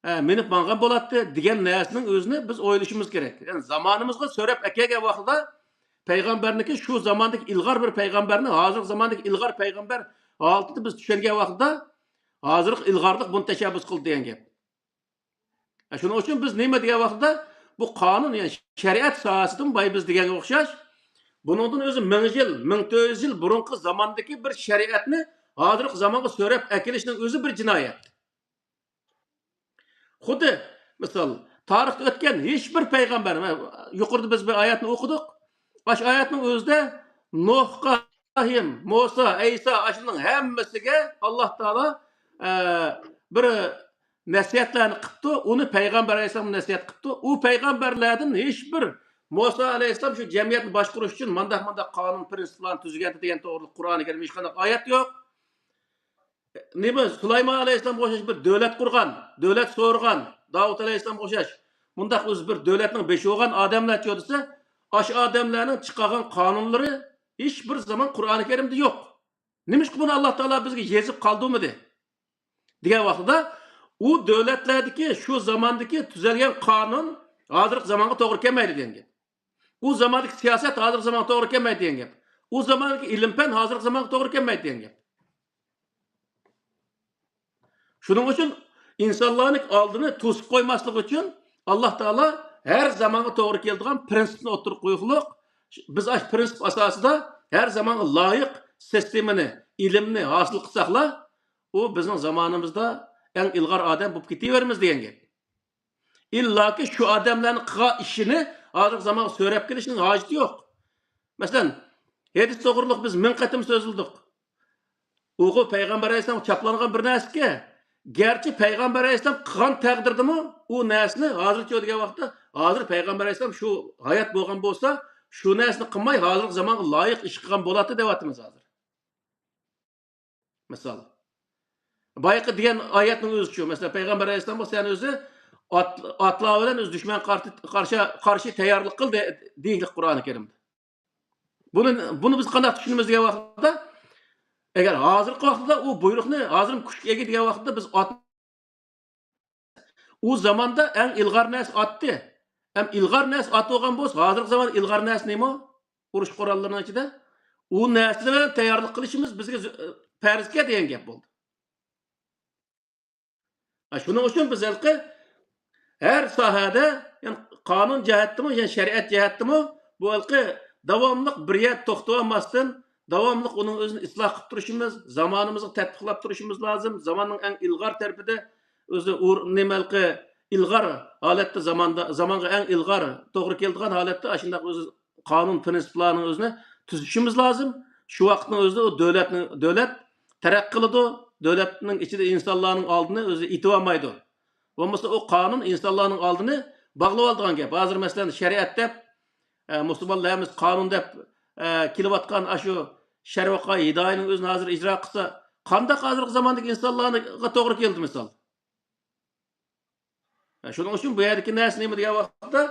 ئە، مىنىپ ماڭغان بولاتتى دېگەن نەرسىنىڭ ئۆزىنى بىز ئويلىشىمىز كېرەك. يەنى زامانىمىزغا سۆرەپ ئەكەلگەن ۋاقتىدا پەيغەمبەرنىڭكى شۇ زاماندىكى ئىلغار بىر پەيغەمبەرنى ھازىرقى زاماندىكى ئىلغار پەيغەمبەر ھالىتىدە بىز چۈشەنگەن ۋاقتىدا ھازىرقى ئىلغارلىق بۇنى تەشەببۇس قىلدى دېگەن گەپ. ئە، شۇنىڭ ئۈچۈن بىز نېمە دېگەن ۋاقتىدا بۇ قانۇن، يەنى شەرىئەت ساھەسىدىن بايا بىز دېگەنگە ئوخشاش، بۇنىڭدىن ئۆزى مىڭ يىل، مىڭ تۆت يۈز يىل بۇرۇنقى زاماندىكى بىر شەرىئەتنى ھازىرقى زامانغا سۆرەپ ئەكېلىشنىڭ ئۆزى بىر جىنايەت. خۇددى مىسال، تارىختا ئۆتكەن ھېچ بىر پەيغەمبەر، يۇقىرىدا بىز بىر ئايەتنى ئوقۇدۇق. ئاشۇ ئايەتنىڭ ئۆزىدە نۇھقا، ئىبراھىم، مۇسا، ئەيسا، ئاشۇنىڭ ھەممىسىگە ئاللا تائالا، ئە، بىر نەسىھەتلەرنى قىپتۇ. ئۇنى پەيغەمبەر ئەلەيھىسسالام نەسىھەت قىپتۇ. ئۇ پەيغەمبەرلەردىن ھېچ بىر، مۇسا ئەلەيھىسسالام شۇ جەمئىيەتنى باشقۇرۇش ئۈچۈن مانداق، مانداق قانۇن، پرىنسىپلارنى تۈزگەنتى دېگەن توغرىلىق قۇرئانى كەرىمدە ھېچقانداق ئايەت يوق. نېمە، سۇلايمان ئەلەيھىسسالامغا ئوخشاش بىر دۆلەت قۇرغان، دۆلەت سورىغان، داۋۇت ئەلەيھىسسالامغا ئوخشاش مۇنداق ئۆزى بىر دۆلەتنىڭ بېشى بولغان ئادەملەرچۇ دېسە، ئاشۇ ئادەملەرنىڭ چىقارغان قانۇنلىرى ھېچ بىر زامان قۇرئانى كەرىمدە يوق. نېمىشقا بۇنى ئاللا تائالا بىزگە يېزىپ قالدۇرمىدى؟ دېگەن ۋاقتىدا، ئۇ دۆلەتلەردىكى شۇ زاماندىكى تۈزەلگەن قانۇن ھازىرقى زامانغا توغرا كەلمەيدۇ دېگەن گەپ. ئۇ زاماندىكى سىياسەت ھازىرقى زامانغا توغرا كەلمەيدۇ دېگەن گەپ. ئۇ زاماندىكى ئىلىم-پەن ھازىرقى زامانغا توغرا كەلمەيدۇ دېگەن گەپ. شۇنىڭ ئۈچۈن ئىنسانلارنىڭ ئالدىنى توسۇپ قويماسلىق ئۈچۈن ئاللا تائالا ھەر زامانغا توغرا كېلىدىغان پرىنسىپنى ئوتتۇرىغا قويغۇلۇق. بىز ئاشۇ پرىنسىپ ئاساسىدا ھەر زامانغا لايىق سىستېمىنى، ئىلىمنى ھاسىل قىلساقلا، ئۇ بىزنىڭ زامانىمىزدا ئەڭ ئىلغار ئادەم بولۇپ كېتىۋېرىمىز دېگەن گەپ. ئىللاكى شۇ ئادەملەرنىڭ قىلغان ئىشىنى ھازىرقى زامانغا سۆرەپ كېلىشنىڭ ھاجىتى يوق. مەسىلەن، ھەدىس توغرۇلۇق بىز مىڭ قېتىم سۆزلىدۇق. ئۇغۇ پەيغەمبەر ئەلەيھىسسالامغا چاپلانغان بىر نەرسىكەن. گەرچە پەيغەمبەر ئەلەيھىسسالام قىلغان تەقدىردىمۇ، ئۇ نەرسىنى ھازىرچۇ دېگەن ۋاقىتتا، ھازىر پەيغەمبەر ئەلەيھىسسالام شۇ ھايات بولغان بولسا، شۇ نەرسىنى قىلماي، ھازىرقى زامانغا لايىق ئىش قىلغان بولاتتى دەۋاتىمىز ھازىر. مىسال. بايىقى دېگەن ئايەتنىڭ ئۆزىچۇ. مەسىلەن، پەيغەمبەر ئەلەيھىسسالام سەن ئۆزى ئات-، ئاتلار بىلەن ئۆزى دۈشمەنگە قارشى، قارشى، قارشى تەييارلىق قىل دە-، دېيىلدى قۇرئانى كەرىمدە. بۇنى، بۇنى بىز قانداق چۈشىنىمىز دېگەن ۋاقىتتا، ئەگەر ھازىرقى ۋاقىتتا ئۇ بۇيرۇقنى ھازىرمۇ كۈچكە ئىگە دېگەن ۋاقىتتا بىز ئات-، ئۇ زاماندا ئەڭ ئىلغار نەرسە ئاتتى. ئەم ئىلغار نەرسە ئات بولغان بولسا، ھازىرقى زامان ئىلغار نەرسە نېمە؟ ئۇرۇش قوراللىرىنىڭ ئىچىدە. ئۇ نەرسىلەر بىلەن تەييارلىق قىلىشىمىز بىزگە زۆ-، پەرزكەن دېگەن گەپ بولدى. ھە، شۇنىڭ ئۈچۈن بىز ھېلىقى ھەر ساھەدە، يەنى قانۇن جەھەتتىمۇ، يەنى شەرىئەت جەھەتتىمۇ بۇ ھېلىقى داۋاملىق بىر يەردە توختىۋالماستىن، داۋاملىق ئۇنىڭ ئۆزىنى ئىسلاھ قىلىپ تۇرۇشىمىز، زامانىمىزغا تەتبىقلاپ تۇرۇشىمىز لازىم. زاماننىڭ ئەڭ ئىلغار تەرىپىدە ئۆزى ئۇر-، نېمە ھېلىقى ئىلغار ھالەتتە زاماندا، زامانغا ئەڭ ئىلغار توغرا كېلىدىغان ھالەتتە ئاشۇنداق ئۆزى قانۇن پىرىنسىپلارنىڭ ئۆزىنى تۈزۈشىمىز لازىم. شۇ ۋاقىتنىڭ ئۆزىدە ئۇ دۆلەتنى، دۆلەت تەرەققىي قىلىدۇ، دۆلەتنىڭ ئىچىدە ئىنسانلارنىڭ ئالدىنى ئۆزى ئېتىۋالمايدۇ. بولمىسا ئۇ قانۇن ئىنسانلارنىڭ ئالدىنى باغلىۋالىدىغان گەپ. ھازىر مەسىلەن شەرىئەت دەپ، ئە، مۇسۇلمانلار ھەممىسى قانۇن دەپ، ئە، كېلىۋاتقان ئاشۇ شەرۋەقا ھىدايىنىڭ ئۆزىنى ھازىر ئىجرا قىلسا، قانداق ھازىرقى زاماندىكى ئىنسانلارغا توغرا كېلىدۇ مىسال؟ ھە، شۇنىڭ ئۈچۈن بۇ يەردىكى نەرسە نېمە دېگەن ۋاقىتتا،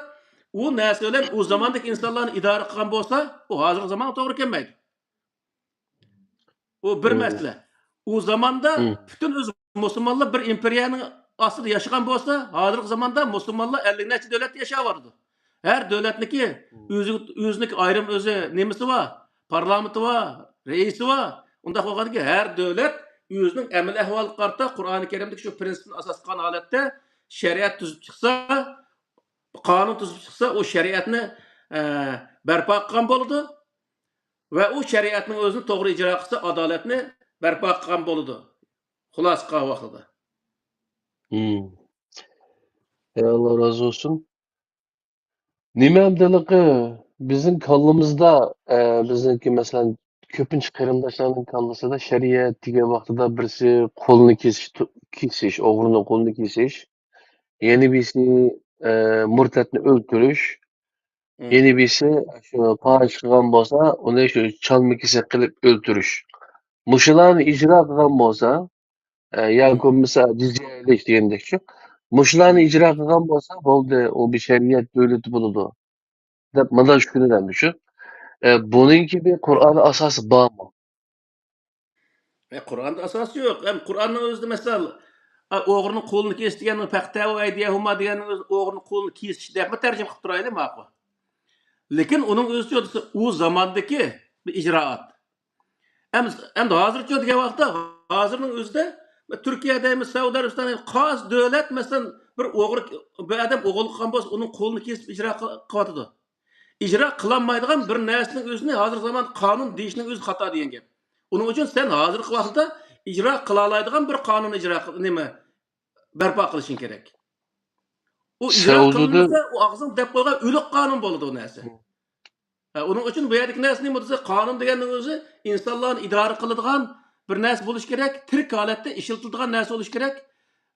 ئۇ نەرسە بىلەن ئۇ زاماندىكى ئىنسانلارنى ئىدارە قىلغان بولسا، ئۇ ھازىرقى زامانغا توغرا كەلمەيدۇ. ئۇ بىر مەسىلە. ئۇ زاماندا پۈتۈن ئۆزى مۇسۇلمانلار بىر ئىمپېرىيەنىڭ ئاستىدا ياشىغان بولسا، ھازىرقى زاماندا مۇسۇلمانلار ئەللىك نەچچە دۆلەتتە ياشاۋاتىدۇ. ھەر دۆلەتنىڭكى ئۆزى، ئۆزىنىڭكى ئايرىم ئۆزى نېمىسى بار، پارلامېنتى بار، رەئىسى بار. ئۇنداق بولغاندىكىن ھەر دۆلەت ئۆزىنىڭ ئەمەل ئەھۋالىغا قارىتا قۇرئانى كەرىمدىكى شۇ پرىنسىپنى ئاساس قىلغان ھالەتتە شەرىئەت تۈزۈپ چىقسا، قانۇن تۈزۈپ چىقسا، ئۇ شەرىئەتنى، ئە، بەرپا قىلغان بولىدۇ ۋە ئۇ شەرىئەتنىڭ ئۆزىنى توغرا ئىجرا قىلسا، ئادالەتنى بەرپا قىلغان بولىدۇ. خۇلاسە قىلغان ۋاقتىدا. مم. ئەي، ئاللا رازى بولسۇن. نېمە ئەمدى ھېلىقى بىزنىڭ كاللىمىزدا، ئە، بىزنىڭكى، مەسىلەن، كۆپىنچە قېرىنداشلارنىڭ كاللىسىدا شەرىئەت دېگەن ۋاقتىدا بىرسى قولىنى كېسىش، كېسىش، ئوغرىنىڭ قولىنى كېسىش، يەنە بىرسى، ئە، مۇرتەتنى ئۆلتۈرۈش، يەنە بىرسى شۇ پاھىشە قىلغان بولسا، ئۇنى شۇ چالما كېسەك قىلىپ ئۆلتۈرۈش. مۇشۇلارنى ئىجرا قىلغان بولسا، ئە، ياكى بولمىسا جىزيە ئېلىش دېگەندەك شۇ. مۇشۇلارنى ئىجرا قىلغان بولسا بولدى، ئۇ بىر شەرىئەت دۆلىتى بولىدۇ، دەپ مۇنداق چۈشىنىدۇ ئەمدى شۇ. ئە، بۇنىڭكى بىر قۇرئان ئاساسى بارمۇ؟ ئە، قۇرئاندا ئاساسى يوق. ئەم، قۇرئاننىڭ ئۆزىدە مەسىلەن، ئە، ئوغرىنىڭ قولىنى كېسىش دېگەننىڭ، فەقتەۋۇ ئەيدىيەھۇما دېگەننىڭ ئۆزى ئوغرىنىڭ قولىنى كېسىش دەپمۇ تەرجىمە قىلىپ تۇرايلى، ماقۇل. لېكىن ئۇنىڭ ئۆزىچۇ دېسە، ئۇ زاماندىكى بىر ئىجرائات. ئەم-، ئەمدى ھازىرچۇ دېگەن ۋاقىتتا، ھازىرنىڭ ئۆزىدە تۈركىيە دەيمىز، سەئۇدى ئەرەبىستان، قايسى دۆلەت، مەسىلەن، بىر ئوغرى، بىر ئادەم ئوغرىلىق قىلغان بولسا، ئۇنىڭ قولىنى كېسىپ ئىجرا قىل-، قىلىۋاتىدۇ. ئىجرا قىلالمايدىغان بىر نەرسىنىڭ ئۆزىنى ھازىرقى زامان قانۇن دېيىشنىڭ ئۆزى خاتا دېگەن گەپ. ئۇنىڭ ئۈچۈن سەن ھازىرقى ۋاقىتتا ئىجرا قىلالايدىغان بىر قانۇن ئىجرا قىل-، نېمە، بەرپا قىلىشىڭ كېرەك. ئۇ ئىجرا قىلىنمىسا، ئۇ ئاغزىڭ دەپ قويغان ئۆلۈك قانۇن بولىدۇ ئۇ نەرسە. ھە، ئۇنىڭ ئۈچۈن بۇ يەردىكى نەرسە نېمە دېسە، قانۇن دېگەننىڭ ئۆزى ئىنسانلارنى ئىدارە قىلىدىغان بىر نەرسە بولۇشى كېرەك، تىرىك ھالەتتە ئىشلىتىلىدىغان نەرسە بولۇشى كېرەك.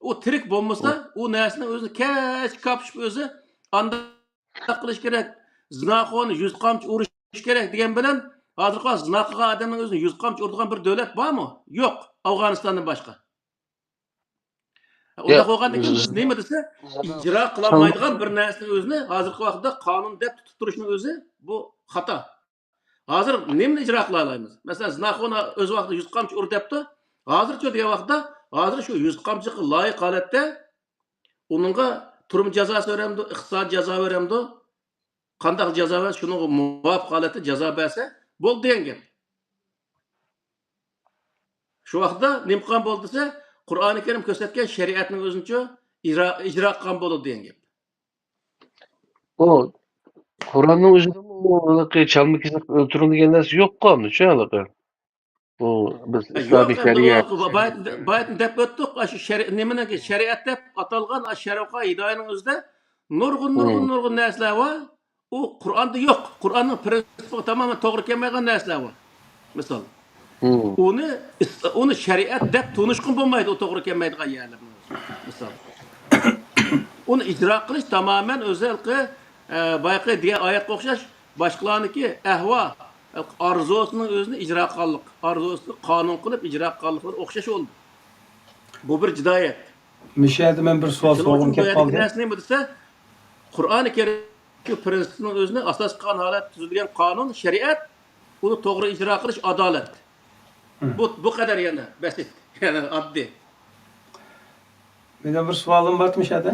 ئۇ تىرىك بولمىسا، ئۇ نەرسىنىڭ ئۆزىنى كەچ كاپشىپ ئۆزى ئانداق قىلىش كېرەك، زىناخورنى يۈز قامچا ئۇرۇش كېرەك دېگەن بىلەن، ھازىرقى ۋاقىت زىنا قىلغان ئادەمنىڭ ئۆزىنى يۈز قامچا ئۇرىدىغان بىر دۆلەت بارمۇ؟ يوق، ئافغانىستاندىن باشقا. ئۇنداق بولغاندىن كېيىن بىز نېمە دېسە، ئىجرا قىلالمايدىغان بىر نەرسىنىڭ ئۆزىنى ھازىرقى ۋاقىتتا قانۇن دەپ تۇتۇپ تۇرۇشنىڭ ئۆزى بۇ خاتا. ھازىر نېمىنى ئىجرا قىلالايمىز؟ مەسىلەن، زىناخورنى ئۆز ۋاقتىدا يۈز قامچا ئۇر دەپتۇ. ھازىرچۇ دېگەن ۋاقىتتا، ھازىر شۇ يۈز قامچىغا لايىق ھالەتتە ئۇنىڭغا تۈرمە جازاسى بېرەمدۇ، ئىقتىسادىي جازا بېرەمدۇ؟ قانداق جازا بەرسە، شۇنىڭغا مۇۋاپىق ھالەتتە جازا بەرسە بولدى دېگەن گەپ. شۇ ۋاقىتتا نېمە قىلغان بولدى دېسە، قۇرئانى كەرىم كۆرسەتكەن شەرىئەتنىڭ ئۆزىنىچۇ ئىجرا، ئىجرا قىلغان بولىدۇ دېگەن گەپ. ئۇ قۇرئاننىڭ ئۆزىدىمۇ ھېلىقى چالما كېسىپ ئۆلتۈرۈڭ دېگەن نەرسە يوققۇ ئەمدى شۇ ھېلىقى. بۇ بىز يوق، ئىسلامىي ئەمدى شەرىئەت. بايىتىن، بايىتىن دەپ ئۆتتۇق، ئاشۇ شەرى-، نېمىنىڭكى شەرىئەت دەپ ئاتالغان ئاشۇ شەرىئەت ھىدايەنىڭ ئۆزىدە نۇرغۇن، نۇرغۇن، نۇرغۇن نەرسىلەر بار. ئۇ قۇرئاندا يوق. قۇرئاننىڭ پرىنسىپىغا تامامەن توغرا كەلمەيدىغان نەرسىلەر بار. مىسال، ئۇنى ئىس-، ئۇنى شەرىئەت دەپ تونۇشقىمۇ بولمايدۇ، ئۇ توغرا كەلمەيدىغان يەرلەرنى. مىسال، ئۇنى ئىجرا قىلىش تامامەن ئۆزى ھېلىقى، ئە، بايىقى دېگەن ئايەتكە ئوخشاش باشقىلارنىڭكى ئەھۋا، ئارزۇسىنىڭ ئۆزىنى ئىجرا قىلغانلىق، ئارزۇسىنى قانۇن قىلىپ ئىجرا قىلغانلىقلىرى ئوخشاش بولىدۇ. بۇ بىر جىدايەت. مۇشۇ يەردە مەن بىر سوئال سورىغۇم كېلىپ قالدى. نەرسە نېمە دېسە، قۇرئانى كەرىم شۇ پرىنسىپنىڭ ئۆزىنى ئاساس قىلغان ھالەتتە تۈزۈلگەن قانۇن، شەرىئەت، ئۇنى توغرا ئىجرا قىلىش ئادالەت. بۇ، بۇ قەدەر يەنە بەسىت، يەنە ئاددىي. مېنىڭ بىر سوئالىم بار، مۇشۇ يەردە.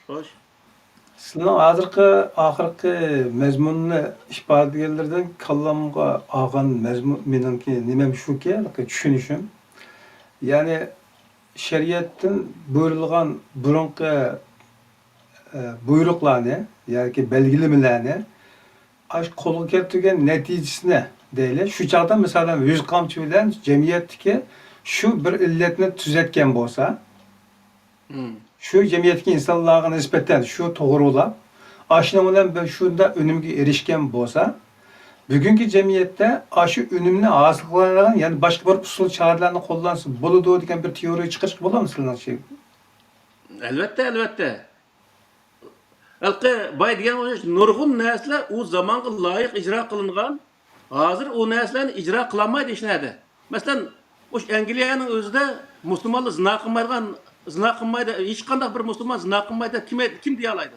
خوش. سىلەرنىڭ ھازىرقى ئاخىرقى مەزمۇننى ئىپادىلىگەنلىرىدىن كاللامغا ئالغان مەزمۇن مېنىڭكى نېمەم شۇكى، چۈشىنىشىم. يەنى شەرىئەتتىن بۇيرۇلغان بۇرۇنقى، ئە، بۇيرۇقلارنى ياكى بەلگىلىمىلەرنى ئاشۇ قولغا كەلتۈرگەن نەتىجىسىنى دەيلى. شۇ چاغدا، مىسالەن، يۈز قامچا بىلەن جەمئىيەتتىكى شۇ بىر ئىللەتنى تۈزەتكەن بولسا، شۇ جەمئىيەتتىكى ئىنسانلارغا نىسبەتەن شۇ توغرىلاپ، ئاشۇنىڭ بىلەن بىر شۇنداق ئۈنۈمگە ئېرىشكەن بولسا، بۈگۈنكى جەمئىيەتتە ئاشۇ ئۈنۈمنى ھاسىل قىلالايدىغان يەنە باشقا بىر ئۇسۇل چارىلەرنى قوللانسا بولىدۇ دېگەن بىر تېئورىيە چىقىرىشقا بولامدۇ سىلىڭچە؟ ئەلۋەتتە، ئەلۋەتتە. ھېلىقى باي دېگەن ئوخشاش نۇرغۇن نەرسىلەر ئۇ زامانغا لايىق ئىجرا قىلىنغان. ھازىر ئۇ نەرسىلەرنى ئىجرا قىلالمايدۇ ھېچنەدە. مەسىلەن، مۇشۇ ئەنگلىيەنىڭ ئۆزىدە مۇسۇلمانلار زىنا قىلمايدىغان، زىنا قىلمايدۇ، ھېچقانداق بىر مۇسۇلمان زىنا قىلمايدۇ دەپ كىم، كىم دېيەلەيدۇ؟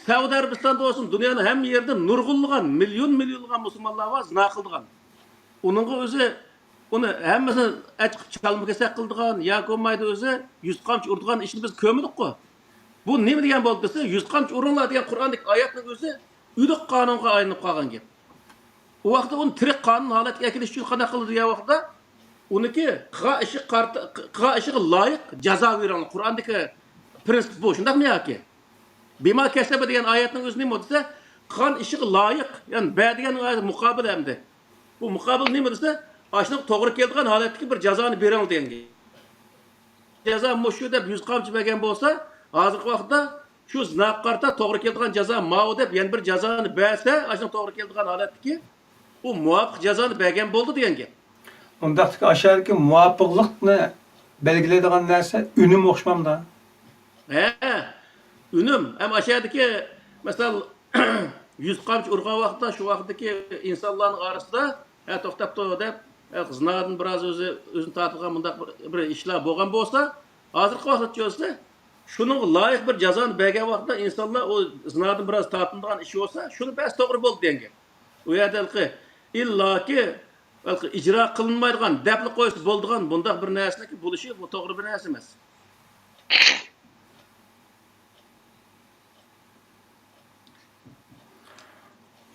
سەئۇدى ئەرەبىستاندا بولسۇن، دۇنيانىڭ ھەممە يېرىدە نۇرغۇنلىغان، مىليون مىليونلىغان مۇسۇلمانلار بار زىنا قىلىدىغان. ئۇنىڭغا ئۆزى، ئۇنى ھەممىسىنى ئەچىقىپ چالما-كېسەك قىلىدىغان ياكى بولمايدۇ ئۆزى يۈز قامچا ئۇرىدىغان ئىشنى بىز كۆرمىدۇققۇ. بۇ نېمە دېگەن بولدى دېسە، يۈز قامچا ئۇرۇڭلار دېگەن قۇرئاندىكى ئايەتنىڭ ئۆزى ئۆلۈك قانۇنغا ئايلىنىپ قالغان گەپ. ئۇ ۋاقىتتا ئۇنى تىرىك قانۇن ھالەتكە ئەكېلىش ئۈچۈن قانداق قىلىدۇ دېگەن ۋاقىتتا، ئۇنىڭكى قىلغان ئىشى قارتا-، قىلغان ئىشىغا لايىق جازا بېرىڭلار. قۇرئاندىكى پرىنسىپ بۇ، شۇنداقمۇ ياكى؟ بىما كەسەبە دېگەن ئايەتنىڭ ئۆزى نېمە دېسە، قىلغان ئىشىغا لايىق، يەنى بە دېگەن ئايەت مۇقابىل ئەمدى. بۇ مۇقابىل نېمە دېسە، ئاشۇنىڭغا توغرا كېلىدىغان ھالەتتىكى بىر جازانى بېرىڭ دېگەن گەپ. جازا مۇشۇ دەپ يۈز قامچا بەرگەن بولسا، ھازىرقى ۋاقىتتا شۇ زىناغا قارىتا توغرا كېلىدىغان جازا ماۋۇ دەپ يەنە بىر جازانى بەرسە، ئاشۇنىڭغا توغرا كېلىدىغان ھالەتتىكى ئۇ مۇۋاپىق جازانى بەرگەن بولدى دېگەن گەپ. ئۇنداقتىكى ئاشۇ يەردىكى مۇۋاپىقلىقنى بەلگىلەيدىغان نەرسە ئۈنۈم ئوخشىمامدا؟ ھە، ئۈنۈم. ھەم ئاشۇ يەردىكى، مەسىلەن، يۈز قامچا ئۇرغان ۋاقىتتا، شۇ ۋاقىتتىكى ئىنسانلارنىڭ ئارىسىدا، ھە، توختاپ تۇر دەپ، ھە، زىنادىن بىراز ئۆزى، ئۆزىنى تارتىدىغان مۇنداق بىر، بىر ئىشلار بولغان بولسا، ھازىرقى ۋاقىتتا چۆلسە، شۇنىڭغا لايىق بىر جازانى بەرگەن ۋاقىتتا ئىنسانلار ئۇ زىنادىن بىراز تارتىنىدىغان ئىش بولسا، شۇنى بەرسە توغرا بولدى دېگەن گەپ. ئۇ يەردە ھېلىقى ئىللاكى ھېلىقى ئىجرا قىلىنمايدىغان، دەپلا قويسا بولىدىغان بۇنداق بىر نەرسىنىڭكى بولۇشى، بۇ توغرا بىر نەرسە ئەمەس.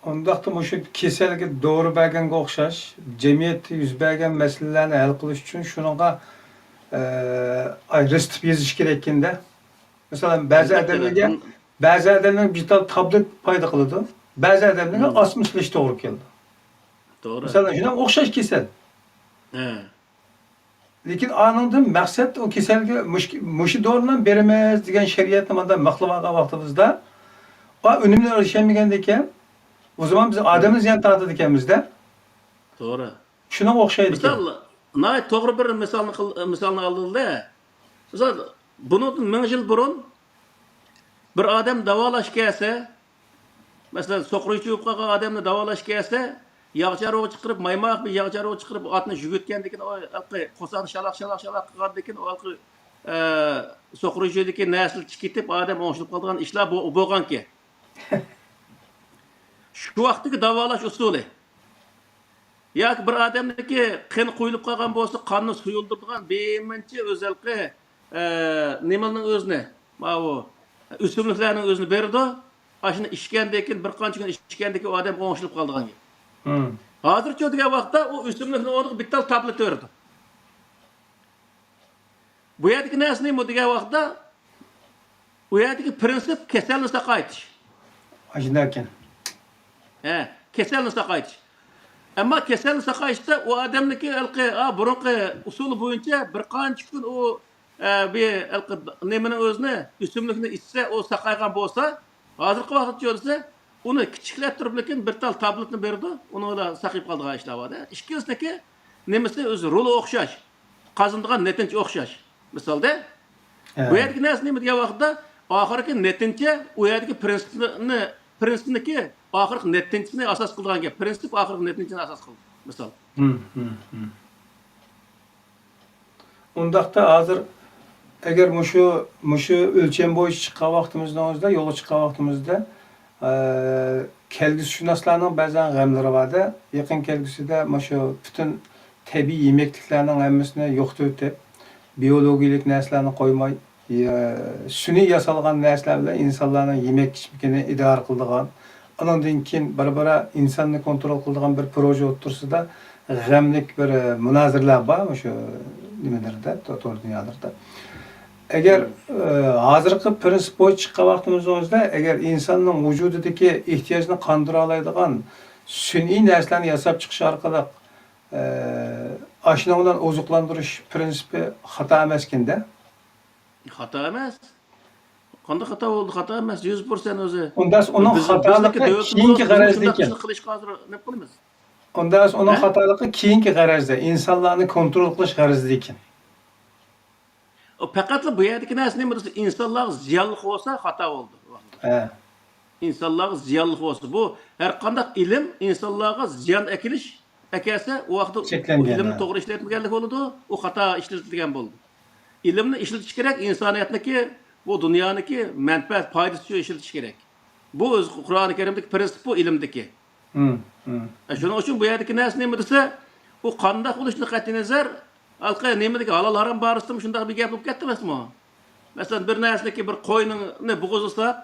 ئۇنداقتا مۇشۇ كېسەلگە دورا بەرگەنگە ئوخشاش، جەمئىيەتتە يۈز بەرگەن مەسىلىلەرنى ھەل قىلىش ئۈچۈن شۇنىڭغا، ئە، ئاي، رېتسېپ يېزىش كېرەككەندە. مەسىلەن، بەزى ئادەملەرگە، بەزى ئادەملەرگە بىر تال تابلېت پايدا قىلىدۇ، بەزى ئادەملەرگە ئاسما ئىشلىتىش توغرا كېلىدۇ. توغرا. مەسىلەن، شۇنىڭغا ئوخشاش كېسەل. ھە. لېكىن ئانىڭدىن مەقسەت ئۇ كېسەلگە مۇش-، مۇشۇ دورىنى بېرىمىز دېگەن شەرىئەتنى ماندا ماقلىۋالغان ۋاقتىمىزدا، ئا، ئۈنۈملەرگە ئېرىشەلمىگەندىكىن، ئۇ زامان بىز ئادەمنى زىيان تارتىدىكەنمىز-دە. توغرا. شۇنىڭغا ئوخشايدىكەن. مىسال، ناھايىتى توغرا بىر مىسالنى قىل-، مىسالنى ئالدىڭلار. مىسال، بۇنىڭدىن مىڭ يىل بۇرۇن بىر ئادەم داۋالاشقا كەلسە، مەسىلەن، سوقۇر يۈزى بولۇپ قالغان ئادەمنى داۋالاشقا كەلسە، ياغچى ئارۇغا چىقىرىپ، مايماق بىر ياغچى ئارۇغا چىقىرىپ، ئاتنى يۈگۈرتكەندىكىن، ئۇ ھېلىقى قورساقنى شالاق، شالاق، شالاق قىلغاندىكىن، ئۇ ھېلىقى، ئە، سوقۇر يۈزىدىكى نەرسىلەر چىقىپ كېتىپ، ئادەم ئوڭشىلىپ قالىدىغان ئىشلار بو-، بولغانكەن. شۇ ۋاقىتتىكى داۋالاش ئۇسۇلى. ياكى بىر ئادەمنىڭكى قېنى قۇيۇلۇپ قالغان بولسا، قاننى سۇيۇلدۇرىدىغان بىرمۇنچە ئۆزەلقى، ئە، نېمىنىڭ ئۆزىنى، ماۋۇ ئۆسۈملۈكلەرنىڭ ئۆزىنى بېرىدۇ. ئاشۇنى ئىچكەندىن كېيىن، بىر قانچە كۈن ئىچكەندىن كېيىن ئۇ ئادەم ئوڭشىلىپ قالىدىغان گەپ. ھازىرچۇ دېگەن ۋاقىتتا ئۇ ئۆسۈملۈكنىڭ ئورنىغا بىر تال تابلېت بېرىدۇ. بۇ يەردىكى نەرسە نېمە دېگەن ۋاقىتتا، ئۇ يەردىكى پىرىنسىپ كېسەلنى ساقايتىش. ئاشۇنداقكەن. ھە، كېسەلنى ساقايتىش. ئەمما كېسەلنى ساقايتىشتا ئۇ ئادەمنىڭكى ھېلىقى، ئا، بۇرۇنقى ئۇسۇلى بويىچە بىر قانچە كۈن ئۇ، ئە، بىر ھېلىقى نېمىنىڭ ئۆزىنى، ئۆسۈملۈكنى ئىچسە، ئۇ ساقايغان بولسا، ھازىرقى ۋاقىتتا كۆرسە، ئۇنى كىچىكلەتتۈرۈپ، لېكىن بىر تال تابلېتنى بېرىدۇ، ئۇنىڭ بىلەن ساقىيىپ قالىدىغان ئىشلار بار-دە. ئىككىلىسىنىڭكى نېمىسى ئۆزى رولى ئوخشاش، قازىنىدىغان نەتىجە ئوخشاش. مىسالدا، ھە. بۇ يەردىكى نەرسە نېمە دېگەن ۋاقىتتا، ئاخىرقى نەتىجە ئۇ يەردىكى پىرىنسىپنى، پىرىنسىپنىڭكى ئاخىرقى نەتىجىسىنى ئاساس قىلىدىغان گەپ. پىرىنسىپ ئاخىرقى نەتىجىنى ئاساس قىلىدۇ، مىسال. ھىم، ھىم، ھىم. ئۇنداقتا ھازىر ئەگەر مۇشۇ، مۇشۇ ئۆلچەم بويىچە چىققان ۋاقتىمىزنىڭ ئۆزىدە، يولغا چىققان ۋاقتىمىزدا، ئە، كەلگۈسىشۇناسلارنىڭ بەزەن غەملىرى بار-دە، يېقىن كەلگۈسىدە مۇشۇ پۈتۈن تەبىئىي يېمەكلىكلەرنىڭ ھەممىسىنى يوقىتىۋېتىپ، بىيولوگىيەلىك نەرسىلەرنى قويماي، يە-، سۈنئىي ياسالغان نەرسىلەر بىلەن ئىنسانلارنىڭ يېمەك-ئىچمىكىنى ئىدارە قىلىدىغان، ئانىڭدىن كېيىن بارا-بارا ئىنساننى كونترول قىلىدىغان بىر پروژې ئوتتۇرىسىدا غەملىك بىر، ئە، مۇنازىرىلەر بار مۇشۇ نېمىلەردە، تو-، تور دۇنيالىرىدا. ئەگەر، ئە، ھازىرقى پىرىنسىپ بويىچە چىققان ۋاقتىمىزنىڭ ئۆزىدە، ئەگەر ئىنساننىڭ ۋۇجۇدىدىكى ئېھتىياجنى قاندۇرالايدىغان سۈنئىي نەرسىلەرنى ياساپ چىقىش ئارقىلىق، ئە، ئاشۇنىڭ بىلەن ئوزۇقلاندۇرۇش پىرىنسىپى خاتا ئەمەسكەندە؟ خاتا ئەمەس. قانداق خاتا بولدى؟ خاتا ئەمەس، يۈز پىرسەنت ئۆزى. ئۇنداس ئۇنىڭ بىز، خاتالىقى بىزنىڭكى دۆلىتىمىز كېيىنكى بولسا، بىزمۇ غەرەزدە شۇنداق ئىكەن. ئىشنى قىلىشقا ھازىر نېمە قىلىمىز؟ ئۇنداس ئۇنىڭ ھە؟ خاتالىقى كېيىنكى غەرەزدە، ئىنسانلارنى كونترول قىلىش غەرىزىدە ئىكەن. ئۇ پەقەتلا بۇ يەردىكى نەرسە نېمە دېسە، ئىنسانلارغا زىيانلىق بولسا خاتا بولدى. ھە. ئىنسانلارغا زىيانلىق بولسا، بۇ ھەر قانداق ئىلىم ئىنسانلارغا زىيان ئەكېلىش ئەكەلسە، ئۇ ۋاقىتتا ئۇ چەكلەنگەن، ئىلىمنى ھە. توغرا ئىشلەتمىگەنلىك بولىدۇ، ئۇ خاتا ئىشلىتىلگەن بولىدۇ. ئىلىمنى ئىشلىتىش كېرەك، ئىنسانىيەتنىكى، بۇ دۇنيانىكى مەنپەئەت، پايدىسى ئۈچۈن ئىشلىتىش كېرەك. بۇ ئۆزى قۇرئانى كەرىمدىكى پىرىنسىپ، بۇ ئىلىمدىكى. مم، مم. ئە، شۇنىڭ ئۈچۈن بۇ يەردىكى نەرسە نېمە دېسە، ئۇ قانداق بولۇشىدىن قەتئىينەزەر، ھېلىقى نېمىدىكى ھالال ھارام بارىسىدىمۇ شۇنداق بىر گەپ بولۇپ كەتتى ئەمەسمۇ؟ مەسىلەن، بىر نەرسىنىكى، بىر قوينى بوغۇزلىساق،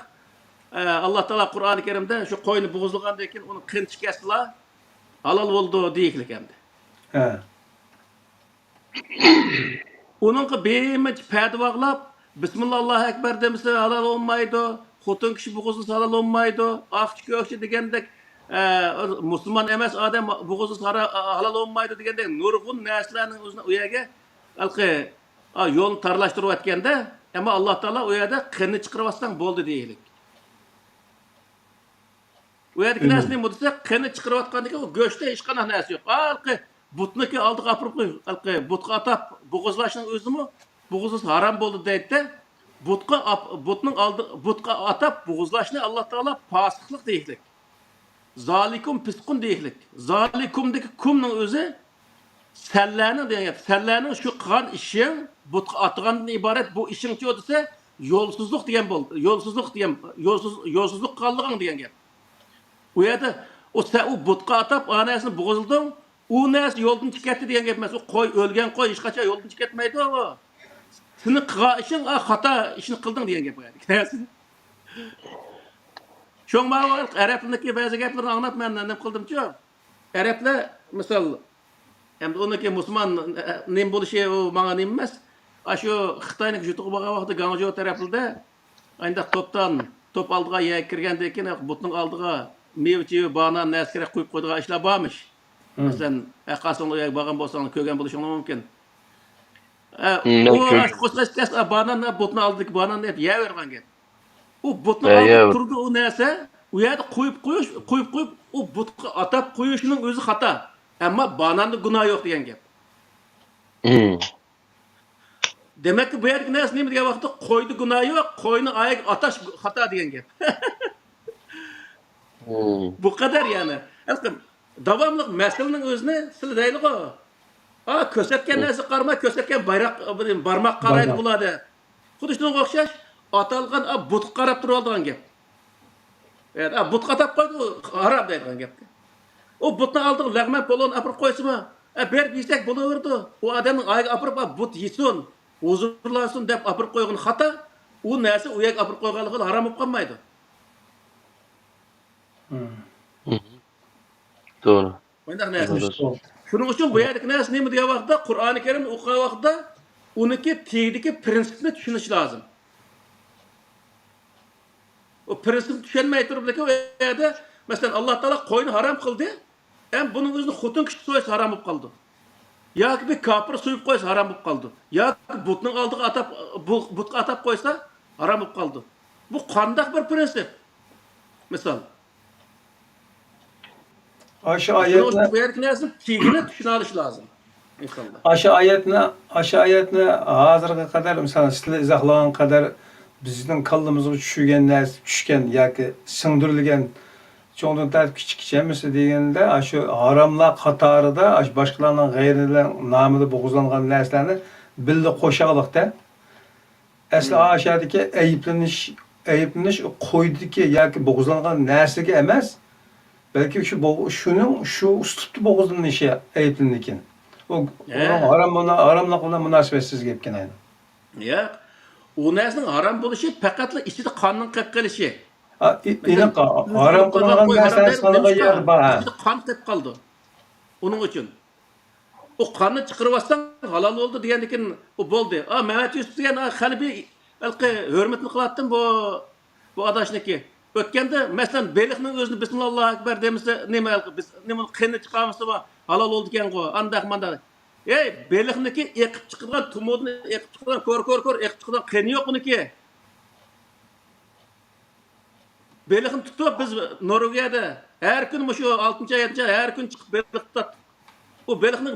ئە، ئاللا تائالا قۇرئانى كەرىمدە شۇ قوينى بوغۇزلىغاندىن كېيىن ئۇنىڭ قېنى چىقىپ كەتسىلا، ھالال بولىدۇ دېيىكلىك ئەمدى. ھە. ئۇنىڭغا بىرمۇنچە پەردە باغلاپ، بىسمىللا، ئاللاھۇ ئەكبەر دېمىسە ھالال بولمايدۇ، خوتۇن كىشى بوغۇزلىسا ھالال بولمايدۇ، ئاقچى كۆكچى دېگەندەك، ئە، مۇسۇلمان ئەمەس ئادەم بوغۇزلىسا ھارا-، ھالال بولمايدۇ دېگەندەك نۇرغۇن نەرسىلەرنىڭ ئۆزىنى ئۇ يەرگە ھېلىقى، ئا، يولنى تارلاشتۇرۇۋەتكەندە، ئەمما ئاللا تائالا ئۇ يەردە قېنىنى چىقىرىۋاتساڭ بولدى دېيىلىك. ئۇ يەردىكى نەرسە نېمە دېسە، قېنى چىقىرىۋاتقاندىكىن ئۇ گۆشتە ھېچقانداق نەرسە يوق. ھېلىقى بۇتنىكى ئالدىغا ئاپىرىپ قويۇپ، ھېلىقى بۇتقا ئاتاپ بوغۇزلاشنىڭ ئۆزىمۇ، بوغۇزلىسا ھارام بولدى دەيدىدە. بۇتقا ئاپ-، بۇتنىڭ ئالدى، بۇتقا ئاتاپ بوغۇزلاشنى ئاللا تائالا پاسىقلىق دېيىكلىك. زالىكۇم پىسقۇن دېيىكلىك. زالىكۇمدىكى كۇمنىڭ ئۆزى سەنلەرنىڭ دېگەن گەپ. سەنلەرنىڭ شۇ قىلغان ئىشىڭ، بۇتقا ئاتىغاندىن ئىبارەت بۇ ئىشىڭچۇ دېسە، يولسىزلىق دېگەن بولدى. يولسىزلىق دېگەن، يولسىز، يولسىزلىق قىلغانلىقىڭ دېگەن گەپ. ئۇ يەردە ئۇ سەن ئۇ بۇتقا ئاتاپ، ئا نەرسىنى بوغۇزلىدىڭ، ئۇ نەرسە يولدىن چىقىپ كەتتى دېگەن گەپ ئەمەس. ئۇ قوي، ئۆلگەن قوي ھېچقاچان يولدىن چىقىپ كەتمەيدۇ. سېنىڭ قىلغان ئىشىڭ، ئا، خاتا ئىشنى قىلدىڭ دېگەن گەپ ئۇ يەردىكى نەرسە. شۇڭا ماۋۇ ئەرەبلەرنىڭكى بەزى گەپلىرىنى ئاڭلاپ مەن نېمە قىلدىمچۇ؟ ئەرەبلەر، مىسال، ئەمدى ئۇنىڭكى مۇسۇلمان، ئە، نېمە بولۇشى ئۇ ماڭا نېمە ئەمەس. ئاشۇ خىتاينىڭ يۇرتىغا بارغان ۋاقتىدا گاڭجۇ تەرەپلىرىدە ئانداق توپتان، توپ ئالدىغان يەرگە كىرگەندىن كېيىن بۇتنىڭ ئالدىغا مېۋە-چېۋە، بانان، نەرسە كېرەك قويۇپ قويىدىغان ئىشلار بارمىش. مەسىلەن، ئەقاسىڭلار ئۇ يەرگە بارغان بولساڭلار كۆرگەن بولۇشۇڭلار مۇمكىن. ئە، ئۇ ئاشۇ قوشقاچ كەس-، ئە، باناننى، بۇتنىڭ ئالدىدىكى باناننى ئەپ يەۋېرىدىغان گەپ. ئۇ بۇتنىڭ ئالدىدا تۇرىدۇ ئۇ نەرسە، ئۇ يەردە قويۇپ قويۇش، قويۇپ قويۇپ، ئۇ بۇتقا ئاتاپ قويۇشنىڭ ئۆزى خاتا. ئەمما باناندا گۇناھ يوق دېگەن گەپ. دېمەككى، بۇ يەردىكى نەرسە نېمە دېگەن ۋاقىتتا، قويدا گۇناھ يوق، قوينى ئاياغ ئاتاش خاتا دېگەن گەپ. بۇ قەدەر يەنى. داۋاملىق مەسىلىنىڭ ئۆزىنى سىلى دەيلىغۇ. ئا، كۆرسەتكەن نەرسىگە قارىماي، كۆرسەتكەن بايراق، بارماققا قارايدۇ بۇلار دە. خۇددى شۇنىڭغا ئوخشاش، ئاتالغان، ئا، بۇتقا قاراپ تۇرۇۋالىدىغان گەپ. ئا، بۇتقا ئاتاپ قويدى، ھارام دەيدىغان گەپ. ئۇ بۇتنىڭ ئالدىغا لەغمەن پولۇنى ئاپىرىپ قويسىمۇ، ئا، بېرىپ يېسەك بولۇۋېرىدۇ. ئۇ ئادەمنىڭ ئايىغىغا ئاپىرىپ، ئا، بۇت يېسۇن، ھۇزۇرلانسۇن دەپ ئاپىرىپ قويغىنى خاتا. ئۇ نەرسە ئۇ يەرگە ئاپىرىپ قويغانلىقى ھارام بولۇپ قالمايدۇ. مم. مم. توغرا. مۇنداق نەرسە. توغرا. شۇنىڭ ئۈچۈن بۇ يەردىكى نەرسە نېمە دېگەن ۋاقىتتا، قۇرئانى كەرىمنى ئوقۇغان ۋاقىتتا ئۇنىڭكى تېگىدىكى پرىنسىپنى چۈشىنىش لازىم. ئۇ پرىنسىپنى چۈشەنمەي تۇرۇپ، لېكىن ئۇ يەردە، مەسىلەن، ئاللا تائالا قوينى ھارام قىلدى، ئەمما بۇنىڭ ئۆزىنى خوتۇن كىشى سويسا ھارام بولۇپ قالىدۇ. ياكى بىر كاپىر سويۇپ قويسا ھارام بولۇپ قالىدۇ. ياكى بۇتنىڭ ئالدىغا ئاتاپ، بۇ-، بۇتقا ئاتاپ قويسا ھارام بولۇپ قالىدۇ. بۇ قانداق بىر پرىنسىپ؟ مىسال. ئاشۇ شۇنىڭ ئۈچۈن ئايەتنى، بۇ يەردىكى نەرسىنى تېگىنى چۈشىنىۋېلىش لازىم ئىنسانلار. ئاشۇ ئايەتنى، ئاشۇ ئايەتنى ھازىرغا قەدەر، مىسالەن، سىلەر ئىزاھلىغان قەدەر بىزنىڭ كاللىمىزغا چۈشۈرگەن نەرسە، چۈشكەن ياكى سىڭدۈرۈلگەن، چوڭدىن تارتىپ كىچىككىچە ھەممىسى دېگەندە، ئاشۇ ھاراملار قاتارىدا، ئاشۇ باشقىلارنىڭ غەيرىنىڭ نامىدا بوغۇزلانغان نەرسىلەرنى بىللە قوشايلىقتا. ئەسلى ئاشۇ يەردىكى ئەيىبلىنىش، ئەيىبلىنىش قويدىكى ياكى بوغۇزلانغان نەرسىگە ئەمەس، بەلكى شۇ بوغ-، شۇنىڭ شۇ ئۇسلۇبتا بوغۇزلىنىشى ئەيىبلىنىدىكەن. ئۇ، ئۇنىڭ ھارام بىلەن، ھاراملىق بىلەن مۇناسىۋەتسىز گەپكەن ئاينى. ياق. ئۇ نەرسىنىڭ ھارام بولۇشى پەقەتلا ئىچىدە قاننىڭ قېقىپ قېلىشى. ئا، ئېنىق، ھارام قىلىنغان نەرسىلەرنى سانىغان يەردە بار. ئىچىدە قان قېقىپ قالىدۇ. ئۇنىڭ ئۈچۈن. ئۇ قاننى چىقىرىۋاتساڭ ھالال بولدى دېگەندىكىن ئۇ بولدى. ئا، مەمەت يۈسۈپ دېگەن، ئا، خېلى بىر ھېلىقى ھۆرمىتىنى قىلاتتىم بۇ، بۇ ئاداشنىڭكى. ئۆتكەندە، مەسىلەن، بېلىقنىڭ ئۆزىنى بىسمىللا ئاللاھۇ ئەكبەر دېمىسە، نېمە ھېلىقى، بىز، نېمە، قېنىنى چىقارمىسىمۇ ھالال بولىدىكەنغۇ، ئانداق مانداق. ئەي، بېلىقنىڭكى ئېقىپ چىقىدىغان، تۇمۇدىن ئېقىپ چىقىدىغان، كور، كور، كور ئېقىپ چىقىدىغان قېنى يوق ئۇنىڭكى. بېلىقنى تۇتۇپ، بىز نورۋېگىيەدە ھەر كۈنى مۇشۇ ئالتىنچى ئاي، يەتتىنچى ئاي ھەر كۈنى چىقىپ بېلىق تۇتاتتۇق. ئۇ بېلىقنىڭ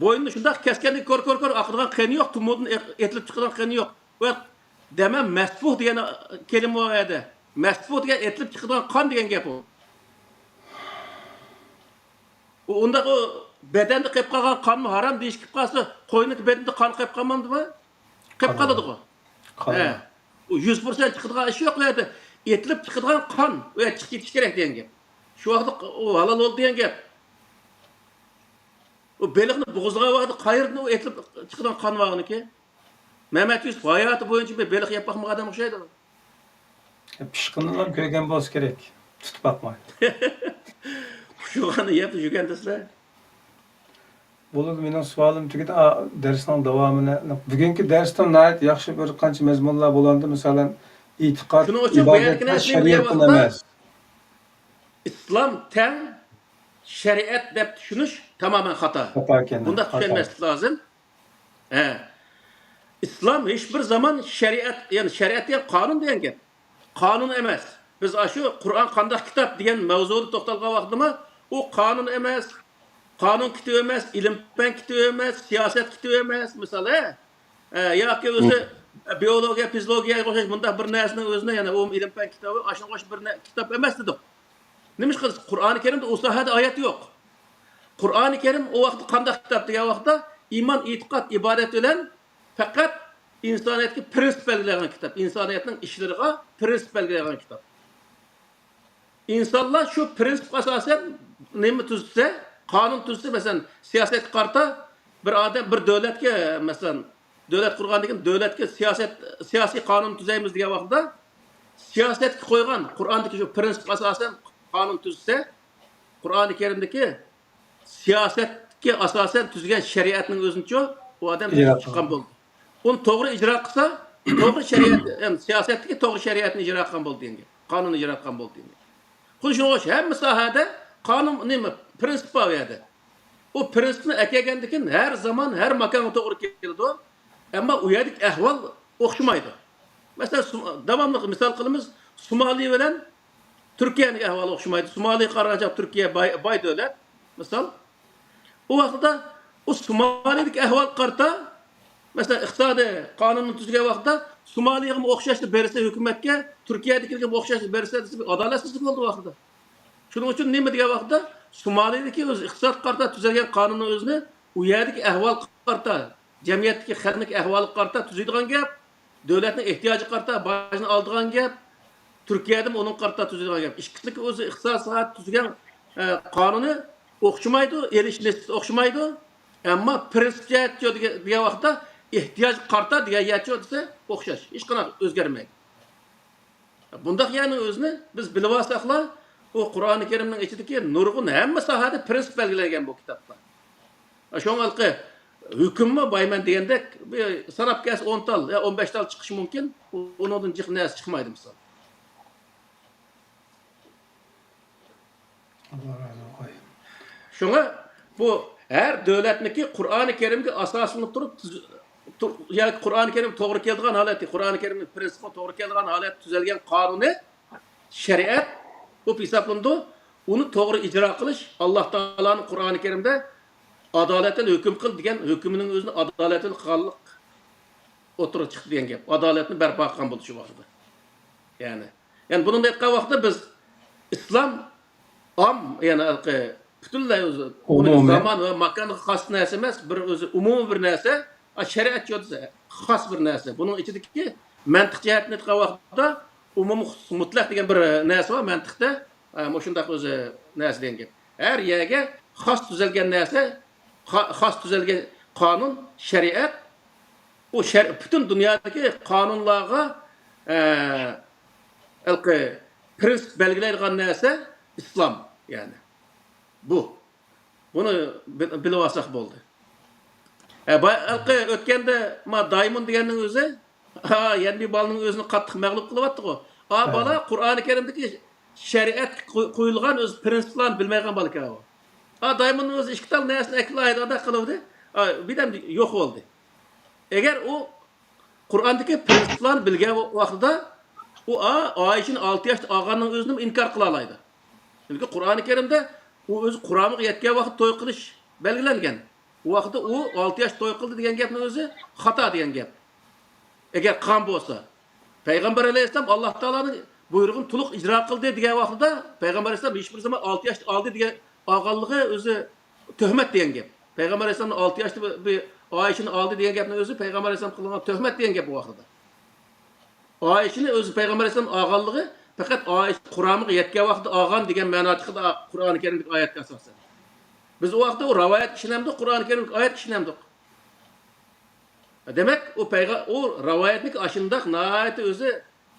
بوينىنى شۇنداق كەسكەندىكىن كور، كور، كور ئاقىدىغان قېنى يوق، تۇمۇدىن ئېق-، ئېتىلىپ چىقىدىغان قېنى يوق. ئۇ دەمە مەسفۇھ دېگەن كەلىمە بار ئۇ يەردە. مەسفۇھ دېگەن ئېتىلىپ چىقىدىغان قان دېگەن گەپ ئۇ. ئۇ ئۇنداق ئۇ بەدەندە قېلىپ قالغان قانمۇ ھارام دېيىشكە قالسا، قوينىڭكى بەدىنىدە قان قېلىپ قالمامدۇ بۇ؟ قېلىپ قالىدىغۇ. ھە. ئۇ يۈز پىرسەنت چىقىدىغان ئىش يوق ئۇ يەردە. ئېتىلىپ چىقىدىغان قان ئۇ يەردە چىقىپ كېتىشى كېرەك دېگەن گەپ. شۇ ۋاقىتتا ئۇ ھالال بولدى دېگەن گەپ. ئۇ بېلىقنى بوغۇزلىغان ۋاقىتتا قايېرىدىن ئۇ ئېتىلىپ چىقىدىغان قان بارغىنىكى؟ مەمەت يۈسۈپ ھاياتى بويىچە بىر بېلىق يەپ باقمىغان ئادەم ئوخشايدۇ. پىشقىنىنىلا كۆرگەن بولسا كېرەك، تۇتۇپ باقماي. ئۇچۇرغاننى يەپ يۈرگەن دېسىلە. بولىدۇ، مېنىڭ سوئالىم تۈگىدى. ئا، دەرسنىڭ داۋامىنى، بۈگۈنكى دەرستىن ناھايىتى ياخشى بىر قانچە مەزمۇنلار بولغانىدى. مەسىلەن، ئېتىقاد، شۇنىڭ ئۈچۈن بۇ يەردىكى ئىبادەتلەر نەرسىنى بىلگەن شەرىئەتتىن ۋاقىتتا ئەمەس. ئىسلام تەڭ شەرىئەت دەپ چۈشىنىش تامامەن خاتا. خاتا ئىكەن، بۇنداق خاتا. چۈشەنمەسلىك لازىم. ھە. ئىسلام ھېچ بىر زامان شەرىئەت، يەنى شەرىئەت دېگەن قانۇن دېگەن گەپ. قانۇن ئەمەس. بىز ئاشۇ قۇرئان قانداق كىتاب دېگەن مەۋزۇدا توختالغان ۋاقتىدا ئۇ قانۇن ئەمەس، قانۇن كىتابى ئەمەس، ئىلىم پەن كىتابى ئەمەس، سىياسەت كىتابى ئەمەس، مىسال، ھە؟ ھە، ياكى ئۆزى بىيولوگىيە، فىزىولوگىيەگە ئوخشاش بۇنداق بىر نەرسىنىڭ ئۆزىنى، يەنى ئۇ ئىلىم پەن كىتابى، ئاشۇنىڭغا ئوخشاش بىر نە-، كىتاب ئەمەس دېدۇق. نېمىشقا دېسە، قۇرئانى كەرىمدە ئۇ ساھەدە ئايەت يوق. قۇرئانى كەرىم ئۇ ۋاقىتتا قانداق كىتاب دېگەن ۋاقىتتا، ئىمان، ئېتىقاد، ئىبادەت بىلەن پەقەت ئىنسانىيەتكە پىرىنسىپ بەلگىلەيدىغان كىتاب، ئىنسانىيەتنىڭ ئىشلىرىغا پىرىنسىپ بەلگىلەيدىغان كىتاب. ئىنسانلار شۇ پىرىنسىپقا ئاساسەن نېمە تۈزسە، قانۇن تۈزسە، مەسىلەن، سىياسەتكە قارىتا بىر ئادەم، بىر دۆلەتكە، مەسىلەن، دۆلەت قۇرغاندىن كېيىن دۆلەتكە سىياسەت، سىياسىي قانۇن تۈزەيمىز دېگەن ۋاقتىدا، سىياسەتكە قويغان قۇرئاندىكى شۇ پىرىنسىپقا ئاساسەن قانۇن تۈزسە، قۇرئانى كەرىمدىكى سىياسەتكە ئاساسەن تۈزگەن شەرىئەتنىڭ ئۆزىنىچۇ ئۇ ئادەم چىققان بولدى. ئۇنى توغرا ئىجرا قىلسا، توغرا شەرىئەت، يەنى سىياسەتتىكى توغرا شەرىئەتنى ئىجرا قىلغان بولدى دېگەن گەپ. قانۇننى ئىجرا قىلغان بولدى دېگەن گەپ. خۇددى شۇنىڭغا ئوخشاش ھەممە ساھەدە قانۇن نېمە، پىرىنسىپ بار ئۇ يەردە. ئۇ پىرىنسىپنى ئەكەلگەندىن كېيىن ھەر زامان، ھەر ماكانغا توغرا كېلىدۇ. ئەمما ئۇ يەردىكى ئەھۋال ئوخشىمايدۇ. مەسىلەن، سۇ-، داۋاملىق مىسال قىلىمىز، سومالى بىلەن تۈركىيەنىڭ ئەھۋالى ئوخشىمايدۇ. سومالىغا قارىغاندا تۈركىيە باي، باي دۆلەت، مىسال. ئۇ ۋاقىتتا ئۇ سومالىدىكى ئەھۋالغا قارىتا، مەسىلەن، ئىقتىسادىي قانۇننى تۈزگەن ۋاقىتتا سومالىغىمۇ ئوخشاشلا بېرىسە ھۆكۈمەتكە، تۈركىيەدىكىگىمۇ ئوخشاشلا بېرىسە دېسە، بىر ئادالەتسىزلىك بولدى ئۇ ۋاقىتتا. شۇنىڭ ئۈچۈن نېمە دېگەن ۋاقىتتا سومالىدىكى ئۆزى ئىقتىسادقا قارىتا تۈزەلگەن قانۇننىڭ ئۆزىنى ئۇ يەردىكى ئەھۋالغا قارىتا، جەمئىيەتتىكى خەلقنىڭكى ئەھۋالىغا قارىتا تۈزىدىغان گەپ، دۆلەتنىڭ ئېھتىياجىغا قارىتا باجنى ئالىدىغان گەپ، تۈركىيەدىمۇ ئۇنىڭغا قارىتا تۈزىدىغان گەپ. ئىككىسىنىڭكى ئۆزى ئىقتىساد ساھەسى تۈزگەن، ئە، قانۇنى ئوخشىمايدۇ، ئېلىش نىسبىتى ئوخشىمايدۇ. ئەمما پىرىنسىپ جەھەتتە دېگەن، دېگەن ۋاقىتتا ئېھتىياجغا قارىتا دېگەن يەرچۇ دېسە ئوخشاش، ھېچقانداق ئۆزگەرمەيدۇ. بۇنداق يەرنىڭ ئۆزىنى بىز بىلىۋالساقلا، ئۇ قۇرئانى كەرىمنىڭ ئىچىدىكى نۇرغۇن ھەممە ساھەدە پىرىنسىپ بەلگىلەنگەن بۇ كىتابتا. شۇڭا ھېلىقى ھۆكۈممۇ بايمەن دېگەندەك، بىر ساناپ كەلسە ئون تال يا ئون بەش تال چىقىشى مۇمكىن، ئۇنىڭدىن جىق نەرسە چىقمايدۇ مىسال. ئاللا رازى بولغاي. شۇڭا بۇ ھەر دۆلەتنىڭكى قۇرئانى كەرىمگە ئاساسلىنىپ تۇرۇپ، تۈز-، تۇر-، ياكى قۇرئانى كەرىم توغرا كەلىدىغان ھالەتتە، قۇرئانى كەرىمنىڭ پىرىنسىپىغا توغرا كەلىدىغان ھالەتتە تۈزەلگەن قانۇنى شەرىئەت بولۇپ ھېسابلىنىدۇ. ئۇنى توغرا ئىجرا قىلىش، ئاللا تائالانىڭ قۇرئانى كەرىمدە ئادالەت بىلەن ھۆكۈم قىل دېگەن ھۆكمىنىڭ ئۆزىنى ئادالەت بىلەن قىلغانلىق ئوتتۇرىغا چىقتى دېگەن گەپ. ئادالەتنى بەرپا قىلغان بولدى شۇ ۋاقتىدا. يەنى، يەنى بۇنىڭدا ئېيتقان ۋاقتىدا بىز ئىسلام ئام، يەنى ھېلىقى پۈتۈنلەي ئۆزى، ئۇنى ئومۇمىي. زامان ۋە ماكانغا خاس نەرسە ئەمەس، بىر ئۆزى ئومۇمىي بىر نەرسە. ئا، شەرىئەت جۇدىسى خاس بىر نەرسە. بۇنىڭ ئىچىدىكى مەنتىق جەھەتتىن ئېيتقان ۋاقىتتا ئومۇمىي خۇسۇس مۇتلەق دېگەن بىر نەرسە بار مەنتىقتە. ئا، مۇشۇنداق ئۆزى نەرسە دېگەن گەپ. ھەر يەرگە خاس تۈزەلگەن نەرسە، خا-، خاس تۈزەلگەن قانۇن، شەرىئەت، ئۇ شەر-، پۈتۈن دۇنيادىكى قانۇنلارغا، ئە، ھېلىقى پىرىنسىپ بەلگىلەيدىغان نەرسە ئىسلام، يەنى. بۇ. بۇنى بىل-، بىلىۋالساق بولدى. ئە، باي-، ھېلىقى ئۆتكەندە ما دايمون دېگەننىڭ ئۆزى، ھا، يەنە بىر بالىنىڭ ئۆزىنى قاتتىق مەغلۇپ قىلىۋەتتىغۇ. ئا، ھە. بالا قۇرئانى كەرىمدىكى شەرىئەتكە قوي-، قويۇلغان ئۆز پىرىنسىپلارنى بىلمەيدىغان بالا ئىكەن ئۇ. ئا، دايموننىڭ ئۆزى ئىككى تال نەرسىنى ئەكېلىپ ئايدا ئاداق قىلىۋىدى. ئا، بىردەم يوق بولدى. ئەگەر ئۇ قۇرئاندىكى پىرىنسىپلارنى بىلگەن ۋاقتىدا، ئۇ ئا-، ئائىشىنى ئالتە ياشتا ئالغاننىڭ ئۆزىنىمۇ ئىنكار قىلالايدۇ. چۈنكى قۇرئانى كەرىمدە ئۇ ئۆزى قۇرامىغا يەتكەن ۋاقىت توي قىلىش بەلگىلەنگەن. ئۇ ۋاقىتتا ئۇ ئالتە ياشتا توي قىلدى دېگەن گەپنىڭ ئۆزى خاتا دېگەن گەپ. ئەگەر قىلغان بولسا، پەيغەمبەر ئەلەيھىسسالام ئاللا تائالانىڭ بۇيرۇغىنى تولۇق ئىجرا قىلدى دېگەن ۋاقتىدا، پەيغەمبەر ئەلەيھىسسالام ھېچبىر زامان ئالتە ياشتا ئالدى دېگەن، ئالغانلىقى ئۆزى تۆھمەت دېگەن گەپ. پەيغەمبەر ئەلەيھىسسالامنى ئالتە ياشتا بىر، بىر ئائىشىنى ئالدى دېگەن گەپنىڭ ئۆزى پەيغەمبەر ئەلەيھىسسالام قىلغان تۆھمەت دېگەن گەپ ئۇ ۋاقتىدا. ئائىشىنى ئۆزى پەيغەمبەر ئەلەيھىسسالام ئالغانلىقى، پەقەت ئائىشە قۇرامىغا يەتكەن ۋاقتىدا ئالغان دېگەن مەنادىكى قۇرئانى كەرىمدىكى ئايەتكە ئاساسەن. بىز ئۇ ۋاقىتتا ئۇ رىۋايەتكە ئىشىنەمدۇق، قۇرئانى كەرىمدىكى ئايەتكە ئىشىنەمدۇق. دېمەك، ئۇ پەيغە-، ئۇ رىۋايەتنىڭ ئاشۇنداق ناھايىتى ئۆزى،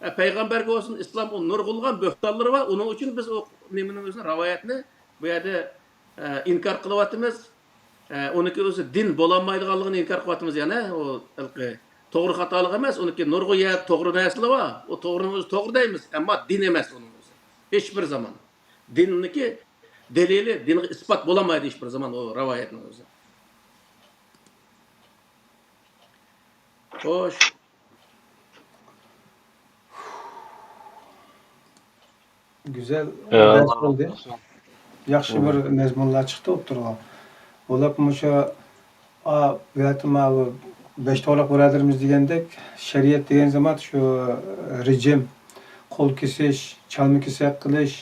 ئە، پەيغەمبەرگە بولسۇن، ئىسلامغا نۇرغۇنلىغان بۆھتانلىرى بار. ئۇنىڭ ئۈچۈن بىز ئۇ نېمىنىڭ ئۆزىنى، رىۋايەتنى بۇ يەردە، ئە، ئىنكار قىلىۋاتىمىز. ئە، ئۇنىڭكى ئۆزى دىن بولالمايدىغانلىقىنى ئىنكار قىلىۋاتىمىز يەنە. ئۇ ھېلىقى توغرا خاتالىق ئەمەس، ئۇنىڭكى نۇرغۇن يەر توغرا نەرسىلەر بار. ئۇ توغرىنىڭ ئۆزى توغرا دەيمىز، ئەمما دىن ئەمەس ئۇنىڭ ئۆزى. ھېچ بىر زامان. دىننىڭكى دەلىلى، دىنغا ئىسپات بولالمايدۇ ھېچ بىر زامان ئۇ رىۋايەتنىڭ ئۆزى. خوش. گۈزەل يا، دەرس بولدى. ياخشى بىر مەزمۇنلار چىقتى ئوتتۇرىغا. بولۇپ مۇشۇ، ئا، بۇ يەردە ماۋۇ بەش توغراق بۇرادىرىمىز دېگەندەك، شەرىئەت دېگەن زامان شۇ رېجىم، قول كېسىش، چالما كېسەك قىلىش،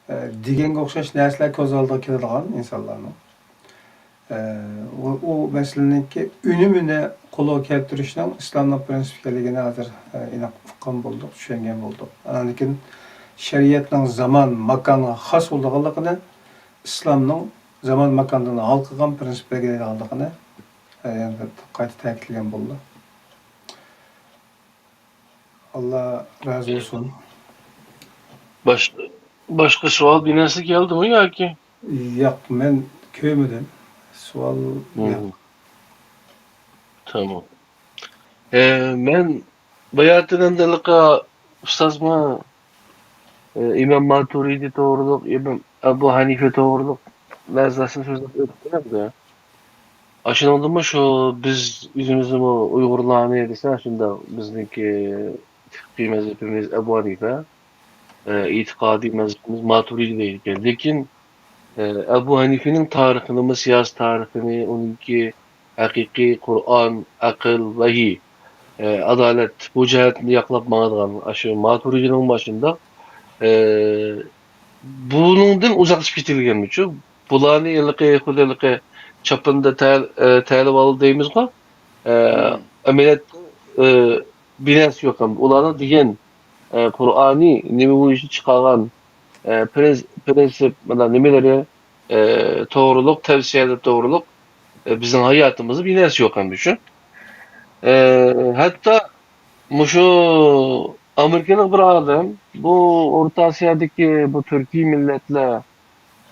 ئە، دېگەنگە ئوخشاش نەرسىلەر كۆز ئالدىغا كېلىدىغان ئىنسانلارنىڭ. ئە، ئۇ، ئۇ مەسىلىنىڭكى ئۈنۈمىنى قولغا كەلتۈرۈشنىڭ ئىسلامنىڭ پىرىنسىپ ئىكەنلىكىنى ھازىر، ئە، ئېنىق ئۇققان بولدۇق، چۈشەنگەن بولدۇق. ئاندىن كېيىن شەرىئەتنىڭ زامان، ماكانغا خاس بولىدىغانلىقىنى، ئىسلامنىڭ زامان، ماكاندىن ھالقىغان پىرىنسىپ بەلگىلەيدىغانلىقىنى، ئە، يەنە بىر قايتا تەكىتلىگەن بولدۇق. ئاللا رازى بولسۇن. باش-، باشقا سوئال بىر نەرسە كەلدىمۇ ياكى؟ ياق، مەن كۆرمىدىم. سوئال ياق. تامام. ئە، مەن باياتىن ئەمدى ئۇستازمۇ ئىمام ماتۇرىدى توغرۇلۇق، ئىمام ئەبۇ ھەنىفە توغرۇلۇق نەرسىلەرنى سۆزلەپ ئۆتتى ئەمدى. ئاشۇنىڭدىمۇ شۇ بىز ئۆزىمىزنىمۇ ئۇيغۇرلارنى دېسە، شۇنداق بىزنىڭكى پىقھىي مەزھىپىمىز ئەبۇ ھەنىفە، ئە، ئېتىقادىي مەزھىپىمىز ماتۇرىدى دەيدىكەن. لېكىن، ئە، ئەبۇ ھەنىفىنىڭ تارىخىنىمۇ، سىياسىي تارىخىنى، ئۇنىڭكى ھەقىقىي قۇرئان، ئەقىل، ۋەھىي، ئە، ئادالەت، بۇ جەھەتنى ياقلاپ ماڭىدىغان ئاشۇ ماتۇرىدىنىڭ مۇشۇنداق، ئە، بۇنىڭدىن ئۇزاقلىشىپ كېتىلگەنمىچۇ؟ بۇلارنى ھېلىقى، خۇددى ھېلىقى چاپىنىدا تە-، ئە، تەلىۋالدى دەيمىزغۇ؟ ئە، ئەمەلىيەتتە، ئە، بىر نەرسە يوق. ئۇلارنىڭ دېگەن، ئە، قۇرئانى نېمە بويىچە چىقارغان، ئە، پرىنس-، پرىنسىپ، مانا نېمىلىرى، ئە، توغرۇلۇق، تەۋسىيەلىرى توغرۇلۇق، ئە، بىزنىڭ ھاياتىمىزدا بىر نەرسە يوق ئەمدى شۇ. ئە، ھەتتا مۇشۇ ئامېرىكىلىق بىر ئادەم بۇ ئورتا ئاسىيادىكى بۇ تۈركىي مىللەتلەر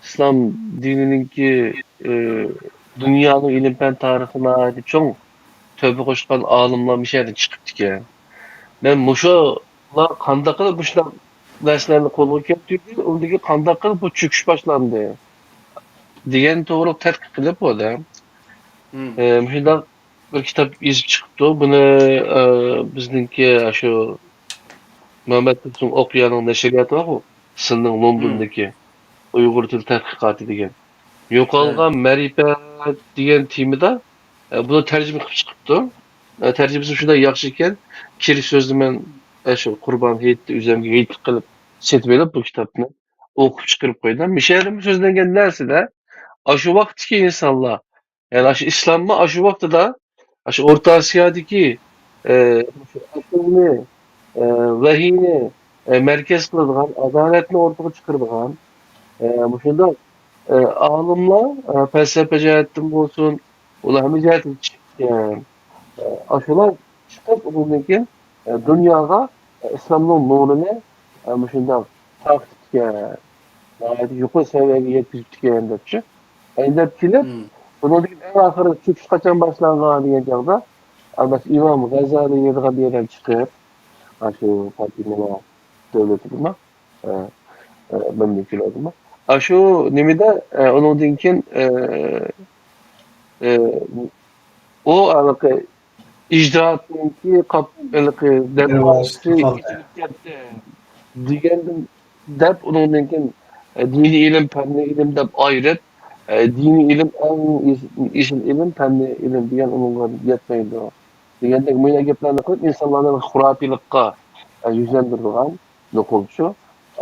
ئىسلام دىنىنىڭكى، ئى، دۇنيانىڭ ئىلىم-پەن تارىخىغا ناھايىتى چوڭ تۆھپە قوشقان ئالىملار مۇشۇ يەردىن چىقىپتىكەن. مەن مۇشۇلار قانداق قىلىپ مۇشۇنداق نەرسىلەرنى قولغا كەلتۈردى، ئۇندىن كېيىن قانداق قىلىپ بۇ چۆكۈش باشلاندى دېگەن توغرۇلۇق تەتقىق قىلىپ بۇ ئادەم، ئى، مۇشۇنداق بىر كىتاب يېزىپ چىقىپتۇ. بۇنى، ئى، بىزنىڭكى شۇ مەمەت تۇرسۇن ئوقۇيانىڭ نەشرىياتى بارغۇ، سىننىڭ لوندوندىكى ئۇيغۇر تىل تەتقىقاتى دېگەن. يوقالغان مەرىپەت دېگەن تېمىدا، ئە، بۇنى تەرجىمە قىلىپ چىقىپتۇ. ئە، تەرجىمىسى شۇنداق ياخشى ئىكەن، كىرىش سۆزىنى مەن، ئە، شۇ قۇربان ھېيتتا ئۆزۈمگە ھېيتلىق قىلىپ سېتىپ ئېلىپ بۇ كىتابنى ئوقۇپ چىقىرىپ قويدۇم. مۇشۇ يەردىمۇ سۆزلەنگەن نەرسىدە ئاشۇ ۋاقىتتىكى ئىنسانلار، يەنى ئاشۇ ئىسلاممۇ ئاشۇ ۋاقتىدا، ئاشۇ ئورتا ئاسىيادىكى، ئە، ئەقىلنى، ئە، ۋەھىينى، ئە، مەركەز قىلىدىغان، ئادالەتنى ئوتتۇرىغا چىقىرىدىغان، ئە، مۇشۇنداق، ئە، ئالىملار، ئە، پەلسەپە جەھەتتىن بولسۇن، ئۇلار ھەممە جەھەتتىن چىقىپ، ئە، ئاشۇلار چىقىپ، ئۇنىڭدىن كېيىن، ئە، دۇنياغا، ئە، ئىسلامنىڭ نۇرىنى، ئە، مۇشۇنداق تارقىتىپتىكەن، ناھايىتى يۇقىرى سەۋىيەگە يەتكۈزۈپتىكەن دەپچۇ. ئەينەپ كېلىپ، بۇنىڭدىن كېيىن ئەڭ ئاخىرى چۆكۈش قاچان باشلانغان دېگەن چاغدا، ئەلۋەتتە، ئىمام غەززالى دەيدىغان بىر يەردىن چىقىپ، ئاشۇ پاتىمىلار دۆلىتىدىمۇ، ئە، ئە، مەملىكىلەردىمۇ. ئاشۇ نېمىدە، ئە، ئۇنىڭدىن كېيىن، ئە، ئە، ئۇ ھېلىقى ئىجتىھادنىڭكى قاپ-، ھېلىقى دەرۋازىسى ئېچىلىپ كەتتى دېگەندىن، دەپ ئۇنىڭدىن كېيىن، ئە، دىنىي ئىلىم، پەننىي ئىلىم دەپ ئايرىپ، ئە، دىنىي ئىلىم ئەڭ ئېس-، ئېسىل ئىلىم، پەننىي ئىلىم دېگەن ئۇنىڭغا يەتمەيدۇ. دېگەندەك مۇنداق گەپلەرنى قىلىپ ئىنسانلارنى خۇراپىيلىققا، ئە، يۈزلەندۈرىدىغان نوقۇلچۇ.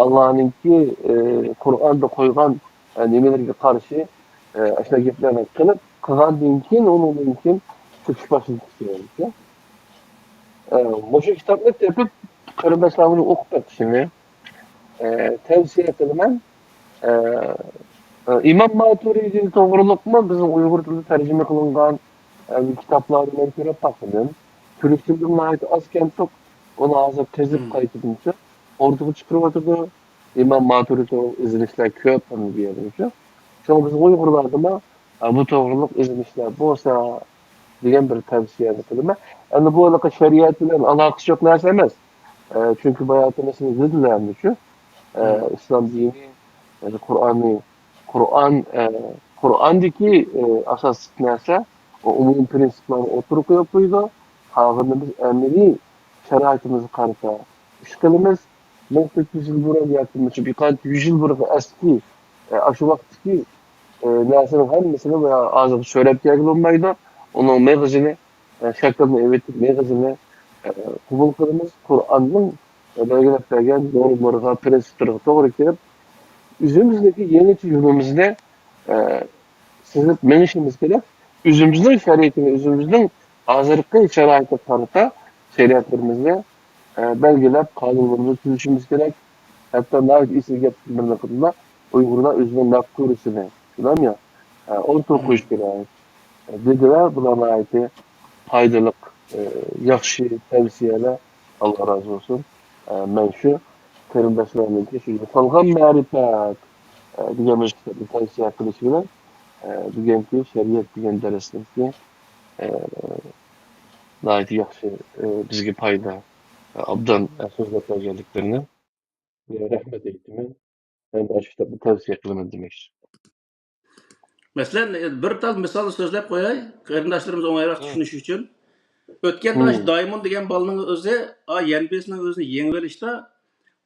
ئاللانىڭكى، ئى، قۇرئاندا قويغان، ئى، نېمىلىرىگە قارشى، ئە، ئاشۇنداق گەپلەرنى قىلىپ، قىلغاندىن كېيىن، ئۇنىڭدىن كېيىن چۆكۈش باشلىدى دېگەنچە. ئە، مۇشۇ كىتابنى تېپىپ، قېرىنداشلارنى ئوقۇپ بېقىشىنى، ئە، تەۋسىيە قىلىمەن. ئە، ئە، ئىمام ماتۇرىدى توغرۇلۇقمۇ بىزنىڭ ئۇيغۇر تىلىدا تەرجىمە قىلىنغان، ئە، كىتابلارنى مەن كۆرۈپ باقمىدىم. تۈرك تىلىدا ناھايىتى ئاز كەمتۇق. ئۇنى ھازىر قېزىپ قايتىدىنچە ئوردىغا چىقىرىۋاتىدۇ. ئىمام ماتۇرىدى توغرا ئىزدىنىشلەر كۆپ، ئەمدى بۇ يەردىچۇ. شۇڭا بىز ئۇيغۇرلاردىمۇ، ئە، بۇ توغرۇلۇق ئىزدىنىشلەر بولسا دېگەن بىر تەۋسىيەنى قىلىمەن. ئەمدى بۇ ھېلىقى شەرىئەت بىلەن ئالاقىسى يوق نەرسە ئەمەس. ئە، چۈنكى باياتىن سىز دېدىلەر ئەمدىچۇ. ئە، ئىسلام دىنى، ئە، قۇرئاننى، قۇرئان، ئە، قۇرئاندىكى، ئە، ئاساسلىق نەرسە، ئۇ ئومۇمىي پرىنسىپلارنى ئوتتۇرىغا قويۇپ قويىدۇ. قالغىنىنى بىز ئەمەلىي شارائىتىمىزغا قارىتا ئىش قىلىمىز. مىڭ تۆت يۈز يىل بۇرۇن ياكى مۇشۇ بىر قانچە يۈز يىل بۇرۇنقى ئەسكى، ئە، ئاشۇ ۋاقىتتىكى، ئە، نەرسىنىڭ ھەممىسىنى ھازىرغا سۆرەپ كەلگىلى بولمايدۇ. ئۇنىڭ مېغىزىنى، ئە، شەكلىنى ئېۋىتىپ، مېغىزىنى، ئە، قوبۇل قىلىمىز. قۇرئاننىڭ، ئە، بەلگىلەپ بەرگەن نورمىلىرىغا، پرىنسىپلىرىغا توغرا كېلىپ، ئۆزىمىزنىڭكى يېڭىچە يولىمىزنى، ئە، سىزىپ مېڭىشىمىز كېرەك. ئۆزىمىزنىڭ شەرىئىتىنى، ئۆزىمىزنىڭ ھازىرقى شارائىتقا قارىتا شەرىئەتلىرىمىزنى، ئە، بەلگىلەپ، قانۇنلىرىمىزنى تۈزۈشىمىز كېرەك. ھەتتا ناھايىتى ئېسىل گەپلەرنىڭ بىرىنى قىلدىلا، ئۇيغۇرلار ئۆزىنىڭ مەپكۇرىسىنى، شۇنداقمۇ يا؟ ئە، ئوتتۇرىغا قويۇش كېرەك، ئە، دېدى ۋە بۇلار ناھايىتى پايدىلىق، ئە، ياخشى تەۋسىيەلەر. ئاللا رازى بولسۇن. ئە، مەن شۇ قېرىنداشلارنىڭكى شۇ يوقالغان مەرىپەت، ئە، دېگەن مۇشۇ كىتابنى تەۋسىيە قىلىش بىلەن، ئە، بۈگۈنكى شەرىئەت دېگەن دەرسنىڭكى، ئە، ناھايىتى ياخشى، ئە، بىزگە پايدا، ئە، ئوبدان، ئە، سۆزلەپ بەرگەنلىكلىرىنى، ئە، رەھمەت ئېيتىمەن. ھەم ئاشۇ كىتابنى تەۋسىيە قىلىمەن دېمەكچى. مەسىلەن، بىر تال مىسال سۆزلەپ قوياي، قېرىنداشلىرىمىز ئوڭايراق چۈشىنىشى ئۈچۈن. ئۆتكەندە ئاشۇ دايمون دېگەن بالىنىڭ ئۆزى، ئا، يەنبېسىنىڭ ئۆزىنى يېڭىۋېلىشتا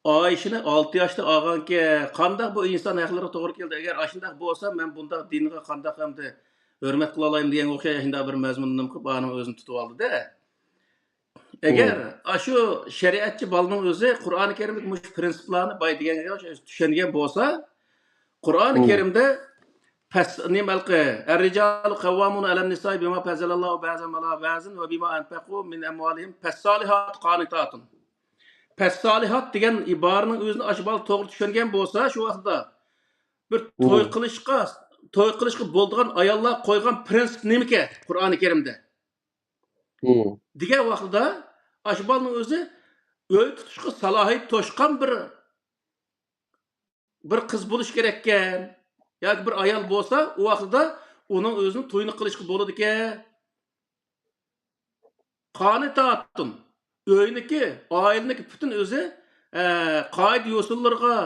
ئائىشىنى ئالتە ياشتا ئالغانكەن، قانداق بۇ ئىنسان ھەقلىرىگە توغرا كېلىدۇ؟ ئەگەر ئاشۇنداق بولسا، مەن بۇنداق دىنغا قانداق ئەمدى ھۆرمەت قىلالايمەن دېگەنگە ئوخشاش ئاشۇنداق بىر مەزمۇننى نېمە قىلىپ، ئانىڭ ئۆزىنى تۇتۇۋالدى-دە. ئەگەر ئاشۇ شەرىئەتچى بالىنىڭ ئۆزى قۇرئانى كەرىمدىكى مۇشۇ پرىنسىپلارنى باي دېگەنگە ئوخشاش چۈشەنگەن بولسا، قۇرئانى كەرىمدە پەس-، نېمە ھېلىقى، الرجال قوامون على النساء بما فضل الله بعضهم على بعض وبما أنفقوا من أموالهم فالصالحات قانتات. پەسسالىھات دېگەن ئىبارىنىڭ ئۆزىنى ئاشۇ بالا توغرا چۈشەنگەن بولسا، شۇ ۋاقىتتا بىر توي قىلىشقا، توي قىلىشقا بولىدىغان ئاياللار قويغان پرىنسىپ نېمىكەن قۇرئانى كەرىمدە؟ دېگەن ۋاقتىدا ئاشۇ بالىنىڭ ئۆزى ئۆي تۇتۇشقا سالاھىيىتى توشقان بىر، بىر قىز بولۇش كېرەككەن. ياكى بىر ئايال بولسا، ئۇ ۋاقتىدا ئۇنىڭ ئۆزىنىڭ تويىنى قىلىشقا بولىدىكەن. قانتاتون. ئۆينىكى، ئائىلىنىڭكى پۈتۈن ئۆزى، ئە، قائىدە يوسۇنلىرىغا،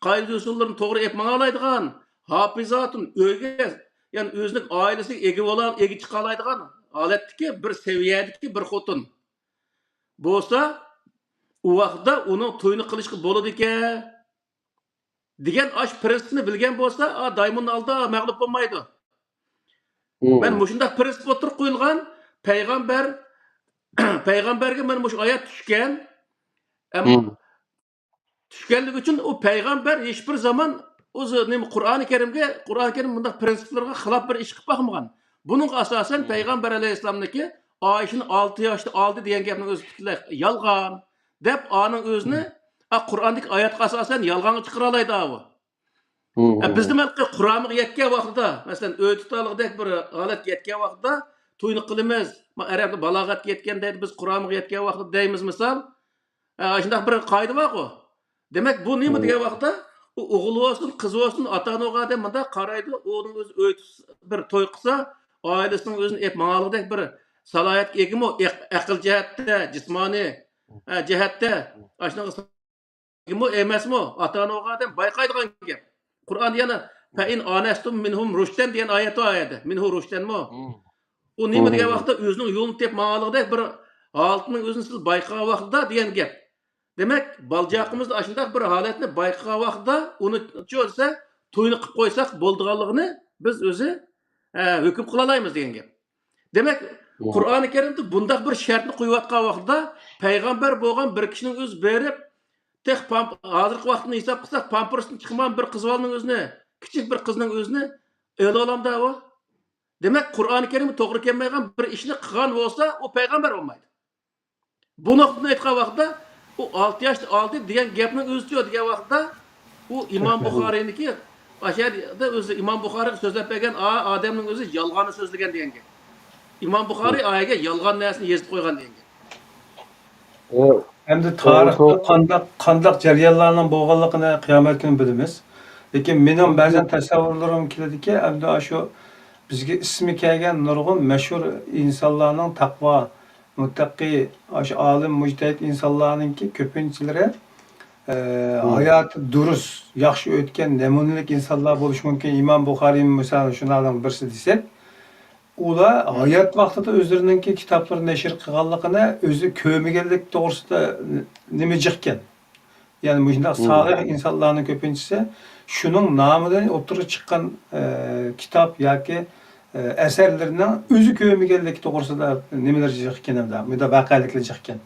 قائىدە يوسۇنلىرىنى توغرا ئېلىپ ماڭالايدىغان، ھاپىزاتون، ئۆيگە، يەنى ئۆزىنىڭ ئائىلىسىگە ئىگە بولا-، ئىگە چىقالايدىغان ھالەتتىكى بىر سەۋىيەدىكى بىر خوتۇن بولسا، ئۇ ۋاقىتتا ئۇنىڭ تويىنى قىلىشقا بولىدىكەن. دېگەن ئاشۇ پرىنسىپنى بىلگەن بولسا، ئا، دايموننى ئالدا مەغلۇپ بولمايدۇ. مەن مۇشۇنداق پرىنسىپ ئوتتۇرىغا قويۇلغان، پەيغەمبەر، پەيغەمبەرگە مانا مۇشۇ ئايەت چۈشكەن. ئەمما چۈشكەنلىكى ئۈچۈن ئۇ پەيغەمبەر ھېچبىر زامان ئۆزى نېمە قۇرئانى كەرىمگە، قۇرئانى كەرىم بۇنداق پرىنسىپلارغا خىلاپ بىر ئىش قىلىپ باقمىغان. بۇنىڭغا ئاساسەن پەيغەمبەر ئەلەيھىسسالامنىڭكى ئائىشىنى ئالتە ياشتا ئالدى دېگەن گەپنىڭ ئۆزى پۈتۈنلەي يالغان، دەپ ئانىڭ ئۆزىنى، ئا، قۇرئاندىكى ئايەتكە ئاساسەن يالغانغا چىقىرالايدۇ ئاۋۇ. ئە، بىزدە مەلقى قۇرامىغا يەتكەن ۋاقتىدا، مەسىلەن، ئۆي تۇتالىغۇدەك بىر ھالەتكە يەتكەن ۋاقتىدا توينى قىلىمىز. ما-، ئەرەبتە بالاغەتكە يەتكەن دەيدۇ، بىز قۇرامىغا يەتكەن ۋاقتىدا دەيمىز مىسال. ئە، ئاشۇنداق بىر قائىدە بارغۇ. دېمەك، بۇ نېمە دېگەن ۋاقىتتا، ئۇ ئوغۇل بولسۇن، قىز بولسۇن، ئاتا-ئانىغا ئادەم مۇنداق قارايدۇ، ئۇنىڭ ئۆزى ئۆي تۇتسا، بىر توي قىلسا، ئائىلىسىنىڭ ئۆزىنى ئېلىپ ماڭالىغۇدەك بىر سالاھىيەتكە ئىگىمۇ، ئەق-، ئەقىل جەھەتتە، جىسمانىي، ئە، جەھەتتە، ئاشۇنىڭغا ئىگىمۇ ئەمەسمۇ؟ ئاتا-ئانىغا ئادەم بايقايدىغان گەپ. قۇرئاندا يەنە، فَإِنْ آنَسْتُمْ مِنْهُمْ رُشْدًا دېگەن ئايەت بار ئايەتتە. مىنھۇ رۇشدەنمۇ؟ ئۇ نېمە دېگەن ۋاقىتتا ئۆزىنىڭ يولىنى تېپىپ ماڭغانلىقىدەك بىر ھالىتىنىڭ ئۆزىنى سىز بايقىغان ۋاقتىدا دېگەن گەپ. دېمەك، بالىچاقىمىزدا ئاشۇنداق بىر ھالەتنى بايقىغان ۋاقتىدا ئۇنى چۆرسە، توينى قىلىپ قويساق بولىدىغانلىقىنى بىز ئۆزى، ئە، ھۆكۈم قىلالايمىز دېگەن گەپ. دېمەك، قۇرئانى كەرىمدە بۇنداق بىر شەرتنى قويۇۋاتقان ۋاقتىدا، پەيغەمبەر بولغان بىر كىشىنىڭ ئۆزى بېرىپ، تېخى پام-، ھازىرقى ۋاقىتنى ھېساب قىلساق، پامپېرستىن چىقمىغان بىر قىز بالىنىڭ ئۆزىنى، كىچىك بىر قىزنىڭ ئۆزىنى ئۆلۈۋالامدا ئۇ؟ دېمەك، قۇرئانى كەرىمگە توغرا كەلمەيدىغان بىر ئىشنى قىلغان بولسا، ئۇ پەيغەمبەر بولمايدۇ. بۇ نۇقتىدىن ئېيتقان ۋاقىتتا، ئۇ ئالتە ياشتا ئالدى دېگەن گەپنىڭ ئۆزىچۇ دېگەن ۋاقىتتا، ئۇ ئىمام بۇخارىينىڭكى، ئاشۇ يەردە ئۆزى ئىمام بۇخارىيغا سۆزلەپ بەرگەن، ئا، ئادەمنىڭ ئۆزى يالغاننى سۆزلىگەن دېگەن گەپ. ئىمام بۇخارىي ئايەگە يالغان نەرسىنى يېزىپ قويغان دېگەن گەپ. ئەمدى تارىختا قانداق، قانداق جەريانلارنىڭ بولغانلىقىنى قىيامەت كۈنى بىلىمىز. لېكىن مېنىڭ بەزەن تەسەۋۋۇرلىرىم كېلىدىكى، ئەمدى ئاشۇ بىزگە ئىسمى كەلگەن نۇرغۇن مەشھۇر ئىنسانلارنىڭ، تەقۋا، مۇتتەقى، ئاشۇ ئالىم، مۇجتەھىد ئىنسانلارنىڭكى كۆپىنچىلىرى، ئە، ھاياتى دۇرۇس، ياخشى ئۆتكەن، نەمۇنىلىك ئىنسانلار بولۇشى مۇمكىن. ئىمام بۇخارىيمۇ، مىسالەن، شۇلارنىڭ بىرسى دېسەك، ئۇلار ھايات ۋاقتىدا ئۆزلىرىنىڭكى كىتابلىرىنى نەشر قىلغانلىقىنى ئۆزى كۆرمىگەنلىك توغرىسىدا نېمە جىقكەن. يەنى مۇشۇنداق سالىھ ئىنسانلارنىڭ كۆپىنچىسى شۇنىڭ نامىدىن ئوتتۇرىغا چىققان، ئە، كىتاب ياكى، ئە، ئەسەرلىرىنىڭ ئۆزى كۆرمىگەنلىكى توغرىسىدا نېمىلەر جىقكەن، ھەمدە مۇنداق ۋەقەلىكلەر جىقكەن.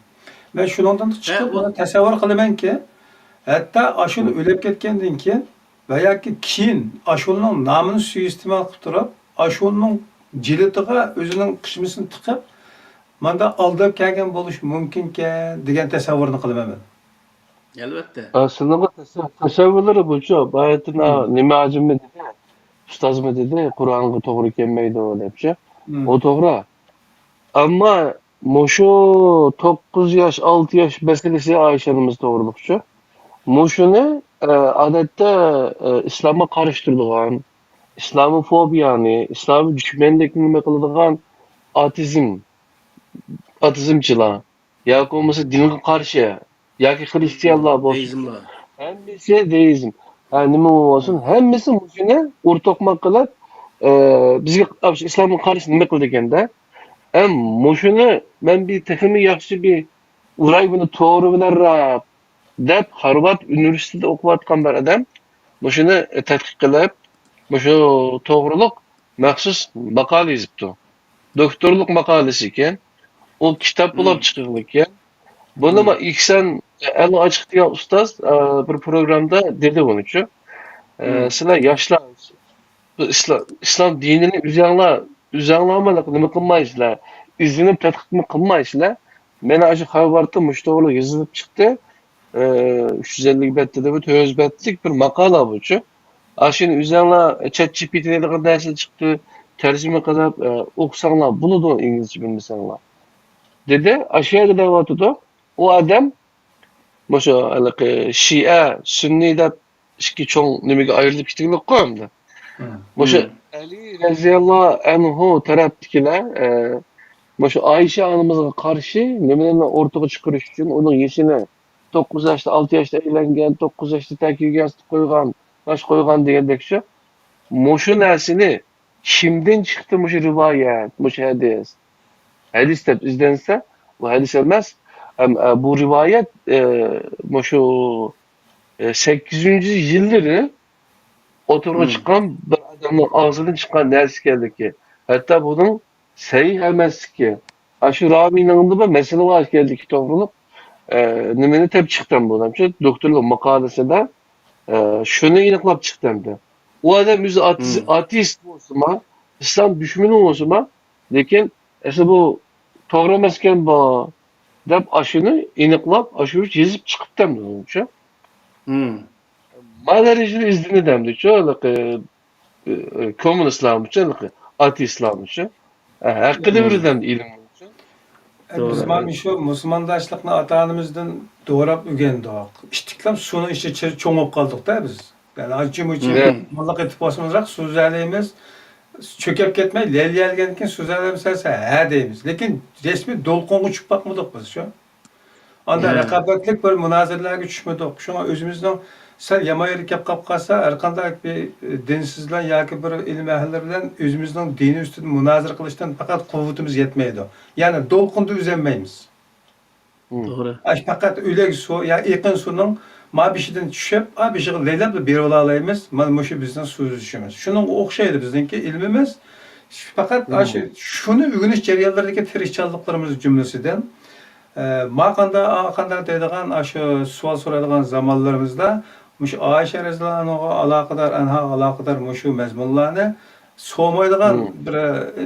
مەن شۇنىڭدىن چىقىپ، مانا تەسەۋۋۇر قىلىمەنكى، ھەتتا ئاشۇلا ئۆلۈپ كەتكەندىن كېيىن ۋە ياكى كېيىن ئاشۇلىنىڭ نامىنى سۇيىئىستېمال قىلىپ تۇرۇپ، ئاشۇلىنىڭ جىلىتىغا ئۆزىنىڭ قىشمىسىنى تىقىپ، ماندا ئالداپ كەلگەن بولۇشى مۇمكىنكەن دېگەن تەسەۋۋۇرنى قىلىمەن مەن. ئەلۋەتتە. ئە، سىلىنىڭ تەسە-، تەسەۋۋۇرلىرى بۇچۇ، بايىتىنا نېمە ھاجىممۇ دېدى، ئۇستازمۇ دېدى، قۇرئانغا توغرا كەلمەيدۇ دەپچۇ. ئۇ توغرا. ئەمما مۇشۇ توققۇز ياش، ئالتە ياش مەسىلىسى ئايشە ئانىمىز توغرىلىقچۇ. مۇشۇنى، ئە، ئادەتتە، ئە، ئىسلامغا قارشى تۇرىدىغان، ئىسلاموفوبىيانى، ئىسلام دۈشمەنلىكىنى نېمە قىلىدىغان ئاتېئىزم، ئاتېئىزمچىلار ياكى بولمىسا دىنغا قارشى ياكى خرىستىيانلار بولسۇن. دېيىزملار. ھەممىسى دېيىزم. ھە، نېمە بولسۇن، ھەممىسى مۇشۇنى ئۇرتۇقماق قىلىپ، ئە، بىزگە ئىسلامغا قارشى نېمە قىلىدىكەندە؟ ھەم مۇشۇنى مەن بىر تېخىمۇ ياخشى بىر ئۇراي بۇنى توغرا بىلەنراق دەپ، خارۋارد ئۇنىۋېرسىتېتىدا ئوقۇۋاتقان بىر ئادەم مۇشۇنى تەتقىق قىلىپ، مۇشۇ توغرۇلۇق مەخسۇس ماقالە يېزىپتۇ. دوكتورلۇق ماقالىسى ئىكەن. ئۇ كىتاب بولۇپ چىقىغلىكەن. بۇنىمۇ ئېھسان ئەل ئاچىق دېگەن ئۇستاز، ئە، بىر پروگرامدا دېدى بۇنىچۇ. ئە، سىلەر ياشلار، بۇ ئىسلا-، ئىسلام دىنىنى ئۆزەڭلار، ئۆزەڭلارمۇ نېمە قىلمايسىلەر، ئىزدىنىپ تەتقىقمۇ قىلمايسىلەر. مانا ئاشۇ خەۋەردە مۇشۇ توغرىلىق يېزىلىپ چىقتى. ئە، ئۈچ يۈز ئەللىك بەتتە دەپ، تۆت يۈز بەتلىك بىر ماقالە بۇچۇ. ئاشۇنى ئۆزەڭلار چات جى پى تى دەيدىغان نەرسىدىن چىقتى، تەرجىمە قىلىپ، ئە، ئوقۇساڭلار بولىدۇ، ئىنگلىزچە بىلمىسەڭلار. دېدى، ئاشۇ يەرگە دەۋاتىدۇ. ئۇ ئادەم مۇشۇ ھېلىقى شىئە، سۈننىي دەپ ئىككى چوڭ نېمىگە ئايرىلىپ كېتىۋاتىدۇ ئەمدى. مۇشۇ ئەلى رەزىياللاھۇ ئەنھۇ تەرەپتىكىلەر، ئە، مۇشۇ ئائىشە ئانىمىزغا قارشى نېمىلەرنى ئورتىغا چىقىرىش ئۈچۈن ئۇنىڭ يېشىنى توققۇز ياشتا، ئالتە ياشتا ئۆيلەنگەن، توققۇز ياشتا تەكىگە ياستۇق قويغان، باش قويغان دېگەندەك شۇ. مۇشۇ نەرسىنى كىمدىن چىقتى مۇشۇ رىۋايەت، مۇشۇ ھەدىس؟ ھەدىس دەپ ئىزدەنسە، بۇ ھەدىس ئەمەس. ئەم، ئە، بۇ رىۋايەت، ئە، مۇشۇ، ئە، سەككىزىنچى يىللىرى ئوتتۇرىغا چىققان بىر ئادەمنىڭ ئاغزىدىن چىققان نەرسە ئىكەنلىكى، ھەتتا بۇنىڭ سەھىھ ئەمەسلىكى، ئاشۇ راۋىينىڭدىمۇ مەسىلە بار ئىكەنلىكى توغرۇلۇق، ئە، نېمىنى تېپىپ چىقتىم بۇ، دوكتورلۇق ماقالىسىدا، ئە، شۇنى ئېنىقلاپ چىقتىم دە. ئۇ ئادەم ئۆزى ئاتېئىست، ئاتېئىست بولسىمۇ، ئىسلام دۈشمىنى بولسىمۇ، لېكىن ئەسلى بۇ توغرا ئەمەسكەن بۇ، دەپ ئاشۇنى ئېنىقلاپ، ئاشۇ يېزىپ چىقىپتىم دېدىمچۇ. ما دەرىجىدە ئىزدىنىدەمدىچۇ، ھېلىقى، ئە، كوممۇنىستلارمۇچۇ، ھېلىقى ئاتېئىستلارمۇچۇ. ئە، ھەققىدە بىردەم ئىلىم. ئە، بىز مانا شۇ مۇسۇلمانداشلىقنى ئاتا-ئانىمىزدىن دوراپ ئۆگەندۇق. ئىتتىكلەپ سۇنىڭ ئىچىدە چىر-، چوڭىيىپ قالدۇق-دە بىز. يەنى ئانچە-مۇنچە مۇنداق ئېتىپ بولسىمىزراق سۆزلەيمىز. چۆكۈپ كەتمەي، لەيلىيەلىگەندىن كېيىن سۆزلەيمىز دېسە، ھە دەيمىز. لېكىن رەسمىي دولقۇنغا چۈشۈپ باقمىدۇق بىز شۇ. ئاندا رىقابەتلىك بىر مۇنازىرىلەرگە چۈشمىدۇق. شۇڭا ئۆزىمىزنىڭ سەل يامان يېرى كەپ قاپ قالسا، ھەرقانداق بىر، ئە، دىنسىزلار ياكى بىر ئىلىم ئەھلىلىرى بىلەن ئۆزىمىزنىڭ دىنى ئۈستىدە مۇنازىرە قىلىشتىن پەقەت قۇۋۋىتىمىز يەتمەيدۇ. يەنى دولقۇندا ئۈزەلمەيمىز. توغرا. ئاشۇ پەقەت ئۆلەك سۇ يا ئېقىن سۇنىڭ ما بېشىدىن چۈشۈپ، ئا بېشىغا لەيلەپلا بېرىۋالالايمىز. مانا مۇشۇ بىزنىڭ سۆزلىشىشىمىز. شۇنىڭغا ئوخشايدۇ بىزنىڭكى ئىلمىمىز. پەقەت ئاشۇ شۇنى ئۆگىنىش جەريانلىرىدىكى تىرىشچانلىقلىرىمىز جۈملىسىدىن، ئە، ما قاندا-، ئا قانداق دەيدىغان ئاشۇ سوئال سورايدىغان زامانلىرىمىزدا مۇشۇ ئائىشە رەزىياللاھۇ ئەنھاغا ئالاقىدار، ئەنھاغا ئالاقىدار مۇشۇ مەزمۇنلارنى سومايدىغان بىر، ئە،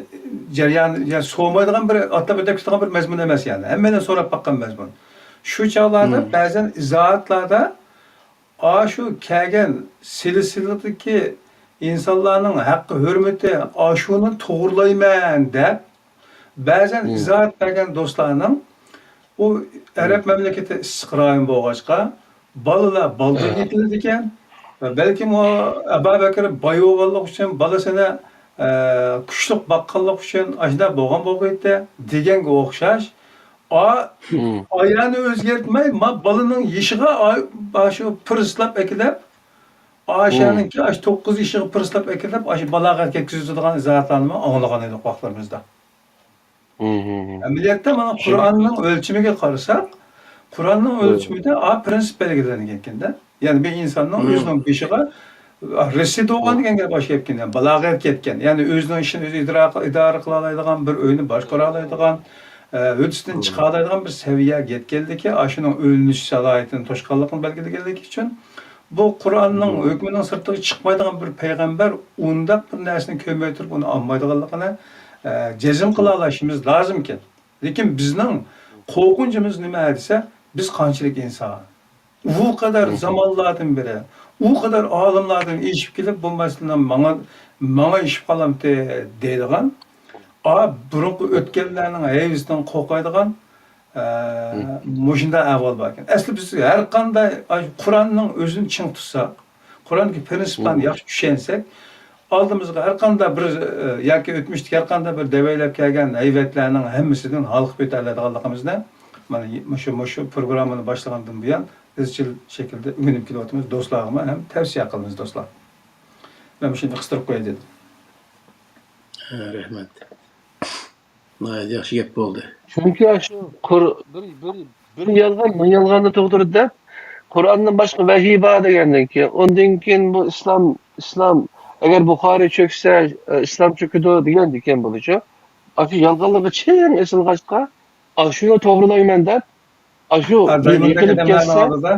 جەريان، يا سومايدىغان بىر ئاتلاپ ئۆتۈپ كېتىدىغان بىر مەزمۇن ئەمەس، يەنى ھەممەيلەن سوراپ باققان مەزمۇن. شۇ چاغلاردا بەزەن ئىزاھاتلاردا ئاشۇ كەلگەن سىلسىلىدىكى ئىنسانلارنىڭ ھەققى ھۆرمىتى، ئاشۇنى توغرىلايمەن دەپ، بەزەن ئىزاھات بەرگەن دوستلارنىڭ، ئۇ ئەرەب مەملىكىتى ئىسسىق رايون بولغاچقا، بالىلار بالدۇر يېتىلىدىكەن. ۋە بەلكىم ئۇ ئەبا بەكرى باي بولغانلىقى ئۈچۈن بالىسىنى، ئە، كۈچلۈك باققانلىقى ئۈچۈن ئاشۇنداق بولغان بولغىيتتى دېگەنگە ئوخشاش. ئا-، ئايانى ئۆزگەرتمەي، ما بالىنىڭ يېشىغا ئا-، ئاشۇ پىرىسلاپ ئەكېلىپ، ئاشۇنىڭكى ئاشۇ توققۇز يېشىغا پىرىسلاپ ئەكېلىپ، ئاشۇ بالاغەت يەتكۈزۈۋېتىدىغان ئىزاھاتلارنىمۇ ئاڭلىغان ئىدۇق ۋاقىتلىرىمىزدا. ئەمەلىيەتتە مانا قۇرئاننىڭ ئۆلچىمىگە قارىساق، قۇرئاننىڭ ئۆلچىمىدە ئا پىرىنسىپ بەلگىلەنگەنكەندە. يەنى بىر ئىنساننىڭ ئۆزىنىڭ بېشىغا رىسسى تۇغغان دېگەن گەپ ئاشۇ گەپكەن، بالاغەتكە يەتكەن. يەنى ئۆزىنىڭ ئىشىنى ئۆزى ئىدارە، ئىدارە قىلالايدىغان، بىر ئۆينى باشقۇرالايدىغان، ئە، ھۆددىسىدىن چىقالايدىغان بىر سەۋىيەگە يەتكەنلىكى، ئاشۇنىڭ ئۆيلىنىش سالاھىيىتىنى توشقانلىقىنى بەلگىلىگەنلىكى ئۈچۈن، بۇ قۇرئاننىڭ ھۆكمىنىڭ سىرتىغا چىقمايدىغان بىر پەيغەمبەر ئۇنداق بىر نەرسىنى كۆمەيتۈرۈپ ئۇنى ئالمايدىغانلىقىنى، ئە، جەزم قىلالايشىمىز لازىمكەن. لېكىن بىزنىڭ قورقۇنچىمىز نېمە دېسە، بىز قانچىلىك ئىنسان؟ ئۇ قەدەر زامانلاردىن بېرى، ئۇ قەدەر ئالىملاردىن ئېشىپ كېلىپ، بۇ مەسىلىنى ماڭا، ماڭا ئېشىپ قالامتى دەيدىغان، ئا، بۇرۇنقى ئۆتكەنلەرنىڭ ھەيۋىسىدىن قورقايدىغان، ئە، مۇشۇنداق ئەھۋال باركەن. ئەسلى بىز ھەر قانداق، ئاي، قۇرئاننىڭ ئۆزىنى چىڭ تۇتساق، قۇرئاندىكى پىرىنسىپلارنى ياخشى چۈشەنسەك، ئالدىمىزغا ھەر قانداق بىر، ئە، ياكى ئۆتمۈشتىكى ھەر قانداق بىر دەۋەيلەپ كەلگەن ھەيۋەتلەرنىڭ ھەممىسىدىن ھالقىپ ئۆتەلەيدىغانلىقىمىزنى مانا مۇشۇ، مۇشۇ پروگراممىنى باشلىغاندىن بۇيان ئىزچىل شەكىلدە ئۆگىنىپ كېلىۋاتىمىز. دوستلارغىمۇ ھەم تەۋسىيە قىلىمىز، دوستلار. مەن مۇشۇنى قىستۇرۇپ قوياي دېدىم. ھە، رەھمەت. ناھايىتى ياخشى گەپ بولدى. چۈنكى ئاشۇ قۇر-، بىر، بىر، بىر يالغان مىڭ يالغاننى تۇغدۇرىدۇ دەپ، قۇرئاندىن باشقا ۋەھىي بار دېگەندىن كېيىن، ئۇندىن كېيىن بۇ ئىسلام، ئىسلام، ئەگەر بۇخارى چۆكسە، ئىسلام چۆكىدۇ دېگەندىكىن بولىدۇ. ئاشۇ يالغانلىرىغا چىڭ ئېسىلغاچقا، ئاشۇنى توغرىلايمەن دەپ، ئاشۇ يىقىلىپ كەتسە،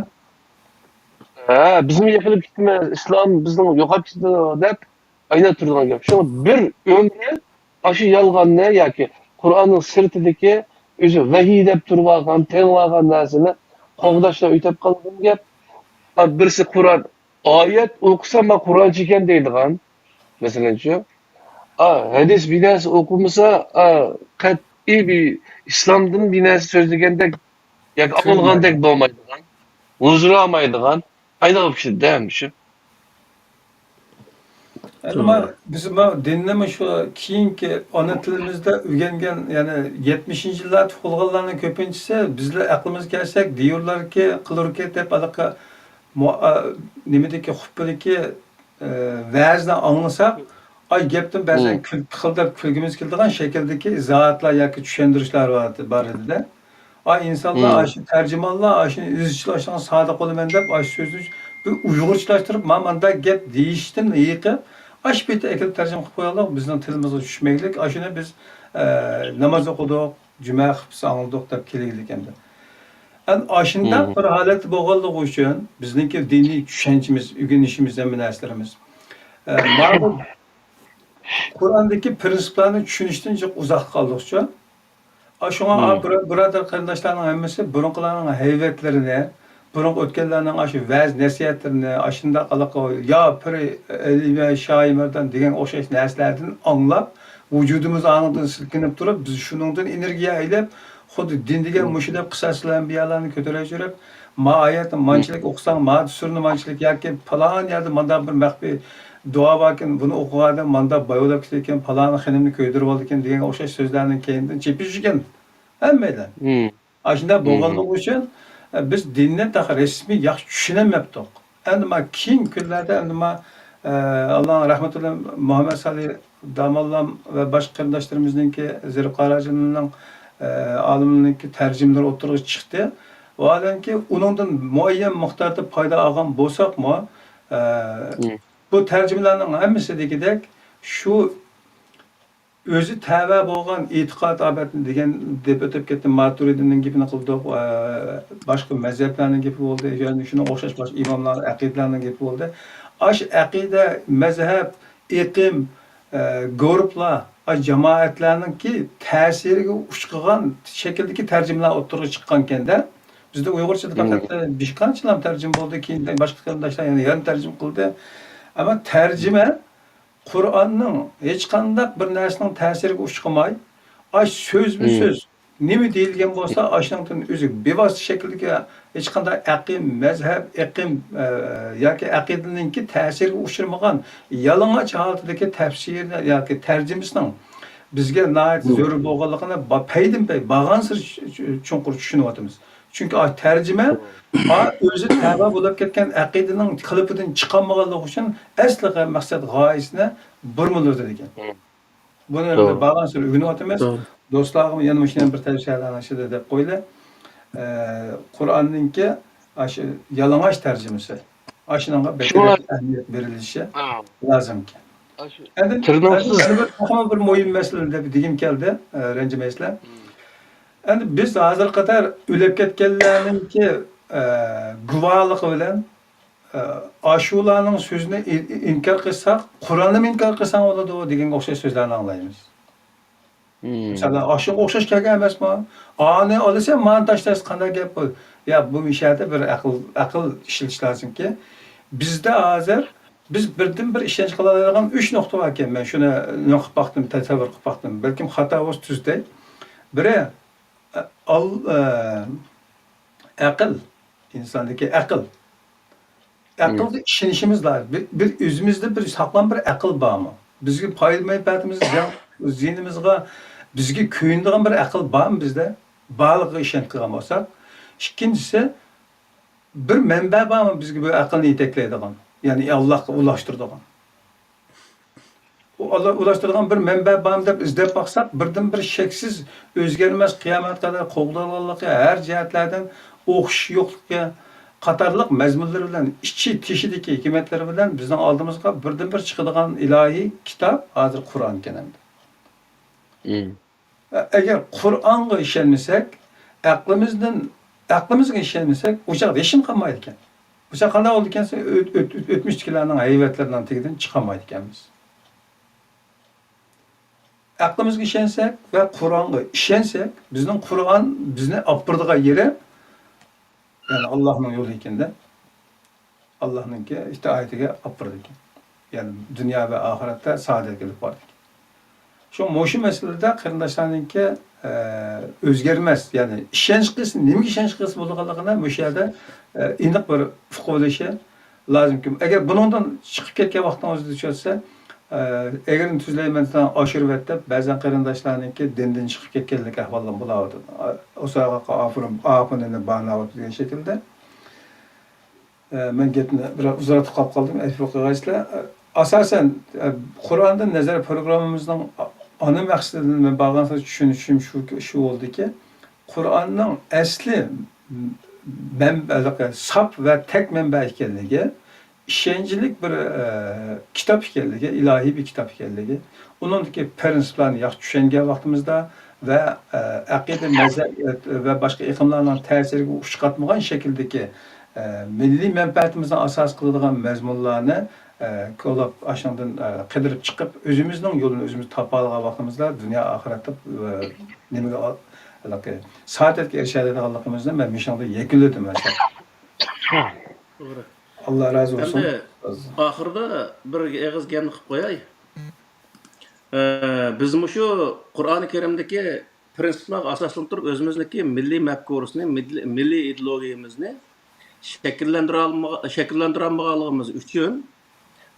ھە، بىزمۇ يىقىلىپ كېتىمىز، ئىسلام بىزنىڭ يوقاپ كېتىدۇ دەپ، ئايلاپ تۇرىدىغان گەپ. شۇڭا بىر ئۆمرى ئاشۇ يالغاننى ياكى قۇرئاننىڭ سىرتىدىكى ئۆزى ۋەھىي دەپ تۇرۇۋالغان، تېڭىۋالغان نەرسىنى قوغداشلا ئۆتەپ قالغان گەپ. ئا، بىرسى قۇرئان ئايەت ئوقۇسا، مەن قۇرئانچى ئىكەن دەيدىغان، مەسىلەنچۇ. ئا، ھەدىس بىر نەرسە ئوقۇمىسا، ئا، قەتئىي بىر ئىسلامدىن بىر نەرسە سۆزلىگەندەك ياكى ئاڭلىغاندەك بولمايدىغان، ھۇزۇر ئالمايدىغان، ئايلىنىپ كېتىدۇ ھەممە ئىشى. ئەمما بىز ما دىننىمۇ شۇ كېيىنكى ئانا تىلىمىزدا ئۆگەنگەن، يەنى يەتمىشىنچى يىللار تۇغۇلغانلارنىڭ كۆپىنچىسى بىزلا ئەقلىمىز كەلسەك دېيۇرلاركى، قىلۇركى دەپ ھېلىقى مۇ-، ئا، نېمىدىكى، خۇتبىدىكى، ئە، ۋەزنى ئاڭلىساق، ئاي گەپتىن بەزەن كۈل-، پىخىلداپ كۈلگۈمىز كېلىدىغان شەكىلدىكى ئىزاھاتلار ياكى چۈشەندۈرۈشلەر بار، بار ئىدى-دە. ئاي، ئىنسانلار ئاشۇ تەرجىمانلار ئاشۇنى ئىزچىل ئاشۇنىڭغا سادىق بولىمەن دەپ، ئاشۇ سۆزنى بىر ئۇيغۇرچىلاشتۇرۇپ، ما-، مانداق گەپ دېيىشتىن يېقىپ، ئاشۇ پېتى ئەكېلىپ تەرجىمە قىلىپ قويۇۋالدۇق، بىزنىڭ تىلىمىزغا چۈشمەيلىك، ئاشۇنى بىز، ئە، ناماز ئوقۇدۇق، جۈمە خۇتبىسى ئاڭلىدۇق دەپ كېلىگىلىك ئەمدى. ئەن-، ئاشۇنداق بىر ھالەتتە بولغانلىقى ئۈچۈن، بىزنىڭكى دىنىي چۈشەنچىمىز، ئۆگىنىشىمىز، ھەممە نەرسىلىرىمىز، ئە، ماۋۇ قۇرئاندىكى پىرىنسىپلارنى چۈشىنىشتىن جىق ئۇزاققا قالدۇقچۇ. ئا، شۇڭا، ئا، بۇرا-، بۇرادەر قېرىنداشلارنىڭ ھەممىسى بۇرۇنقىلارنىڭ ھەيۋەتلىرىنى، بۇرۇنقى ئۆتكەنلەرنىڭ ئاشۇ ۋەز نەسىھەتلىرىنى، ئاشۇنداق ئالاقە، يا پىر ئەلى ۋە شاھى مەردان دېگەن ئوخشاش نەرسىلەردىن ئاڭلاپ، ۋۇجۇدىمىز ئاڭدىن سىلكىنىپ تۇرۇپ، بىز شۇنىڭدىن ئېنېرگىيە ئېلىپ، خۇددى دىن دېگەن مۇشۇ دەپ قىساسلىق ئەنبىيالارنى كۆتۈرەلەپ يۈرۈپ، ما ئايەتنى مانچىلىك ئوقۇساڭ، ما سۈرىنى مانچىلىك ياكى پالان يەردە مانداق بىر مەخپىي دۇئا باركەن، بۇنى ئوقۇغاندا ماندا بايۋۇلاپ كېتىدىكەن، پالانى خېنىمنى كۆيدۈرۈۋالىدىكەن دېگەن ئوخشاش سۆزلەرنىڭ كەينىدىن چېپىشىدىكەن ھەممەيلەن. ئاشۇنداق بولغانلىقى ئۈچۈن، ئە، بىز دىننى تېخى رەسمىي ياخشى چۈشىنەلمەپتۇق. ئەمدى ما كېيىنكى كۈنلەردە ئەمدى ما، ئە، ئاللاغا رەھمەت ئەيلىسۇن، مۇھەممەد سالى داموللام ۋە باشقا قېرىنداشلىرىمىزنىڭكى، زېرىپ قاراجىنىڭ، ئە، ئالىمنىڭكى تەرجىمىلىرى ئوتتۇرىغا چىقتى. ۋاھالەنكى، ئۇنىڭدىن مۇئەييەن مىقداردا پايدا ئالغان بولساقمۇ، ئە، بۇ تەرجىمىلەرنىڭ ھەممىسى دېگۈدەك شۇ ئۆزى تەۋە بولغان ئېتىقاد ئابەتنى دېگەن دەپ ئۆتۈپ كەتتىم. ماتۇرىدىنىڭ گېپىنى قىلدۇق، ئە، باشقا مەزھەپلەرنىڭ گېپى بولدى، يەنە شۇنىڭغا ئوخشاش باشقا ئىماملار، ئەقىدىلەرنىڭ گېپى بولدى. ئاش ئەقىدە، مەزھەپ، ئېقىم، ئە، گۇرۇپلار، ئا، جامائەتلەرنىڭكى تەسىرىگە ئۇچرىغان شەكىلدىكى تەرجىمىلەر ئوتتۇرىغا چىققانكەن-دە. بىزدە ئۇيغۇرچىدا پەقەت بىر قانچىلام تەرجىمە بولدى، كېيىن باشقا قېرىنداشلار يەنە يەنە تەرجىمە قىلدى. ئەمما تەرجىمە قۇرئاننىڭ ھېچقانداق بىر نەرسىنىڭ تەسىرىگە ئۇچرىماي، ئاش سۆزمۇ سۆز نېمە دېيىلگەن بولسا، ئاشۇنىڭدىن ئۆزى بىۋاسىتە شەكىلدىكى ھېچقانداق ئەقىم، مەزھەپ، ئېقىم، ئە، ياكى ئەقىدىنىڭكى تەسىرىگە ئۇچرىمىغان يالىڭاچ ھالىتىدىكى تەپسىرى ياكى تەرجىمىسىنىڭ بىزگە ناھايىتى زۆرۈر بولغانلىقىنى با-، پەيدىن پەي بارغانسېرى چۈ-، چۈ-، چوڭقۇر چۈشىنىۋاتىمىز. چۈنكى ئا-، تەرجىمە، ئا، ئۆزى تەۋە بولۇپ كەتكەن ئەقىدىنىڭ قېلىپىدىن چىقالمىغانلىقى ئۈچۈن ئەسلى غە-، مەقسەت غايىسىنى بۇرمىلىۋېتىدىكەن. بۇنى بارغانسېرى ئۆگىنىۋاتىمىز. دوستلارغىمۇ يەنە مۇشۇ يەنە بىر تەۋسىيە ئىچىدە دەپ قويىلى. ئە، قۇرئاننىڭكى ئاشۇ يالىڭاچ تەرجىمىسى. ئاشۇنىڭغا بەكرەك ئەھمىيەت بېرىلىشى لازىمكەن. ئەندى، ئەندى بىر، تېخىمۇ بىر مۇھىم مەسىلىنى دەپ دېگۈم كەلدى، ئە، رەنجىمەيسىلەر. ئەندى بىز ھازىرغا قەدەر ئۆلۈپ كەتكەنلەرنىڭكى، ئە، گۇۋاھلىقى بىلەن، ئە، ئاشۇلارنىڭ سۆزىنى ئى-، ئى-، ئىنكار قىلساق، قۇرئاننىمۇ ئىنكار قىلساڭ بولىدۇ دېگەنگە ئوخشاش سۆزلەرنى ئاڭلايمىز. مىسالەن، ئاشۇنىڭغا ئوخشاش كەلگەن ئەمەسمۇ؟ ئانى ئالىسەن، مانى تاشلايسەن، قانداق گەپ بۇ؟ يا، بۇ مۇشۇ يەردە بىر ئەقىل، ئەقىل ئىشلىتىش لازىمكى، بىزدە ھازىر بىز بىردىنبىر ئىشەنچ قىلالايدىغان ئۈچ نۇقتا باركەن. مەن شۇنى نېمە قىلىپ باقتىم، تەسەۋۋۇر قىلىپ باقتىم. بەلكىم خاتا بولسا تۈزىتەي. بىرى، ئە، ئال-، ئە، ئەقىل، ئىنساندىكى ئەقىل. ئەقىلگە ئىشىنىشىمىز لازىم. بىر، بىر ئۆزىمىزدە بىر ساقلام بىر ئەقىل بارمۇ؟ بىزگە پايدا مەنپەئەتىمىز، زىيان، زىيىنىمىزغا بىزگە كۆيۈنىدىغان بىر ئەقىل بارمۇ بىزدە؟ بارلىقىغا ئىشەنچ قىلغان بولساق. ئىككىنچىسى، بىر مەنبە بارمۇ بىزگە بۇ ئەقىلنى يېتەكلەيدىغان؟ يەنى ئاللاھقا ئۇلاشتۇرىدىغان. ئۇ ئاللا ئۇلاشتۇرىدىغان بىر مەنبە بارمۇ دەپ ئىزدەپ باقساق، بىردىنبىر شەكسىز ئۆزگەرمەس، قىيامەتكە قەدەر قوغدىلىدىغانلىقى، ھەر جەھەتلەردىن ئوخشىشى يوقلۇقى قاتارلىق مەزمۇنلىرى بىلەن، ئىچى تېشىدىكى ھېكمەتلىرى بىلەن بىزنىڭ ئالدىمىزغا بىردىنبىر چىقىدىغان ئىلاھىي كىتاب ھازىر قۇرئان ئىكەن ئەمدى. ئە-، ئەگەر قۇرئانغا ئىشەنمىسەك، ئەقلىمىزدىن، ئەقلىمىزگە ئىشەنمىسەك، ئۇ چاغدا ھېچنېمە قالمايدىكەن. ئۇ چاغ قانداق بولىدىكەن؟ ئۆت-، ئۆت-، ئۆتمۈشتىكىلەرنىڭ ھەيۋەتلىرىنىڭ تېگىدىن چىقالمايدىكەنمىز. ئەقلىمىزگە ئىشەنسەك ۋە قۇرئانغا ئىشەنسەك، بىزنىڭ قۇرئان بىزنى ئاپىرىدىغان يېرى، يەنى ئاللاھنىڭ يولى ئىكەندە. ئاللاھنىڭكى ئىتائىتىگە ئاپىرىدىكەن. يەنى دۇنيا ۋە ئاخىرەتتە سائادەتكە ئېلىپ بارىدىكەن. شۇ مۇشۇ مەسىلىدە قېرىنداشلارنىڭكى، ئە، ئۆزگەرمەس، يەنى ئىشەنچ قىلسا، نېمىگە ئىشەنچ قىلسا بولىدىغانلىقىنى مۇشۇ يەردە، ئە، ئېنىق بىر ئۇقۇپ ئېلىشى لازىمكى. ئەگەر بۇنىڭدىن چىقىپ كەتكەن ۋاقتىڭىزدا چۈشەتسە، ئە، ئەگىرىنى تۈزلەيمەن دېسەڭ ئاشۇرۇۋەت دەپ، بەزەن قېرىنداشلارنىڭكى دىندىن چىقىپ كەتكەنلىك ئەھۋاللار بولاۋاتىدۇ. ئا-، ئۇ ساغاققا ئاپىرىن، ئاپىنىنى باناۋاتىدۇ دېگەن شەكىلدە. ئە، مەن گەپنى بىراز ئۇزارتىپ قاپ قالدىم، ئەپۇ قىلغايسىلەر. ئە، ئاساسەن، ئە، قۇرئاندىن نەزەر پروگراممىمىزنىڭ ئا-، ئانا مەقسىتىدىن مەن بارغانسېرى چۈشىنىشىم شۇ، شۇ بولدىكى، قۇرئاننىڭ ئەسلى مەنبە، ساپ ۋە تەك مەنبە ئىكەنلىكى، ئىشەنچلىك بىر، ئە، كىتاب ئىكەنلىكى، ئىلاھىي بىر كىتاب ئىكەنلىكى، ئۇنىڭدىكى پىرىنسىپلارنى ياخشى چۈشەنگەن ۋاقتىمىزدا ۋە، ئە، ئەقىدە، مەزھەپ، ئە، ۋە باشقا ئېقىملارنىڭ تەسىرىگە ئۇچراتمىغان شەكىلدىكى، ئە، مىللىي مەنپەئەتىمىزنى ئاساس قىلىدىغان مەزمۇنلارنى، ئە، كولاپ، ئاشۇنىڭدىن، ئە، قىدىرىپ چىقىپ، ئۆزىمىزنىڭ يولىنى ئۆزىمىز تاپالىغان ۋاقتىمىزدا دۇنيا ئاخىرەتتە، ئە، نېمىگە ئا-، ھېلىقى سائادەتكە ئېرىشەلەيدىغانلىقىمىزنى مەن مۇشۇنىڭدا يەكۈنلىدىم، مەسىلەن. توغرا. ئاللا رازى بولسۇن. ئەمدى ئاخىرىدا بىر ئېغىز گەپنى قىلىپ قوياي. ئە، بىز مۇشۇ قۇرئانى كەرىمدىكى پىرىنسىپلارغا ئاساسلىنىپ تۇرۇپ، ئۆزىمىزنىڭكى مىللىي مەپكۇرىسىنى، مىللىي، مىللىي ئىدېئولوگىيەمىزنى شەكىللەندۈرەلمىغا-، شەكىللەندۈرەلمىغانلىقىمىز ئۈچۈن،